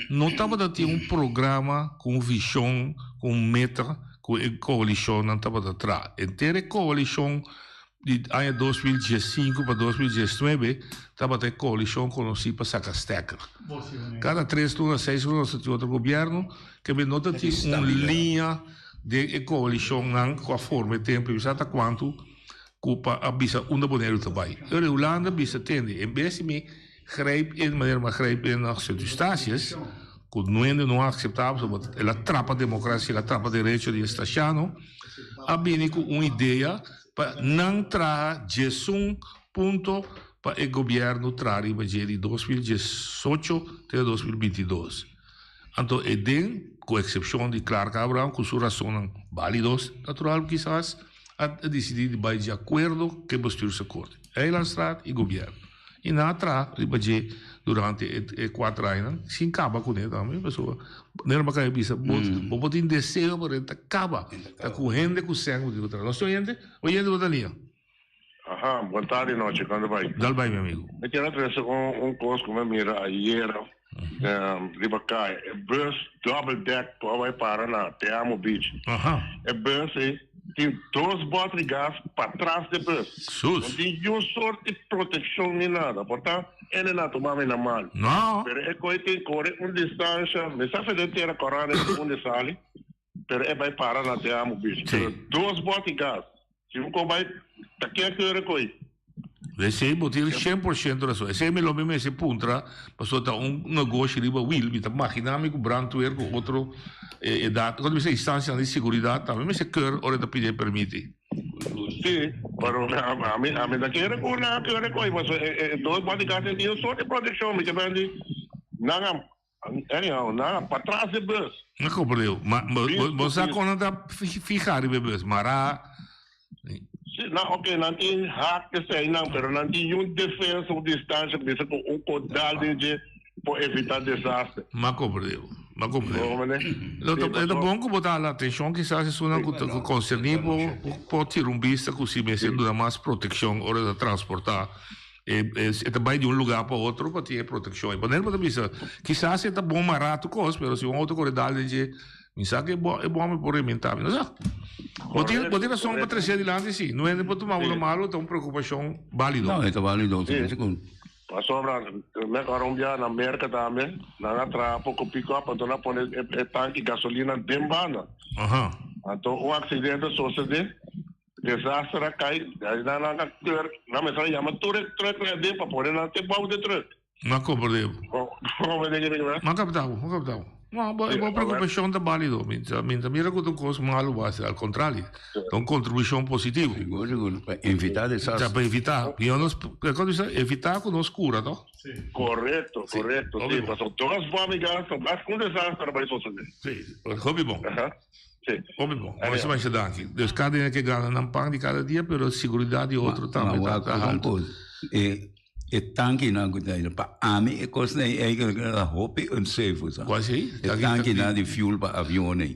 no tabata tin un programa ku un vishon, ku un meta ku e koalishonnan tabata traha. Henter e koalishon di aña 2015 pa 2019 tabata e koalishon konosí pa saka stekker. Kada tres luna, seis luna nos ta tin otro gobièrnu, ke men no ta tin un liña den e koalishonnan ku a forma e tempu ei. Sa ta kuantu ku pa a bisa unda Boneiru ta bai. Ora Hulanda bisa tende, en bes di mi grijp in manera mi a grijp in na Sint Eustatius, ku nuende no a akseptá pasobra el a trapa demokrasia, el a trapa derecho di e stasiano, a bini ku un idea Pa nan traha diesun punto pa e gobièrnu traha riba dje di 2018 te 2022. Anto e den, ku eksepshon di Clark Abraham ku su rasonnan bálidos, natural kisas, a disidí di bai di akuerdo ku e bestuursakkoord, Eilandstraat i gobièrnu. I nan a traha riba dje durante e kuater añanan sin kaba kuné tambe pasobra nera baka e bisa bo bo por tin deseo pero e ta kaba ta ku hende ku sèn bo tin ku traha. Nos tin oyente? Oyente bo ta lia? Aha, bon tardi nochi, kon ta bai? Dal bai mi amigo. Mi kier a trese un un kos ku mi a mira ayera riba kaya, e bus double deck ku a bai para na Te Amo Beach. Aha. E bus ei tin dos bòt di gas patras di e bus. Sus. No tin niun sort di protekshon ni nada. Por ta ene na tuma mi na mal. No. Pero e koi tin kore un distansha, mi sa fe den tera kòrá den unda e sali, pero e bai para na Te Amo Beach. Pero dos bòt di gas. Si un koi bai, ta ke kere koi? Esei bo tin 100% rason. Esei mi lo mi mester puntra, pasobra ta un negoshi riba wiel. Mi ta magina mi ku brandweer ku otro edat, kònde mi instansianan di seguridat tambe mester keur ora e ta pidi e permiti. Si, pero ami ami ta kere ku nan a kere koi, pasobra e dos bodyguards ei tin un sort di protekshon. Mi ta bende nan a, anyhow, nan a patras di bus. Mi a komprende. Ma bo sa kon nan ta fiha riba e bus? Mara. Si, nan, ok, nan tin hak eseinan, pero nan tin un defensa, un distancia, ku bisa ku un kodal den dje por evita desaster. M'a komprende, m'a komprende. Lo ta, e ta bon ku bo ta hala atenshon, kisas esunnan ku ta konserní por, por tira un bista ku si mester duna mas protekshon ora ta transportá e, e ta bai di un lugá pa otro pa tin e protekshon. E manera bo ta bisa, kisas e ta bon mará tur kos, pero si un outo kore dal den dje, Mi sa ku e bo e bo por rementá mi. No sa. Bo tin bo tin rason pa trese adilanti si. No hende por tuma uno malu ta un preokupashon bálido. No, e ta bálido. Sí. Pasobra me acorda un biaha na Merca tambe, nan a traha poco pick-up, anto nan a pone e e tanki gasolina den banda. Aha. Anto un accidente a sosode, desaster a cay, nan nan a keur, nan mester a yama tur e truck nan aden pa pone nan te bou de truck. M'a comprende. Bo comprende kico mi ta? M'a capta bo, m'a capta bo. No, bo, bo preocupacion ta válido. Mi ta, mi ta mira cu ta un cos malo base, al contrario. Ta un contribucion positivo. Sigur, sigur. Pa evita desastre. Ta pa evita. Yo nos, con bisa, evita cu nos cura, no? Correcto, correcto. Hopi Sí, bon. paso todas bo amigas, mas cu un desastre bai sosode. Sí, hopi bon. Aha. Sí. Hopi bon. Masha masha danki. Dus cada hende ke gana nan pan di cada dia, pero seguridad di otro tambe Ma ta, wak ta un halto. cos. E E tankinan ku ta pa ami e kosnan ei eigenlijk ta hopi unsafe sa. Kua esei? E tankinan di fuel pa avion ei.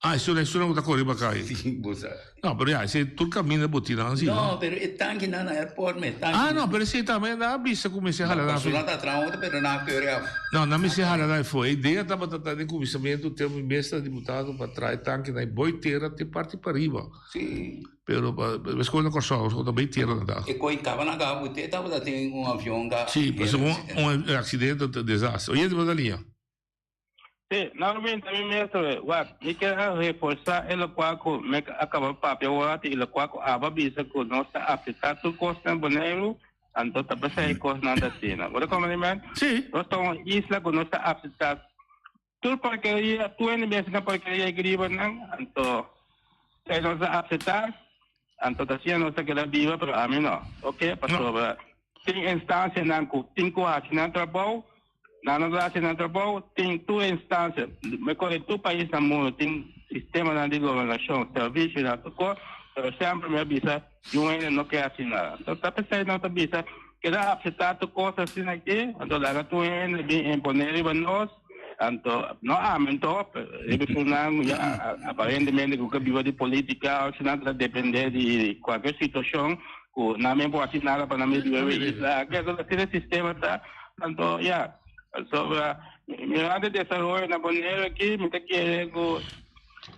Ah, esun esunnan ku ta kore pa kai. Si, bo sa. No, pero ya, esei tur kaminda bo tin nan si, no? No, pero e tankinan na airport me, tankinan. Ah, no, pero esei tambe nan a bisa ku mester hala nan. Pasobra nan ta traha otro, pero nan a keuri af. No, nan mester hala nan afó. E idea tabata ta den kuminsamentu tempu mi mes ta diputado pa traha e tankinan ei boi tera te parti pariba. Si. Pero pa escola na Corsou, escola ta bay tierra na ta. E coi caba na caba cu te tabata tin un avion ca Si, pues un un accidente ta desastre. Oyente bo ta liña. Si, normalmente mi mes ta wak, mi kier a reforsa e locual cu mi a caba papia awor y locual cu aba bisa cu nos ta acepta tur cos na Boneiru, anto ta p'esei e cosnan ta asina. Bo ta comprende mi? Si. Nos ta un isla cu nos ta acepta Tur porkeria, tur hende mester na porkeria e gribanan, anto esei nos a aseptá, anto ta asina nos ta keda biba, pero ami no, oke, pasobra tin instansianan ku tin ku hasi nan trabou, nan no ta hasi nan trabou, tin tur instansia, mi kore tur pais na mundu tin sistemanan di gobernashon, servisionan, tur kos, pero semper mi a bisa un hende no ke hasi nada, anto ta p'esei nos ta bisa keda aseptá tur kos asina aki, anto laga tur hende bin imponé riba nos. Anto, no ami anto, riba esunnan ya aparentemente ku ke biba di politika, esunnan ta depende di kualke situashon ku nan men por hasi nada pa nan mes biba e isla aki. Anto asina e sistema ta. Anto ya, pasobra mirando e desaroyo na Boneiru aki mi ta kere ku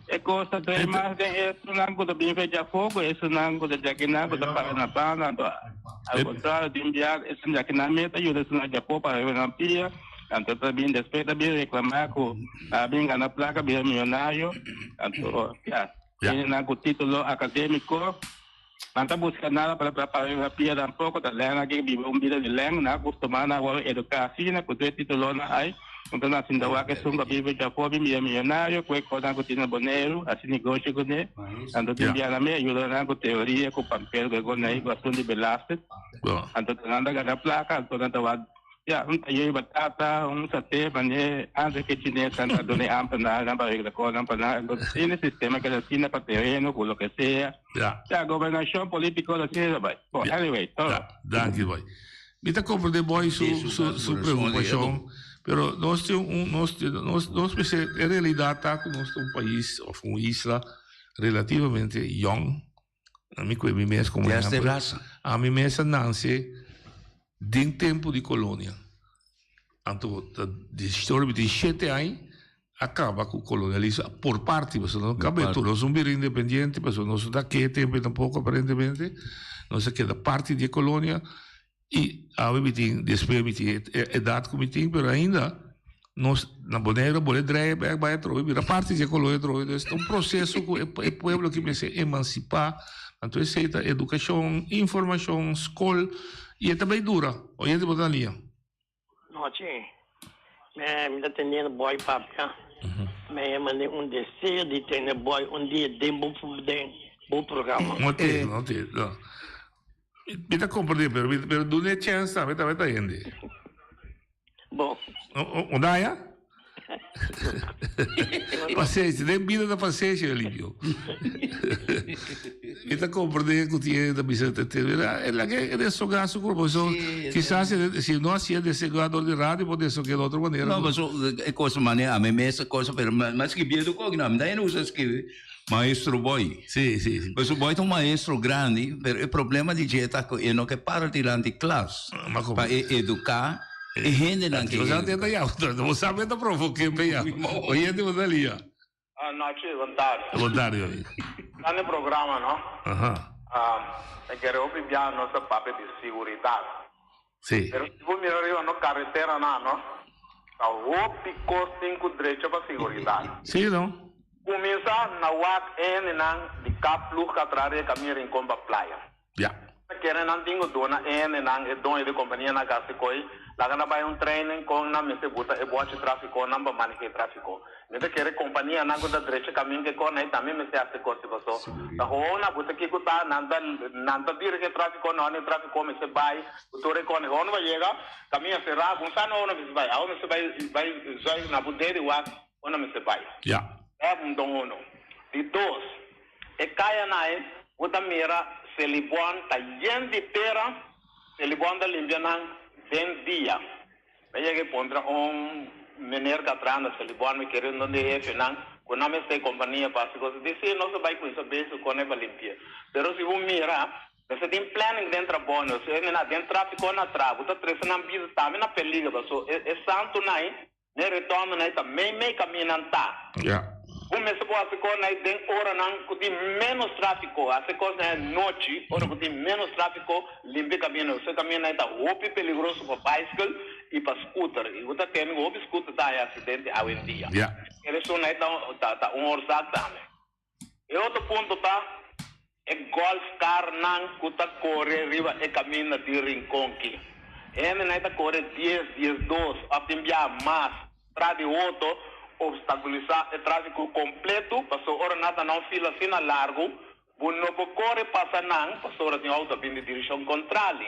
e kos ta trae mas den esunnan ku ta bin fe djafó ku esunnan ku ta djakinan ku ta para na banda. Anto al kontrario tin bia esun djakinan mes ta yuda esunnan djafó para riba nan pia. Anto ta bin despues ta bin reclama cu a bin gana placa bira miyonario anto ya hendenan cu titulo academico nan ta busca nada pa pa riba pia tampoco ta lèn nan ke biba un bida di lèn nan a custuma nan a wòrdu educa asina cu tur e titulonan ay anto nan sinta wak esun cu a biba djafó bin bira miyonario cu e cosnan cu tin na Boneiru haci negoshi cune anto tin bia nan mi a yuda nan cu teoria cu papel cu e cosnan ay cu asunto di belasting anto nan ta gana placa anto nan ta wak Ya, un tayer batata, un saté, mane antes ke chinesnan ta duna e ambtenaarnan pa regla kosnan pa nan. Entonces tin e sistema ke ta asina pa tereno ku loke sea. Ya. Ya, gobernashon politiko ta asina ta bai. Bon, anyway, todo. Ya, danki boy. Mi ta komprende boy su su su preokupashon, pero nos tin un nos nos nos mester e realidat ta ku nos ta un pais òf un isla relativamente yòn. Ami ku mi mes komo ehèmpel, ami mes a nanse den tempu di kolonia. Anto ta di historia mi tin shete aña a kaba ku kolonialismo por parti pasobra no kaba tur. Nos no bira independiente pasobra nos no ta ke tempu tampoko aparentemente. Nos a keda parti di e kolonia. I awe mi tin, despues mi tin e edat ku mi tin, pero ainda nos na Boneiru a bole drei bek bai atrobe, bira parti di e kolonia atrobe. Entonces ta un proseso ku e pueblo aki mester emansipá. Anto esei ta edukashon, informashon, skol, i e ta bai dura. Oyente bo ta na liña. Nochi, me mi ta teniendo boy papia. Me mande un deseo di tene boy un dia den bo den bo programa. No te, no te, no. Mi ta comprende, pero mi pero duna e chance tambe, tambe ta hende. Bon. Ondaya? Pasenshi, den bida ta pasenshi, Elipio. Mi ta comprende cu tin hende ta bisa te te e laga e desoga su cuerpo so kisas si no hacié desoga door di radio por desogué di otro manera. No paso e cosa mane ami mes e cosa pero mi a scribié tur cos no mi ta hende usa scribi maestro boy. Si si. Paso boy ta un maestro grandi pero e problema di dje ta cu e no ke para dilanti klas pa e educa e hendenan ke Bo sa tenta ya bo sa mi ta provoke pe ya oyente bo ta lia. Anochi, bon tardi. Bon tardi, amigo. Grande programa, no? Aha. Mi kere hopi bia nos ta papia di siguridat. Si. Pero si bo mira riba no kareteranan, no? Ta hopi kos tin ku drecha pa siguridat. Si, no? Kuminsá na wak e hendenan di kap plug ka traha riba e kaminda Rincon pa playa. Ya. Ta kere nan tin ku duna e hendenan, e doño di kompanianan kasi koi. Laga nan bai un training kon nan mester buta e bochi trafiko nan pa maneha e trafiko. Mi ta kere kompanianan ku ta drecha kamin ke kon ei tambe mester hasi kos si paso ta hoon a buta kiko ta nan ta nan ta dirige e trafiko na ora e trafiko mester bai ku tur e kon ei hoon bo yega kamin a sera ku un sa na ora mester bai awo mester bai bai zuig na bo dede wak ora mester bai. Ya. E un don uno. Di dos e kayanan ei bo ta mira Selibon ta yen di tera. Selibon ta limpia nan den dia. Mi a yega i puntra un meneer ku a traha na Selibon, mi kere un di e hefenan, ku nan mester e kompania pa hasi kos. E di, Sí, nos a bai kuminsá bezig kon e pa limpi'é. Pero si bo mira, mester tin planning den trabou. No si e den tráfiko na traha, bo ta trese nan bida tambe na peliger pasobra e santunan ei Ne retorno nan ta mei mei kaminnan ta. Ja. Bo mester por hasi kos nan den oranan ku tin ménos tráfiko. Hasi kos nan e nochi, ora ku tin ménos tráfiko, limpia kaminda. Pasobra e kaminda ta hopi peligroso pa baiskel i pa scooter. I bo ta tende ku hopi scooter ta haña aksidente awendia. Ja. Esun nan ta un oorzaak tambe. E otro punto ta e golf carnan cu ta core riba e caminda di Rincon ki. Hendenan ta core dies, diesdos of tin biaha mas tra di hoto obstaculisa e trafico completo pasobra ora nan ta na un fila asina largo bo no por core pasa nan pasobra tin auto a bin di direccion contrali.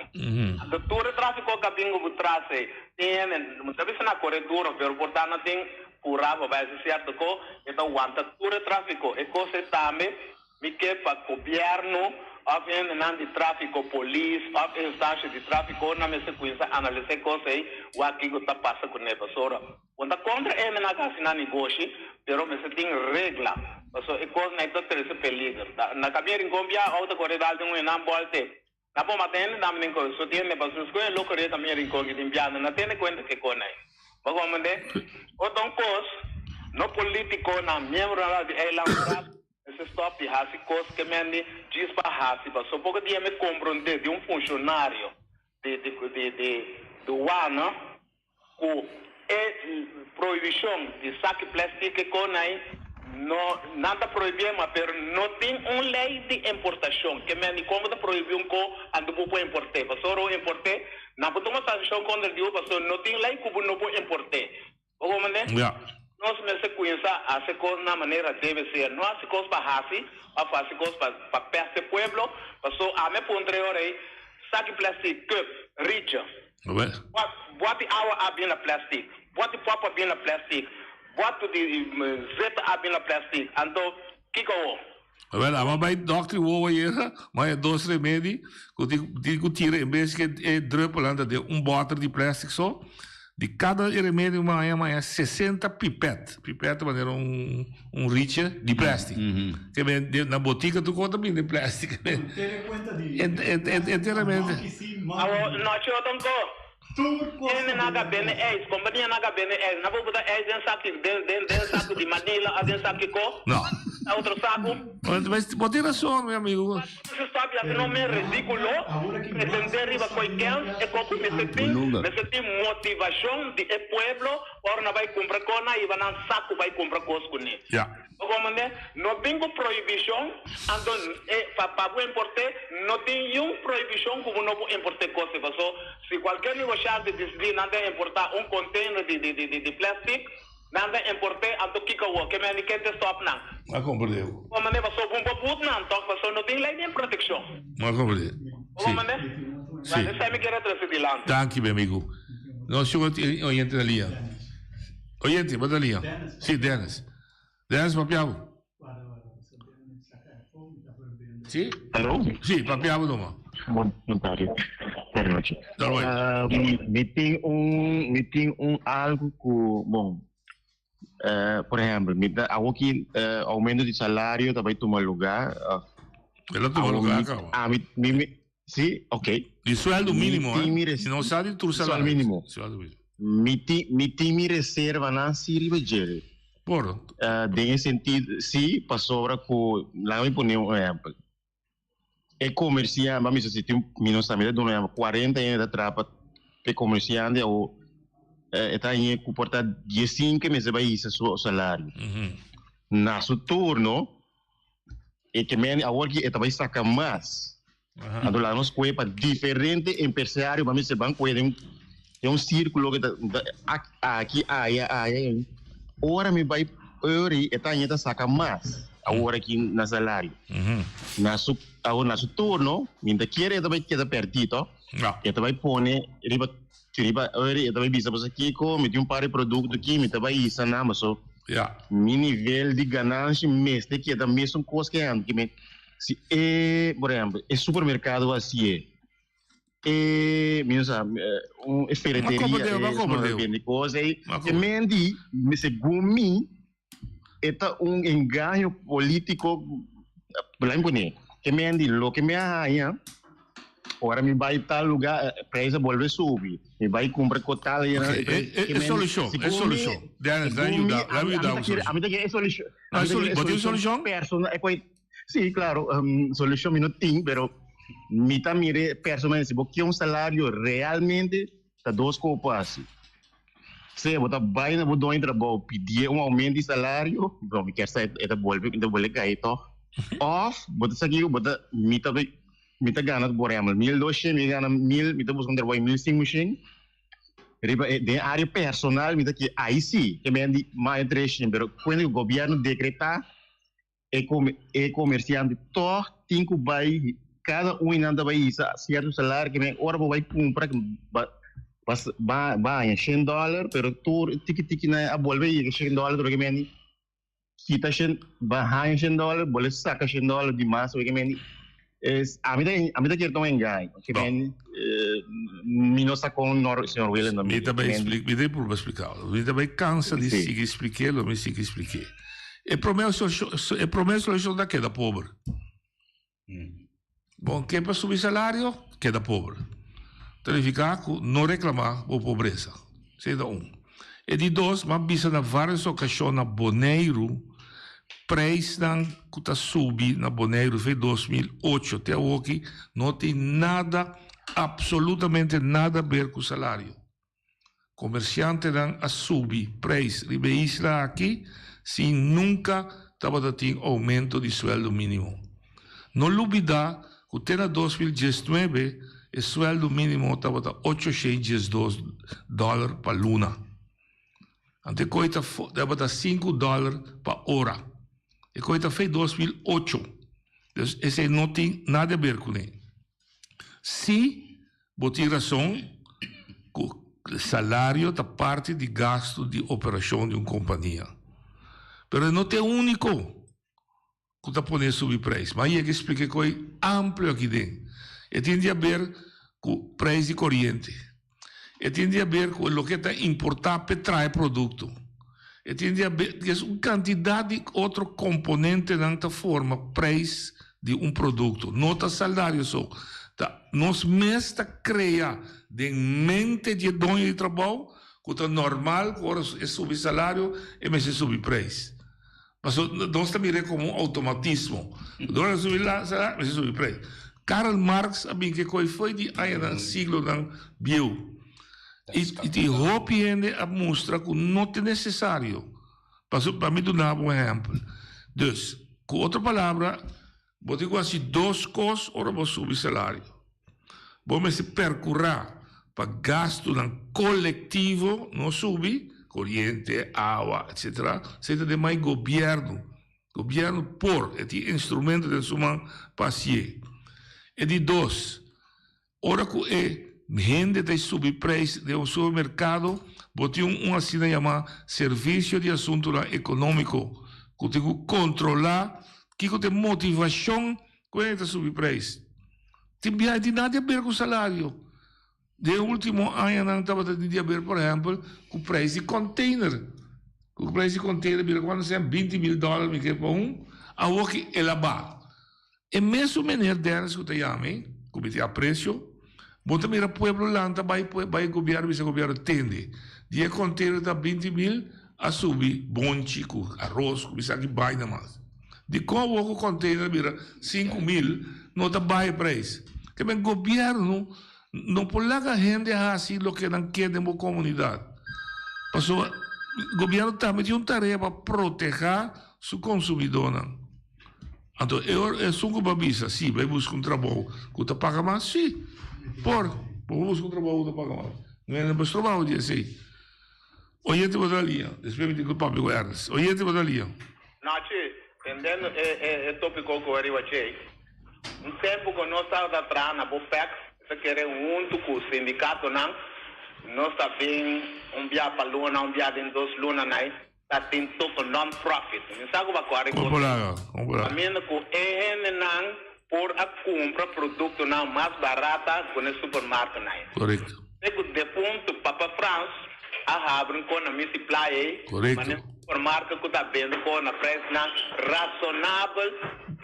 Anto tur e trafico cu a bin cu bo tras ey tin hende, no ta bisa nan core duro pero por ta nan tin Purá pa bai hasi sierto ko e ta wanta tur e tráfiko. E kos ei tambe mi ke pa gobièrnu òf hendenan di tráfiko, polis òf instansha di tráfiko nan mester kuminsá analisá e kos ei wak kiko ta pasa kuné. Pasobra bo ta kontra e hendenan ku hasi nan negoshi pero mester tin regla pasobra e kosnan ei ta trese peliger. Na Kaminda Rincon bia outo kore dal den un hendenan bòlte. Na bo mata hende dame den kos so tiende pasobra scoge loco rie ta mi rincon ki tin piano na tene cuenta ke con ai bo comprende otro cos no politico nan miembro nan di eiland raad mester stop di haci cos ke men di djis pa haci pasobra poco dia mi compronde di un funcionario di di di di douane Ku e prohibishon di saki plèstik e konai no nan ta prohibié ma pero no tin un lei di importashon ke men di kon bo ta prohibí un ko anto bo por import'é pasobra bo import'é nan por tuma sanshon kontra di bo pasobra no tin lei ku bo no por import'é bo komprendé? Ya. Nos mester kuminsá hasi kos na manera debe ser no hasi kos pa hasi òf hasi kos pa pa pèste pueblo pasobra ami a puntra e ora ei saki plèstik kùp richa. Boa di awa a bin na plastic, boa di pòp a bin na plastic, boa di zeta a bin na plastic, anto kiko awor? Wel, aba bai dokter wowo ayera, ma e dos remedi ku tin ku tira en bes ke e druppelnan ta den un boter di plastic so, di kada e remedi mi haña mi haña sesenta pipet, pipet ta manera un un rietje di plastic. Ke men na botica tur kos ta bini den plastic. Enteramente. Awo nochi otro nko. Hende nan ka bende ijs, kompania nan ka bende ijs. Nan por buta ijs den saki, den den den saku di Manila of den saki ko. No. Ta otro saku. Bo tin rason, mi amigo. Su stop ya no men ridículo pretende riba koy kens e ko ku mester tin, mester tin motivacion di e pueblo ora nan bay cumpra ko nan hiba nan saku bay cumpra kos cune. Ya. Bo comprende? No bin cu prohibicion anto e pa pa bo importe no tin yun prohibicion cu bo no por importe kos paso si cualkier negociante dicidi nan ta importa un container di di di di plastic Nan ta import'é, anto kiko awor? Ke mende ken te stòp nan? M'a komprendé. Bo mande paso bo por but nan tòg paso no tin lei den protekshon. M'a komprendé. Bo Sí. mande? Sí. Bueno, esei mi kere trese dilanti. Danki, mi amigu. Nos tin otro oyente na liña. Oyente, bo ta na liña? Sí, Dennis. Dennis, papia bo. Sí? Aló? Sí, papia bo numa. Bon tardi. Buenas noches. Mi tin un, mi tin un algo ku, bon, eh, por ejemplo, mi ta awoki eh, aumento di salario ta bai tuma lugar. El a tuma lugar caba. Ah, mi, mi, mi, sí, ok. Di sueldo mínimo, eh? Si no sa di tur Sueldo salario. mínimo. Sueldo mínimo. Mi tin, mi tin mi reservanan sí riba djere. Por? Den e sentido, sí, pasobra ku, laga mi pone un ehèmpel. E komersiante, ban bisa si tin, mi no sa, mi ta duna un ehèmpel, kuarenta hende ta traha pa e komersiante awo e ta hañ'é ku por ta diesinke mester bai hisa su salario. Na su turno, e ke mende awor ki e ta bai saka mas. Anto laga nos kohe pa diferente empresario, ban bisa ban kohe den. E un círculo que ta aki aya aya. Ora mi bai ori e ta ta saca mas awor aki na salario. Na su awor na su turno mi ta kier e ta bai keda perdí to. E ta bai pone riba riba ori e ta bai bisa boso kiko mi tin un par di producto aki mi ta bai hisa nan boso mi nivel di ganancia mester keda mesun cos ke antes. Si e por ehempel e supermercado hacié E, mi no sa, un e ferreteria, e no ta bende cos ei. E men di, segun mi, e ta un engaño politico, laat mi pone, e men di loke mi a haña, ora mi bai tal lugar, prijs a bolbe subi, mi bai cumpra cu tal E, e solucion, e solucion. Dennis, laat mi yuda, laat mi yuda un solucion. Ami ta kere e solucion. Bo tin un solucion? Persona, e koi, Sí, claro, solucion mi no tin, pero mi ta mire personalmente, si bo kier un salario realmente, ta dos cos por haci. Sea bo ta bay na bo doño di trabou pidié un aumento di salario, bon, mi kier sa e ta bolbe, e ta bolbe cay toch. Of bo ta sa kico, bo ta, mi ta, mi ta gana por ehempel 1200, mi gana mil, mi ta busca un trabou di 1500, riba e, den area personal mi ta kier, ahi si, ke men di mas di 300, pero cuenta cu gobierno decreta E e comerciante toch tin cu bay cada un y nan ta bay hisa cierto salario que men ora bo bay cumpra ba ba ba haña shen dollar pero tur tiki tiki nan a bolbe yega shen dollar pero ke men kita shen ba haña shen dollar bolbe saca shen dollar di mas ke men es ami ta ami ta kier ta un engaño ke men mi no sa con señor Willem ta Mi ta bay explica, mi ta purba explica. Mi ta bay cansa di sigui explique lo mi sigui explique. E prome solucion, e prome solucion ta keda pober. Bon ke pa subi salario, keda pober. Ta nifica cu no reclama bo pobresa. Esey ta un. E di dos, m'a bisa na varios ocasion na Boneiru, prijsnan cu ta subi na Boneiru fe 2008 te awoki no tin nada, absolutamente nada ber cu salario. Comerciantenan a subi prijs riba e isla aki sin nunca tabata tin aumento di sueldo minimo. No lubida cu te na 2019 e sueldo minimo tabata 812 dollar pa luna. Anto e coy ta tabata sinku dollar pa ora. E coy ta fe 2008. Dus esey no tin nada di haber cune. Si bo tin rason cu salario ta parti di gasto di operacion di un compania. Pero e no ta e unico. Ku ta pone subi preis. Ma yega splika e koi amplio aki den. E tin di haber ku preis di koriente. E tin di haber ku loke ta importá p'e traha e produkto. E tin di haber, es un kantidat di otro komponentenan ta forma preis di un produkto. No ta salario so. Ta nos mes ta krea den mente di e doño di trabou ku ta normal ku ora e subi salario e mester subi preis. Pasobra nos ta mir'é komo un outomatismo. Dor a subi la salario, mester subi preis. Karl Marx a bin ke koi fo'i di añanan, siglonan bieu. I tin hopi hende a mustra ku no ta nesesario. Pasobra pa mi duna bo un ehèmpel. Dus, ku otro palabra, Bo tin ku hasi dos kos ora bo subi salario. Bo mester perkurá pa gastunan kolektivo no subi, koriente, awa, etsetera. Esei ta den man gobièrnu. Gobièrnu por, e tin instrumento den su man pa hasié. E di dos, Ora ku e hende ta subi preis den un supermerkado, bo tin un asina yamá Servisio di Asuntunan Ekonómiko ku tin ku kontrolá kiko ta e motivashon ku e hende ta subi preis. Tin biaha tin nada di aber ku salario. Den e último añanan tabata tin di aber, por ehèmpel, ku preis di kònteiner. Ku preis di kònteiner bira kuantu sea 20.000 dòler mi ke pa un, awor ki el a baha. E mesun meneer Dennis ku ta yama ku mi tin apresio, bo ta mira pueblo lanta bai bai gobierno bisa gobierno tende di e container ta 20.000 a subi bonchi ku aros ku bisa ki baina mas. Dikon awor ku container a bira 5.000 no ta baha e prijs? Ke men gobierno no por laga hende hasi loke nan kier den bo komunidat. Pasobra gobierno tambe tin un tarea pa proteha su konsumidónan. Anto e ora esun ku bo a bisa, si, bai buska un trabou ku ta paga mas, si, por, bo por buska un trabou ku ta paga mas. No por stroba di esei. Oyente bo ta lia, despues mi tin ku papia ku Ernst. Oyente bo ta lia. Nachi, tendendo e e e topiko ku ariba djei, un tempu ku nos tabata traha na Bopec, ta kere huntu ku sindikatonan, nos ta bin un bia pa luna, un bia den dos luna nai, ta tin toko non-profit. Mi sa ku bo a kòrda e kos ei. Kaminda ku e hendenan por a kumpra produktonan mas barata ku na e supermarketnan ei. Korekto. Te ku defuntu Papa Frans a habri un kos na Missy Playa ei, manera un supermarket ku ta bende kos na preisnan rasonabel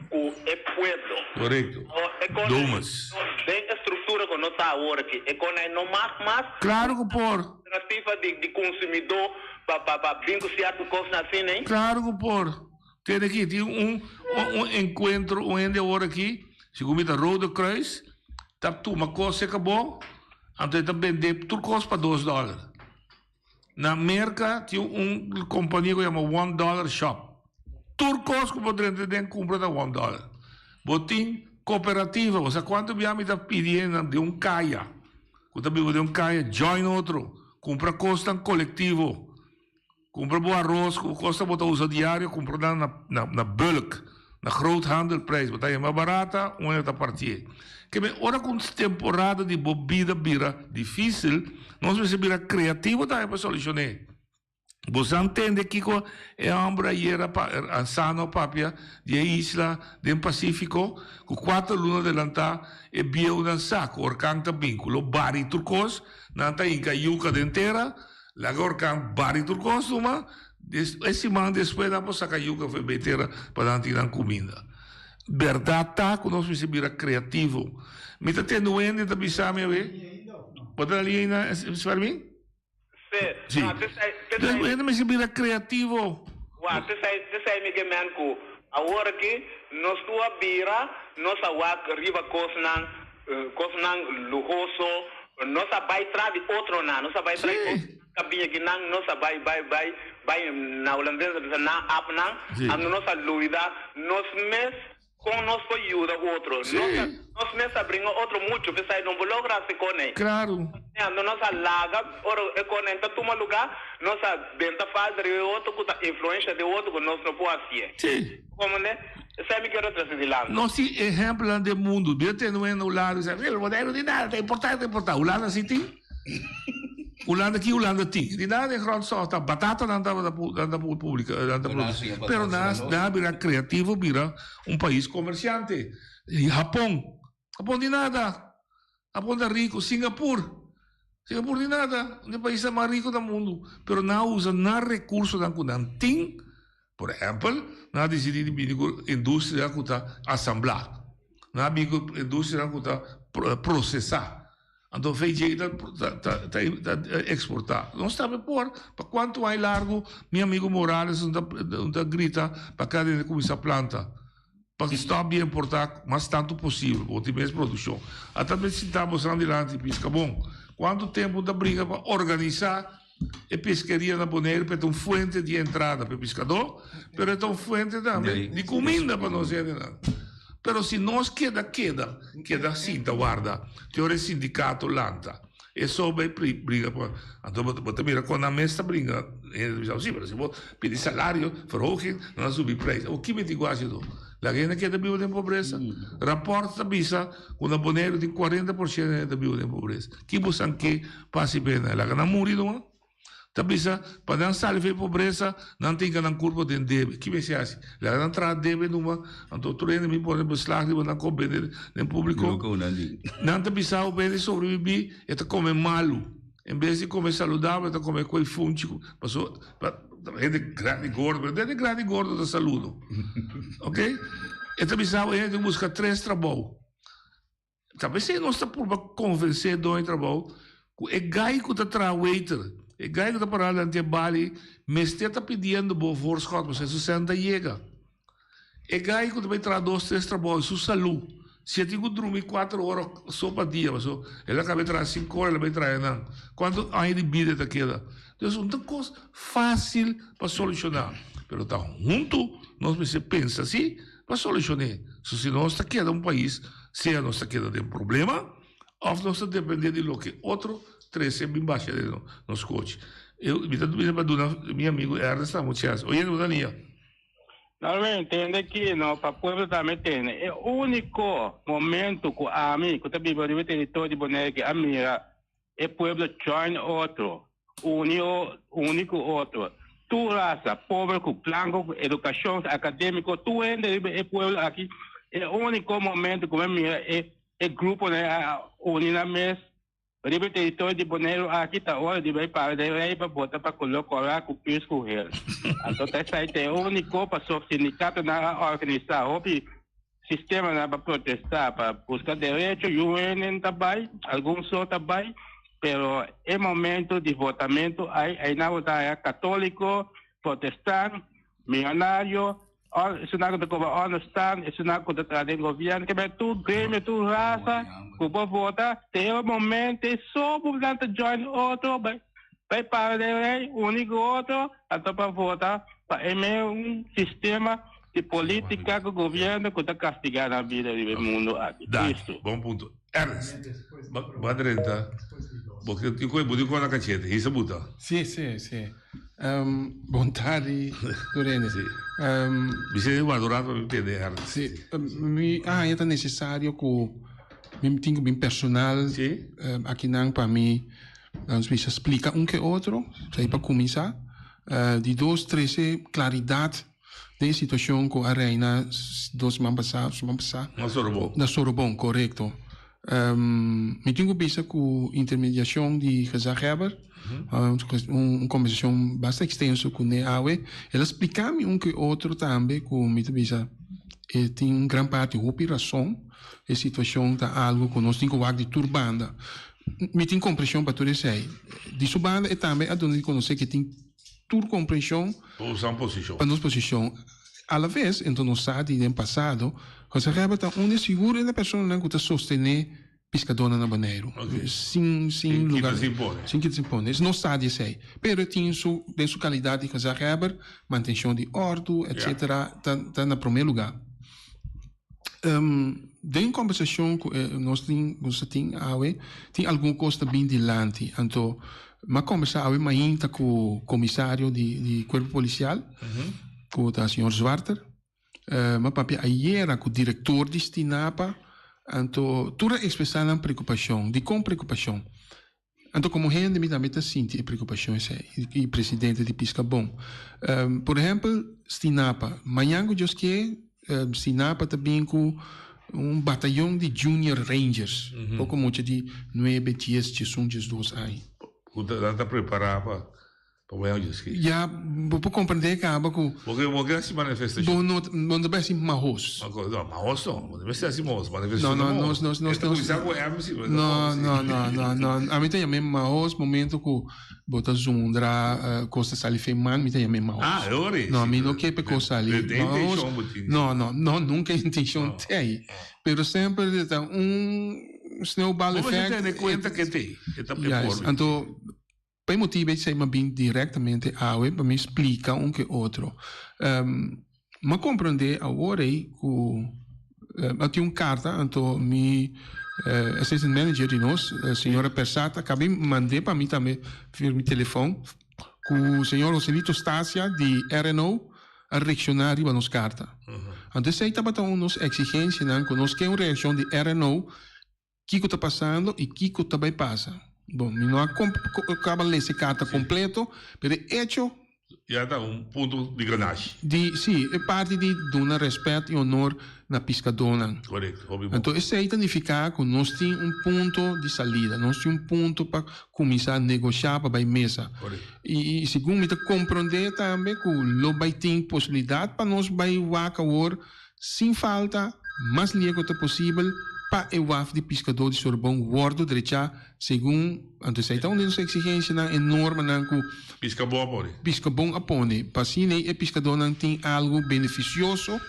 ku e pueblo. Korekto. E kos Domus. Den e struktura ku nos ta awor aki, e kos ei no mag mas. Klaro ku por. Alternativa di di consumidor pa pa pa bin cu cierto cosnan asina ey? Claro cu por. Tene aki tin un un encuentro un hende awor aki, segun mi ta Rode Kruis, ta tuma cos cerca bo, anto e ta bende tur cos pa dos dollar. Na Merca tin un compania cu yama One Dollar Shop. Tur cos cu bo drenta den cumpra ta one dollar. Bo tin cooperativa, bo sa cuanto bia mi ta pidi hendenan den un caya. Ku ta biba den un kaya, join otro, kumpra kosnan kolektivo. Kumpra bo aros, ku kosnan bo ta usa diario, kumpra nan na na na bulk, na groothandelprijs. Bo ta haña mas barata, un hende ta partié. Ke men ora ku un temporada di bo bida bira difísil, nos mester bira kreativo tambe pa solushoné. Bo sa ntende kiko e homber ayer a sano a papia di e isla den Pacifico ku kuater luna adelantá e bieunan sa ku orkan ta bin ku lo bari tur kos, nan ta hinka yuka den tera, laga orkan bari tur kos tuma, e siman despues nan por saka yuka for e tera pa nan tin nan kuminda. Bèrdat ta ku nos mester bira kreativo. Mi ta tende un hende ta bisa mi awe, bo ta na liña ainda Fermin? Sí. No, t'esei, Hende mester bira creativo. Wa, t'esei, t'esei mi ke men ku awor aki nos tur a bira, nos a wak riba kosnan, kosnan luhoso, nos a bai tras di otronan, nos a bai tras di otronan ka biña aki nan, nos a bai, bai, bai, bai na hulandes a bisa nan ap nan, anto nos a lubida nos mes. Kon nos por yuda otro? Sí. Nos a, nos mes a bringa otro mucho, p'esei no por logra hasi kon ei. Klaru. Anto nos a laga, ora e kon ei ta tuma lugá, nos a benta falta riba e otro ku ta influensha den otro ku nos no por hasié. Sí. Komprendé? Esei mi kere trese dilanti. Nos tin ehèmpelnan den mundu. Bira tende un hende na Hulanda bisa, Mira, Boneiru tin nada, ta importá, ta importá. Hulanda si tin? Hulanda ki Hulanda tin? Di nada den grondstof ta batata nan tabata nan ta publica nan ta produci pero nan a bira creativo bira un pais comerciante Japon Japon di nada Japon ta rico Singapur Singapur di nada un di paisnan mas rico na mundo pero nan a usa nan recursonan cu nan tin por ehempel nan a dicidi di bini cu industria cu ta asambla nan a bini cu industrianan cu ta procesa. Anto VJ ta ta ta exporta. Nos tambe por, pa cuanto aña largo mi amigo Morales un ta un ta grita pa cada hende cuminsa planta. Pa stop di importa mas tanto posibel, bo tin mes produccion. Ata mi sinta bosan dilanti pisca bon. Cuanto tempo un ta bringa pa organisa e pesqueria na Bonaire pa e ta un fuente di entrada pa e piscador, pero e ta un fuente tambe di cuminda pa nos hendenan. Pero si nos keda keda, keda sinta warda te ora e sindicato lanta, e so bay bringa pa, anto bo ta mira con nan mes ta bringa, hende ta bisa, si, pero si bo pidi salario, verhoging, nan a subi prijs. Awor ki miti guasi do? Laga hende keda biba den pobresa. Rapport ta bisa cu na Boneiru tin 40% di hende ta biba den pobresa. Ki bo san ke pa hasi pena? Laga nan muri numa. Ta bisa pa nan sali for e pobresa nan tin ka nan kurpo den debe. Ki mester hasi? Laga nan traha debe numa, anto tur hende bin pone beslag riba nan kop bende den publico. Nan ta bisa bo pa hende sobrevivi e ta kome malu. En bes di kome saludabel e ta kome koe funchi. Paso hende grandi gordo, pero hende grandi gordo ta saludo. Ok? E ta bisa bo hende tin buska tres trabou. Ta p'esei nos ta purba konvensé doño di trabou ku e gai ku ta traha waiter, e gai ku ta pará dilanti e bali mester ta pidiendo bo voorschot pasobra su sèn ta yega. E gai ku ta bai traha dos tres trabou su salú, si e tin ku drumi kuater ora so pa dia pasobra el a kaba di traha sinku ora el a bai traha nan, kuantu aña di bida e ta keda? Entonces un ta kos fásil pa solushoná, pero ta huntu nos mester pensa si. Pa solucion'é. So si nos ta keda un pais, sea nos ta keda den problema of nos ta depende di loke otro trese bin basha den nos kochi. Mi ta bisa pa duna mi amigu Ernest tambe un chèns. Oyente bo ta nia. Norman, tende aki no, pa pueblo tambe tende. E úniko momento ku ami ku ta biba riba e teritorio di Bonaire ke a mira e pueblo join otro, uni uni ku otro, tur rasa, pober ku blanko ku edukashon akadémiko, tur hende riba e pueblo aki, e úniko momento ku mi a mira e e gruponan a uni nan mes Riba e teritorio di Boneiru aki ta ora di bai para den rei pa bota pa koló kòrá ku püs ku hel. Anto ta esei ta e úniko paso sindikatonan a organisá hopi sistemanan pa protestá pa buska derecho, UN ta bai, algun so ta bai, pero e momento di votamentu ai einan bo ta haña katóliko, protestant, miyonario, Esunnan ku ta koba ònderstaan, esunnan ku ta traha den gobièrnu, ke bai tur gremio, tur rasa ku por vota, te e momento ei so bo nan ta join otro bai bai para den rei uni ku otro anto pa vota pa e meun sistema di politica ku gobièrnu ku ta kastiga nan bida riba e mundu aki. Danki. Bon punto. Ernst, bo a drenta, bo tin ku na kachete, hisa buta. Si, si, si. Bon tardi tur hende. Sí. Mi sey warda un rato pa mi tende Ernst. Sí. Mi a haña ta necesario ku mi tin ku bin personal akinan pa mi nos bisa splika un ke otro, esei pa kuminsá. Di dos trese klaridat den e situashon ku a reina dos siman pasá, siman pasá. Na Sorobon. Na Sorobon, korekto. Mi tin ku bisa ku intermediashon di gezaghebber, un kombersashon basta ekstenso ku ne awe, el a splika mi un ke otro tambe ku mi ta bisa e tin un gran parti hopi rason, e situashon ta algu ku nos tin ku wak di tur banda. Mi tin komprenshon pa tur esei. Di su banda e tambe a duna di konosé ku e tin tur komprenshon pa nos posishon. Alaves, enton nos sa di den pasado, Gezaghebber ta un di sigur e personanan ku ta sostené piskadónan na Boneiru. Sin sin lugar. Sin kita sin pone. Nos sa di esei. Pero e tin su den su kalidat di Gezaghebber, mantenshon di òrdu, etsetera, ta ta na promé lugá. Den kombersashon ku nos tin nos ta tin awe, tin algun kos ta bin dilanti. Anto mi a kombersá awe mainta ku komisario di di kuerpo polisial, ku ta señor Zwarter. Mi a papia ayera ku direktor di Stinapa. Anto tur a ekspresá nan preokupashon. Dikon preokupashon? Anto komo hende mi tambe ta sinti e preokupashon esei i presidente di Piskabon. Por ehèmpel Stinapa, mañan ku Dios ke Stinapa ta bin ku un batayon di Junior Rangers, poko mucha di nuebe, dies, diesun, diesdos aña. Ku nan ta prepará pa Pa bo hende ski. Ya, bo por comprende caba cu. Bo ke, bo ke haci manifestacion. Bo no, bo no ta bay haci mahos. No, mahos no. Bo no mester haci mahos. Manifestacion no, no, nos, nos, nos. E ta cuminsa cu M si, pero No, no, no, no, no. Ami ta yam'e mahos momento cu bo ta zundra, cos ta sali fe man, mi ta yam'e mahos. Ah, e ora ei. No, mi no ke p'e cos sali mahos. De intencion bo tin. No, no, no, nunca intencion t'ei. Pero semper ta un sneeuwbal effect. Bo mester tene cuenta ke t'ei. E ta e forma. Anto. Pa e motibu esei m'a bin direktamente awe pa mi splika un ke otro. M'a komprondé awor ei ku a tin un karta anto mi assistant manager di nos, señora Persat, a kaba di mand'é pa mi tambe via mi telefòn ku señor Joselito Stasia di RNO a reakshoná riba nos karta. Anto esei tabata un nos eksigensianan ku nos ke un reakshon di RNO. Kiko ta pasando i kiko ta bai pasa? Bon, mi no a kaba lesa e karta kompleto, pero e echo. Ya ta un punto di ganashi. Di, si, e parti di duna rèspèt i onor na piskadónan. Korekto, hopi bon. Anto esei ta nifiká ku nos tin un punto di salida, nos tin un punto pa kuminsá negoshá, pa bai mesa. Korekto. I segun mi ta komprondé tambe ku lo bai tin posibilidat pa nos bai wak awor Sin falta, mas lie ku ta posibel pa e waf di piskadó di Sorbon wòrdu drechá segun, anto esei ta un di nos eksigensianan, e normanan ku. Piskabon a pone. Piskabon a pone, pa asina e piskadónan tin algu benefisioso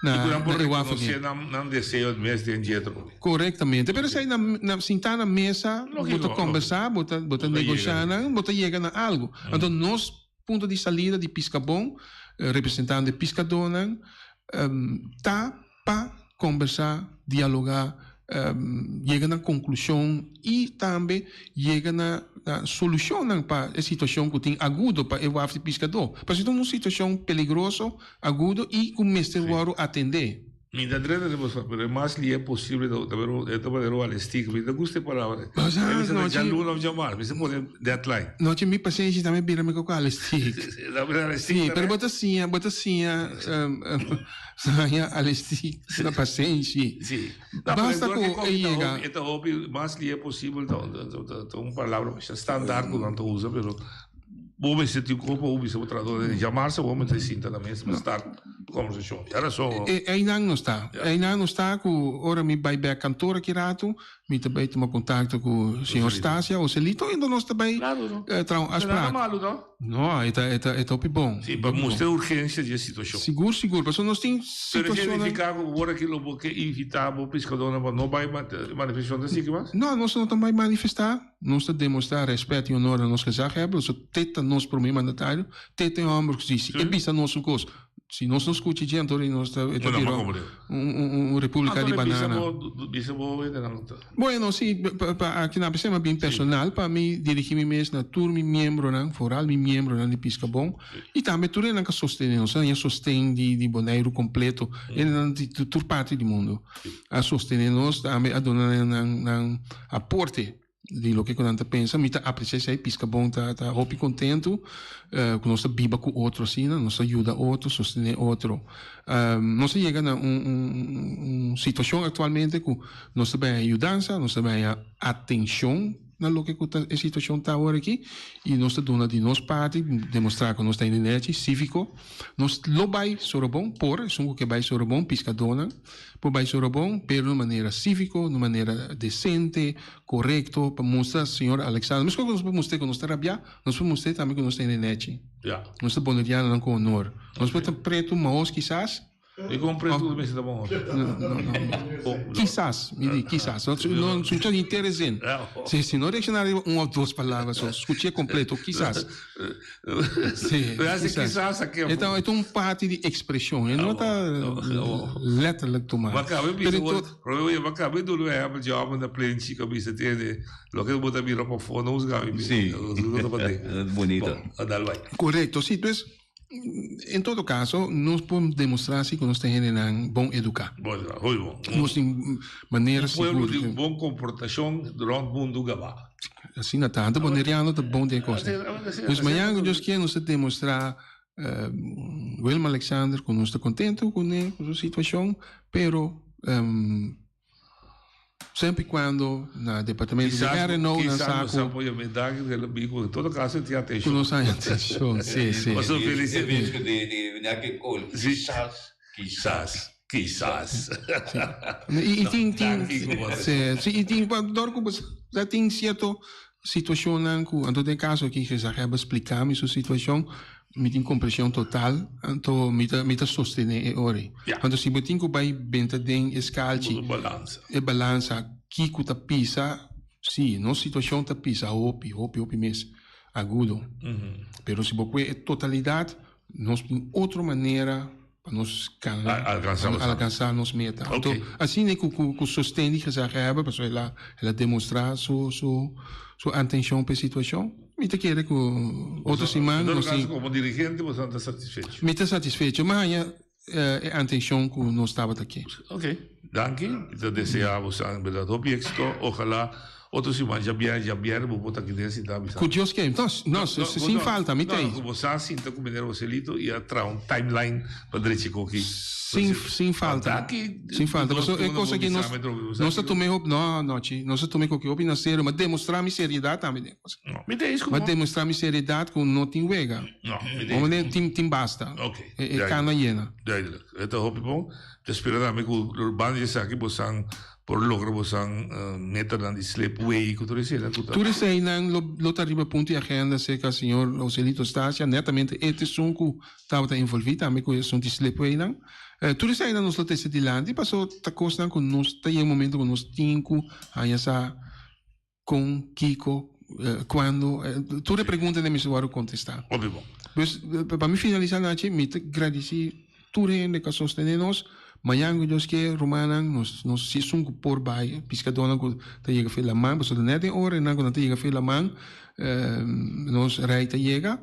na I ku nan por e waf aki. rekonosé nan nan deseo mes den djetro. Korektamente, pero esei na na sintá na mesa, bo ta kombersá, bo ta bo ta negoshá nan, bo ta yega na algu. Anto nos punto di salida di Piskabon, representando e piskadónan, ta pa kombersá, dialogá. yega na konklushon i tambe yega na solushonnan pa e situashon ku tin agudo pa e waf di piskadó. Pasobra ta un situashon peligroso, agudo i ku mester wòrdu atendé. Mi ta drenta den boso, pero e mas lié posible ta ta e ta manera un alestik. Mi ta gusta e palabra. E bisa ta djaluna of djamars. Mi sa pone deadline. Nochi mi pasenshi tambe bira mi koko alestik. Ta bira alestik Sí, pero bo ta siña, bo ta siña haña alestik na pasenshi. Sí. Basta ku e yega. E ta hopi mas lié posibel ta ta un palabra masha standaard ku nan ta usa, pero Bo mester tin kopo bo bisa bo trahador den djamarsa bo mester sinta na mesa pa start kombersashon. Ya rason ho. E einan nos ta. Einan nos ta ku ora mi bai bek kantor aki ratu mi ta bai tuma kontakto ku señor Stasia Oselito i nos ta bai traha un afsprak. Nada malu no. No e ta e ta e ta hopi bon. Si pa mustra e urgensia di e situashon. Sigur sigur pasobra nos tin Pero esei significa ku ora ki lo bo ke invita bo piskadornan pa no bai manifestashon ta sigui mas? No nos no ta bai manifesta. Nos ta demostrá rèspèt i onor na nos gezaghebber, pasobra te ta nos promé mandatario, te ta e hòmber ku si e bisa nos un kos, si nos no skucha dje, anto nos ta e ta bira un repúblika di banana. Bueno, si, pa aki nan p'esei mi a bin personal pa mi dirigí mi mes na tur mi miembronan, foral mi miembronan di Piskabon, i tambe tur esnan ku a sostené nos, a haña sosten di Boneiru kompleto, esnan di tur parti di mundu a sostené nos, tambe a duna nan aporte di loke ku nan ta pensa. Mi ta apresia esei, Piskabon ta ta hopi kontentu ku nos ta biba ku otro asina, nos ta yuda otro, sostené otro. Nos a yega na un un situashon aktualmente ku nos ta bai haña yudansa, nos ta bai haña atenshon na loke ku ta e situashon ta awor aki i nos ta duna di nos parti, demostrá ku nos ta hende nechi, síviko. Nos lo bai Sorobon por esun ku ke bai Sorobon, piskadónan. Por bai Sorobon, pero na un manera cívico, na un manera decente, corecto, pa mustra señor Alexander. Mescos cu nos por mustr'é cu nos ta rabiá, nos por mustr'é tambe cu nos ta hende nechi. Nos ta bonerianonan cu honor. Nos por ta pretu mahos kisas. I con pretu mester ta mahos? No, no, no. Kisas, mi di, kisas. No, scucha henter e zin. Si, si no reacciona riba un of dos palabra so, scuch'é completo, kisas. Sí, quizás. E ta, e ta un parti di expresion, e no ta letterlijk tuma. Ma cabe bisa, pero ma cabe dulu e hebben job na plenchi ka bisa tiene, lo que bo ta mira pa fo no husga mi bisa. Sí. Bonito. Dal bai. Correcto, sí, dus en todo caso nos por demostra si cu nos ta hendenan bon educa. Bon educa, hopi bon. Nos tin manera sigur. Un pueblo di bon comportacion rond mundo gaba. Asina ta. Anto Boneriano ta bon den e kos ei. Dus mañana ku Dios kier nos ta demostrá Willem Alexander ku nos ta kontentu kuné, ku su situashon, pero semper i kuando na departamento di RNO nan sa ku. Ku nos haña atenshon, si, si. Kisas. Kisas. I tin, tin, si, i tin, dor ku bo sa tin sierto situashonnan ku, anto den e kaso aki gezaghebber splika mi su situashon, mi tin komprenshon total, anto mi ta, mi ta sostené e ora ei. Anto si bo tin ku bai benta den e skalchi, e balansa, kiko ta pisa, si, nos situashon ta pisa hopi, hopi, hopi mes, agudo. Pero si bo kue e totalidat, nos tin otro manera pa nos cana alcansa nos meta. Anto asina cu cu sosten di gezaghebber pasobra el a el a demostra su su su atencion pa e situacion mi ta kere cu otro siman nos tin. Como dirigente bo ta satisfecho? Mi ta satisfecho mi a haña e atencion cu nos tabata ke. Ok danki mi ta desea bo san berdad hopi exito ojalá Otro siman djabièrnè djabièrnè bo por ta aki den sinta bisa. Ku Dios ke. No, no, sin falta, mi ta ei. No, ku bo sa sinta ku meneer Joselito i a traha un timeline pa drecha e koki. Sin, sin falta. Sin falta. Pasobra e kos aki nos, nos ta tuma e hopi, no, no, chi, nos ta tuma e koki hopi na serio, ma demostrá mi seriedat tambe den e kos. No, mi ta ei ku bo. Ma demostrá mi seriedat ku no tin wega. No, mi ta ei. Bo tin, tin basta. Ok. E kana yena. Duidelijk. E ta hopi bon. Ta spera tambe ku banda di esaki bo san Por logra bosan metanan di slipway ku tur eseinan ku ta. Tur eseinan lo lo ta riba punto di agenda serka señor Joselito Stacia, netamente e ta esun ku tabata envolví tambe ku e asuntu di slipwaynan. Tur eseinan nos lo trese dilanti paso ta kosnan ku nos ta yega un momento ku nos tin ku haña sa kon, kiko, kuando, tur e preguntanan mester wòrdu kontestá. Hopi bon. Pues pa mi finalisá Nachi, mi ta gradisí tur hende ku a sostené nos. Mañan ku Dios ke, rumannan, nos nos si esun ku por bai, piskadónan ku ta yega fe laman, pasobra nèt den ora einan ku nan ta yega fe laman, nos rei ta yega,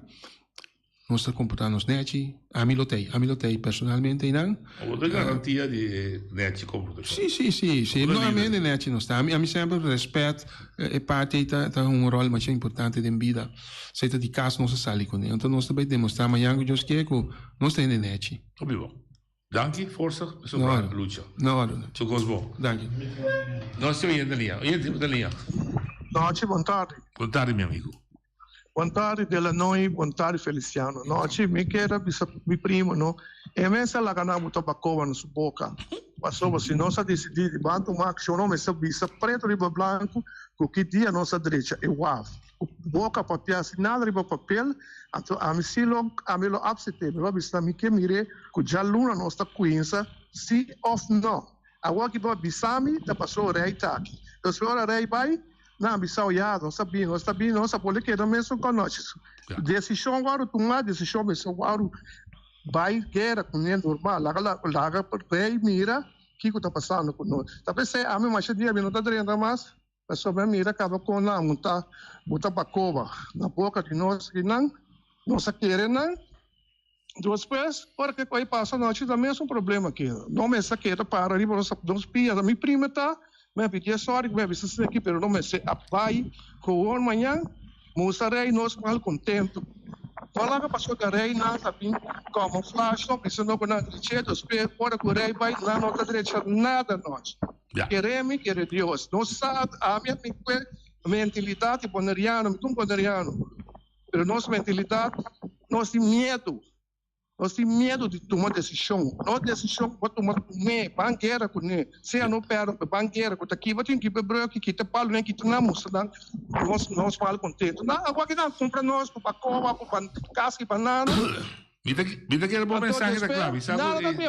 nos ta komportá nos nèchi. Ami lo t'ei, ami lo t'ei personalmente einan. Bo ta garantia di e nèchi komportashon? Si, si, si, si. No, ami hende nèchi nos ta. Ami, ami semper rèspèt e parti ei ta ta un ròl masha importante den bida. Esei ta di kas nos a sali kuné. Anto nos ta bai demostrá mañan ku Dios ke ku nos ta hende nèchi. Hopi bon. Danki, forsa pa su bra lucha. No orde. Su kos bon. Danki. Nos tin oyente liña. Oyente bo ta liña. Nochi, bon tardi. Bon tardi mi amigo. Bon tardi Delanoy, bon tardi Feliciano. Nochi, mi kier a bisa mi primo no, e mes a laga nan buta bakoba na su boka. Pasobra si nos a disidí di ban tuma akshon no mester bisa preto riba blanku ku ki dia nos a drecha e waf. Ku boka papia sin nada riba papel, anto ami si lo ami lo apsete. Mi lo a bisa mi ke mir'é ku djaluna nos ta kuinsa si òf no. Awor ki bo a bisa mi ta pasó rei ta aki. Despues ora rei bai, nan a bisa ya nos ta bin, nos ta bin, nos a pone keda mesun konochi. Desishon wòrdu tumá, desishon mester wòrdu bai guera kuné normal. Laga laga rei mira kiko ta pasando ku nos. Ta p'esei ami masha dia mi no ta drenta mas. Pasobra mira kaba kon nan un ta buta bakoba na boka di nos i nan nos a kere nan. Despues, ora ke koi pasa nochi ta mesun problema keda. No mester keda para riba nos nos pia. Mi prima ta, mi a pidié sòri ku mi a bisa esaki aki, pero no mester a bai gewoon mañan. Musa rei nos mal kontentu. No laga pasobra rei nan ta bin kamoflash no bisa no ku nan dreché, despues ora ku rei bai nan no ta drecha nada nochi. Kere mi, kere Dios. Nos sa, ami a bin kue mentilidat di boneriano, mi ta un boneriano, pero nos mentilidat, nos tin miedu, nos tin miedu di tuma desishon. No desishon bo tuma kuné, ban guera kuné, sea no pèrdè, pero ban guera ku ta kiba tin kiba brùki, kita palunan, kita nan, mustra nan nos nos mal kontentu. Nan awor ki nan kumpra nos ku bakoba, ku kaska i banana. Mi ta mi ta kere bo mensahe ta kla. Mi sa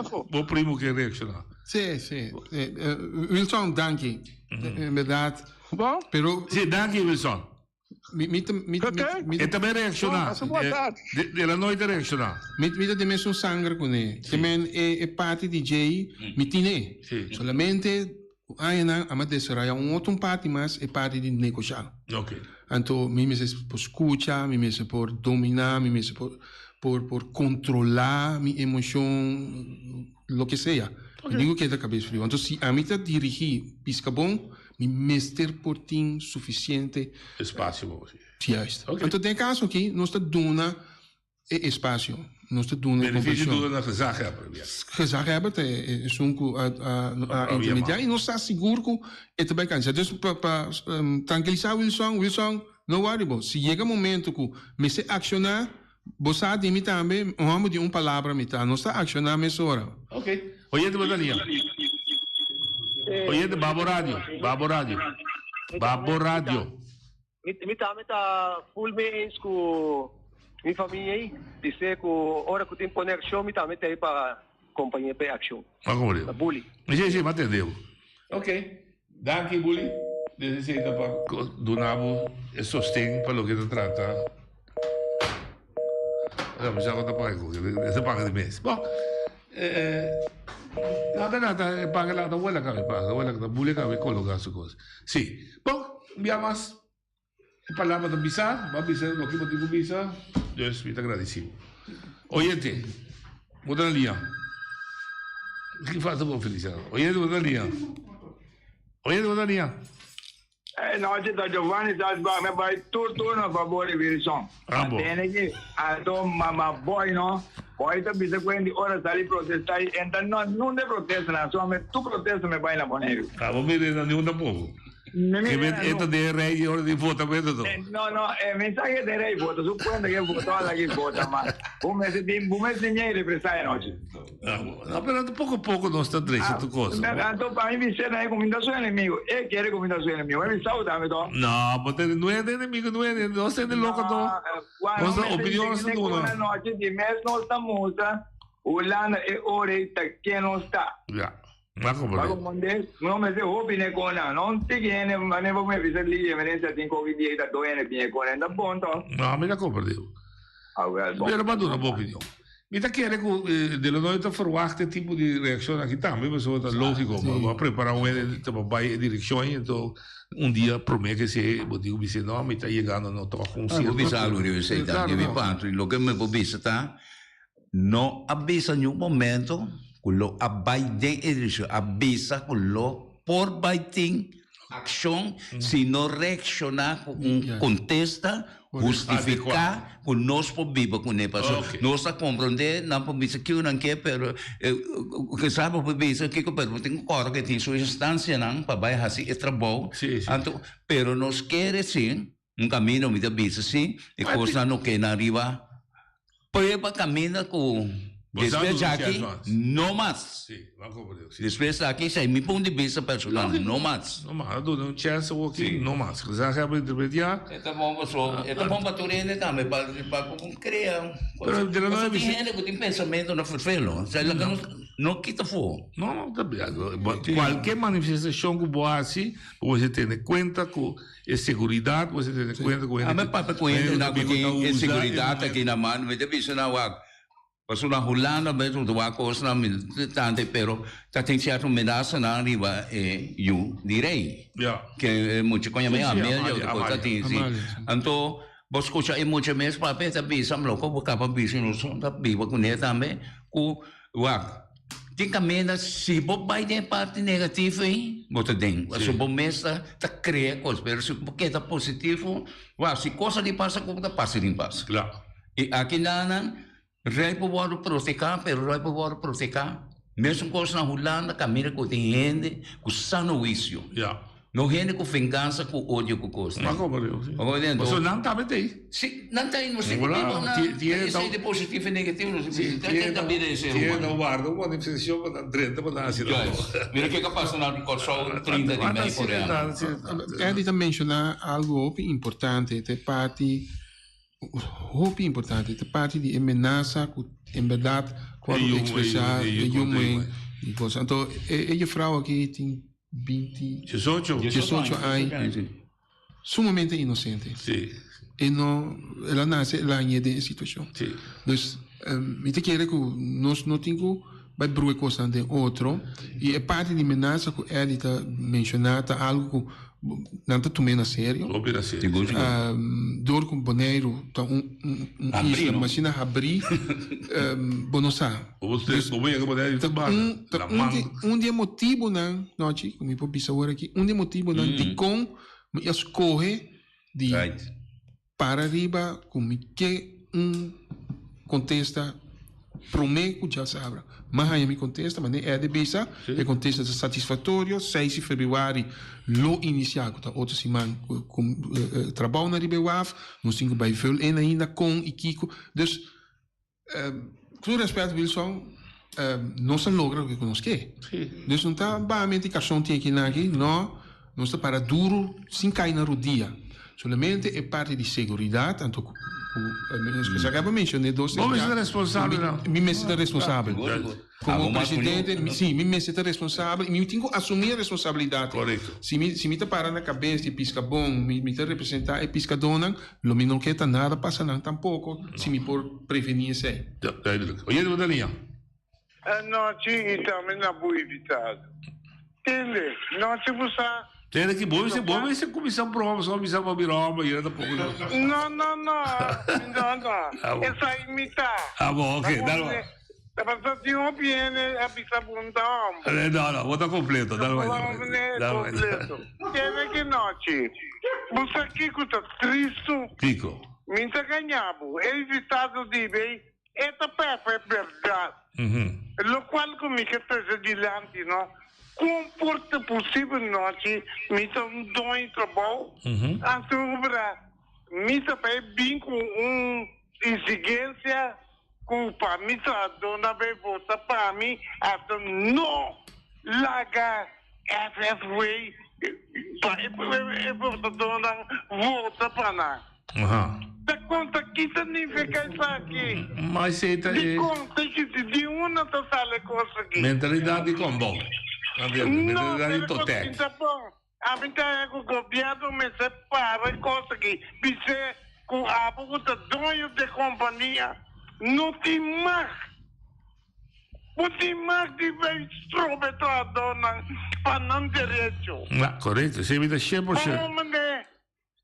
ku bo primo ke reakshoná. Sí, sí. Wilson, danki. En bèrdat. Bo? Pero. Sí, danki Wilson. Mi mi ta mi mi E tambe reakshoná. De la noite reakshoná. Mi mi ta den mesun sanger kuné. Te men e e parti di djei mi tine. Solamente Ku añanan a desaroyá un otro parti mas, e parti di negoshá. Anto mi mester por skucha, mi mester por dominá, mi mester por por por kontrolá mi emoshon, loke sea. Mi tin ku keda kabes friu. Anto si ami ta dirigí Piskabon, mi mester por tin sufisiente. Espasio pa bo hasi. Juist. Anto den e kaso aki nos ta duna. E espasio. Nos ta duna e Beneficio kompreshon. duna na gezaghebber, bia. Gezaghebber ta esun ku a a intermediá i nos sa sigur ku e ta bai kansa. Dus pa pa trankilisá Wilson, Wilson, no worry bo. Si yega momento ku mester akshoná, bo sa di mi tambe, un hòmber di un palabra mi ta. Nos ta akshoná mesora. Ok. Oyente bo ta lia. Oyente, babo radio. Babo radio. Babo radio. Mi tambe ta full mee eens ku mi famia ei. Bis'é ku ora ku tin pone akshon mi tambe ta ei pa kompañ'é pa e akshon. Ma komo diu? Ta Bully. Si, si, m'a tende bo. Ok. Danki Bully. Desde esei ta pa duna bo e sosten pa loke ta trata. Ora mi sa ku ta paga ku e ta paga di mes. Bon, nada nada e paga la ta wela kabe paga, wela ta Bully kabe kologa su kos. Si. Bon, un bia mas e palabra ta bisa, bo a bisa loke bo tin ku bisa, dus mi ta gradisi bo. Oyente, bo ta na liña. Ki falta bo Feliciano? Oyente, bo ta na liña. Oyente, bo ta na liña. E nochi ta Giovanni Salzbach me bai tur tur na fabor di Wilson. Rambo. Tene ki anto mama boy no. Boy ta bisa ku hende ora sali protesta i enta no nun de protesta nan so ame tur protesta me bai na Boneiru. Ah bo mire na niun tampoco. Mi Ke mire men na eta nun. den rei di ora di vota meta to. No no e mensahe den rei vota su cuenta ke vota ora ki vota ma bo mester tin bo mester tin ñei represalia anochi. Ah bo no pero poco poco nos ta drecha tur cosa. Anto pa mi bis'é nan e cuminda su enemigo e kere cuminda su enemigo e bisa tambe to. No bo ta no e enemigo no e nos ta hende loco to. Nos ta opinion nos ta duna. Anochi di mes nos ta mustra Hulanda e ora ei ta ken nos ta. Ya, m'a comprende. Ba comprende? No mester hopi ne con nan. No tiki hende mane bo me bisa li emerencia tin koki di ei ta do hende bin e con nan. Ta bon to. No, mi ta comprende. Ah, wel, bon. Pero bo a duna bo opinion. Mi ta kere ku De Lanoy ta ferwagt e tipo di reakshon aki tambe, pasobra ta lógiko. Bo a prepará un hende ta pa bai e direkshon ei, anto un dia promé ku esei bo tin ku bis'é, no, mi ta yegando no tòg un Mi por sierto. bisa algu riba esei tambe, mi patri. Loke mi por bisa ta, no a bisa niun momento ku lo a bai den e direkshon, a bisa ku lo por bai tin Akshon si no reakshoná ku un kontesta hustifiká ku nos por biba kuné. Pasobra nos ta komprondé, nan por bisa kiko nan ke, pero kisas bo por bisa kiko, pero bo tin ku kòrda ku e tin su instansianan pa bai hasi e trabou. Anto, pero nos kere si un kaminda mi ta bisa si e kosnan no keda riba Prueba caminda cu despues djaki no mas. Despues aki esey mi punto di bista personal, no mas. No mas, a duna un chance awor aki, no mas. Gezaghebber a intermedia. E ta bon paso, e ta bon pa tur hende tambe, pa pa por crea. Pero de la Paso tin hende cu tin pensamento na fervelo, o sea laga nos no kita afo. No, no, ta cualkier manifestacion cu bo haci, bo mester tene cuenta cu E seguridat, bo mester tene kuenta ku hende. Ami papia ku hendenan ku tin e seguridat aki na man, mi ta bisa nan wak, pasobra na Hulanda mi ta wak kosnan mi tante pero ta tin sierto menasanan riba e yu di rei. Ke e mucha ku yama Amelia otro kos ta tin si. Anto bo skucha e mucha mes papia ta bisa, loko bo kaba bisa nos ta biba kuné tambe ku wak. Tin kaminda si bo bai den e parti negativo ei, bo ta den. Pasobra bo mes ta ta krea kos, pero si bo keda positivo, wou, si kos a di pasa ku bo ta pasa di pasa. I aki nan, rei por wòrdu proteká, pero rei por wòrdu proteká. Mesun kos na Hulanda, kaminda ku tin hende ku sano huisio. No hende ku vengansa ku odio ku kos. Ma komo Dios. Pasobra nan tambe ta ei. Si, nan ta ei. Nos tin ku biba na esei di positivo i negativo. Nos tin ku tenta bida di ser humano. Tiene ta warda un manifestacion pa nan drenta pa nan hasi nan kos. Mira kiko a pasa na Kòrsou 30 di mei por ehèmpel. Eddie ta menshoná algu hopi importante, ta e parti hopi importante, ta e parti di e menasa ku en bèrdat ku a ekspresá e yu muhé i kos. Anto e jufrou aki tin 20, 18. 18 aña, sumamente inocente. Sí. E no, el a nace, el a hañ'é den e situacion. Sí. Dus, mi ta kere cu nos no tin cu bai brua e cosnan den otro. Y e parti di menasa cu Eddie ta menciona ta algo cu nan ta tum'é na serio. Hopi na serio. Sigur, sigur. Dor cu Boneiru ta un, un, un Habrí, isla no? masina habrí, bo no sa. Bo bo yega Boneiru ta Ta un, ta un di, un di e motibunan, Nochi, ku mi por bisa awor aki, un di e motibunan dikon mi a skohe di para riba ku mi ke un kontesta promé ku djasabra. Mi a haña mi kontesta, manera Eddie bisa, e kontesta ta satisfaktorio, seis di febrüari lo inisiá, ku ta otro siman, ku trabounan riba e waf, nos tin ku bai vul in ainda kon i kiko. Dus, Ku tur respet Wilson, nos a logra loke ku nos ke. Dus no ta bamente karson tin aki nan aki, no, nos ta para duru sin kai na rudia. Solamente e parti di seguridat, anto ku esaki abo menshoné dos Bo mester ta responsabel nan. Mi mester ta responsabel. Komo presidente, si, mi mester ta responsabel i mi tin ku asumí e responsabilidat. Korekto. Si mi, si mi ta para na kabes di piskabon, mi, mi ta representá e piskadónan, lo mi no ke ta nada pasa nan tampoko, si mi por prevení esei. Ja, duidelijk. Oyente bo ta liña. Anochi i tambe na bo invitado. Tende, nochi bo sa. Tende ki bo mester, bo mester kuminsá broma, pasobra mi sa bo a bira hòmber i ta poko. No, no, no, no, no. Esei mi ta. Ah bon, oké, dal bai. Tabata tin hopi hende a bisa bo un ta homber. No, no, bo ta completo. Dal bai, dal bai. Dal bai. Completo. Tene ki nochi. Bo sa kiko ta tristu? Kiko? Mi ta gaña bo. E invitado di bay e ta papia e berdad. Locual cu mi ke trece dilanti no. Con por ta posibel nochi mi ta un doño trabou anto obra mi ta bay bin cu un exigencia Ku pa mi trahadónan bay vota pa mi hasta no laga FFW pa e votadónan vota pa nan. Ta konta ki ta nifiká esaki? Ma esei ta e. Dikon ta existi? Di unda ta sali e kos aki? Mentalidat di kòmbou. No, Mentalidat di pero kos totèk. aki ta bon. Ami ta haña ku gobièrnu mester para e kos aki, bis'é ku abo ku ta doño di e kompania no tin mag. Bo tin mag di bay strobe trahadornan pa nan derecho. Na, korekto. Esei mi ta 100%. Bon, meneer.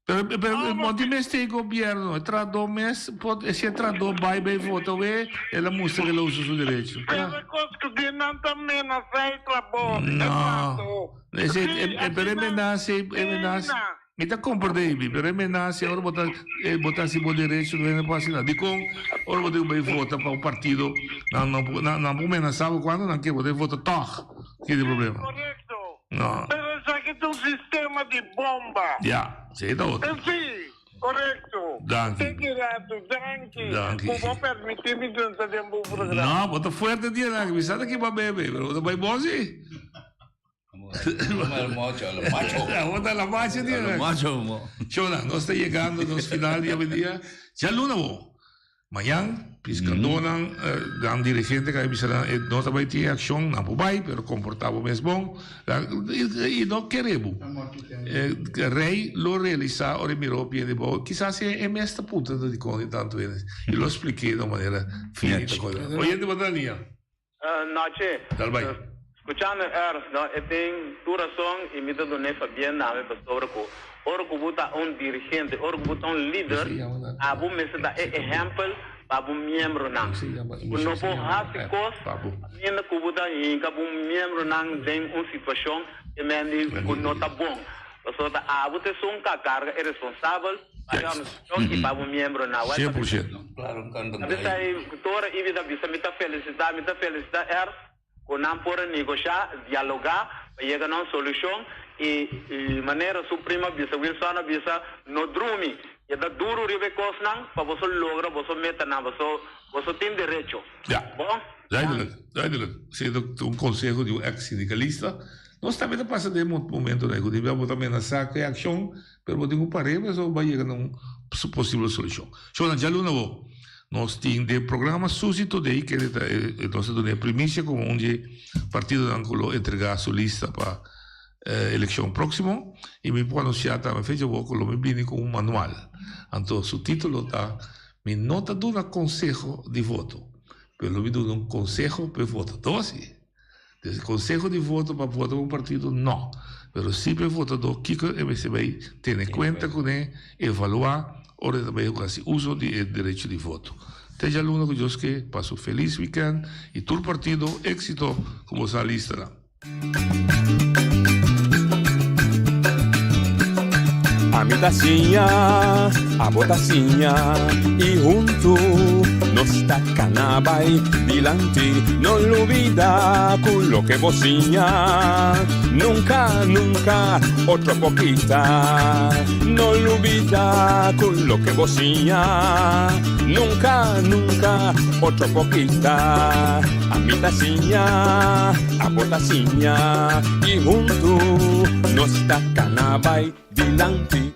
Pero, pero no tin mester e gobierno. E trahador mes, por, si e trahador bay bay vota we, el a mustra cu el a usa su derecho. Pero e cos cu di nan ta menasa e trabou, e No. trahador. Esei, Sí, e, e, pero e asina menasa, e menasa. Ena. Mi ta comprende mi, pero e menasa ora bo ta, bo ta haci bo derecho, no hende por haci nada. Dicon ora bo tin cu bay vota pa un partido, nan no por, nan, nan por menasa bo cuando nan kier, bo ta vota toch. Ki ta e problema? Correcto. No. Pero esaki ta un sistema di bomba. Ya, esei ta otro. Sí, correcto. Danki. Te ki rato, danki. Danki. Cu bo permiti mi drenta den bo programa. No, bo ta fuerte dia nan. Mi sa ta ki bo a bebe, pero bo ta bai bon si. Al macho, al macho. Bo ta la macho dia nan. Al macho, mo. Chona, nos ta yegando nos final di awendia. Djaluna bo. Mañan, piskadónan, nan dirigente ka bisa nan e no ta bai tin e akshon, nan por bai, pero komportá bo mes bon. I no kere bo. Rei lo realisá ora e mira hopi hende bo, kisas e mes ta puntra dikon tin tantu hende. I lo splik'é na un manera fini ta kos. Oyente bo ta na liña. Noche. Dal bai. Scuchando Ernst, no, e tin tur rason y mi ta dun'e pabien nami pasobra cu ora cu bo ta un dirigente, ora cu bo ta un lider, abo mester ta e ehempel pa bo miembronan. Bo no por haci cos caminda cu bo ta hinca bo miembronan den un situacion ke mendi cu no ta bon. Pasobra ta abo ta esun cu a carga e responsabel pa e organisacion y pa bo miembronan. Wel, Cien por ciento. Ta bisa e tora Ibi ta bisa mi ta felicita, mi ta felicita Ernst cu nan por a negocia, dialoga pa yega na un solucion y manera su primo a bisa, Wilson a bisa, no drumi, keda duro riba e cosnan pa boso logra boso metanan, boso boso tin derecho. Ja. Bon? Duidelijk, duidelijk. Esey ta un conseho di un ex sindicalista. Nos tambe ta pasa den momentonan ey cu di bia bo ta menasa cu e accion, pero bo tin cu par'e pasobra bo a yega na un posibel solucion. Shona, djaluna bo, nos tin den programa Susi Today, kende ta e, nos ta duna e primicia como un di e partidonan cu lo entrega su lista pa eleccion proximo, y mi por anuncia tambe fecha bo cu lo mi bini cu un manual. Anto su titulo ta Mi no ta duna conseho di voto, pero lo mi duna un conseho p'e votador si. Des conseho di voto pa vota pa un partido no, pero si pa e votador kico e mester bay tene cuenta cune, evalua ora e ta bay haci uso di e derecho di voto. Te djaluna cu Dios ke, pasa un feliz weekend y tur partido exito cu bo sa listanan. Ami ta siña, abo ta siña y huntu nos ta cana bay dilanti. No lubida cu loke bo siña nunca, nunca otro por kita. No lubida cu loke bo siña nunca, nunca otro por kita. Ami ta siña, abo ta siña y huntu nos ta cana bay dilanti.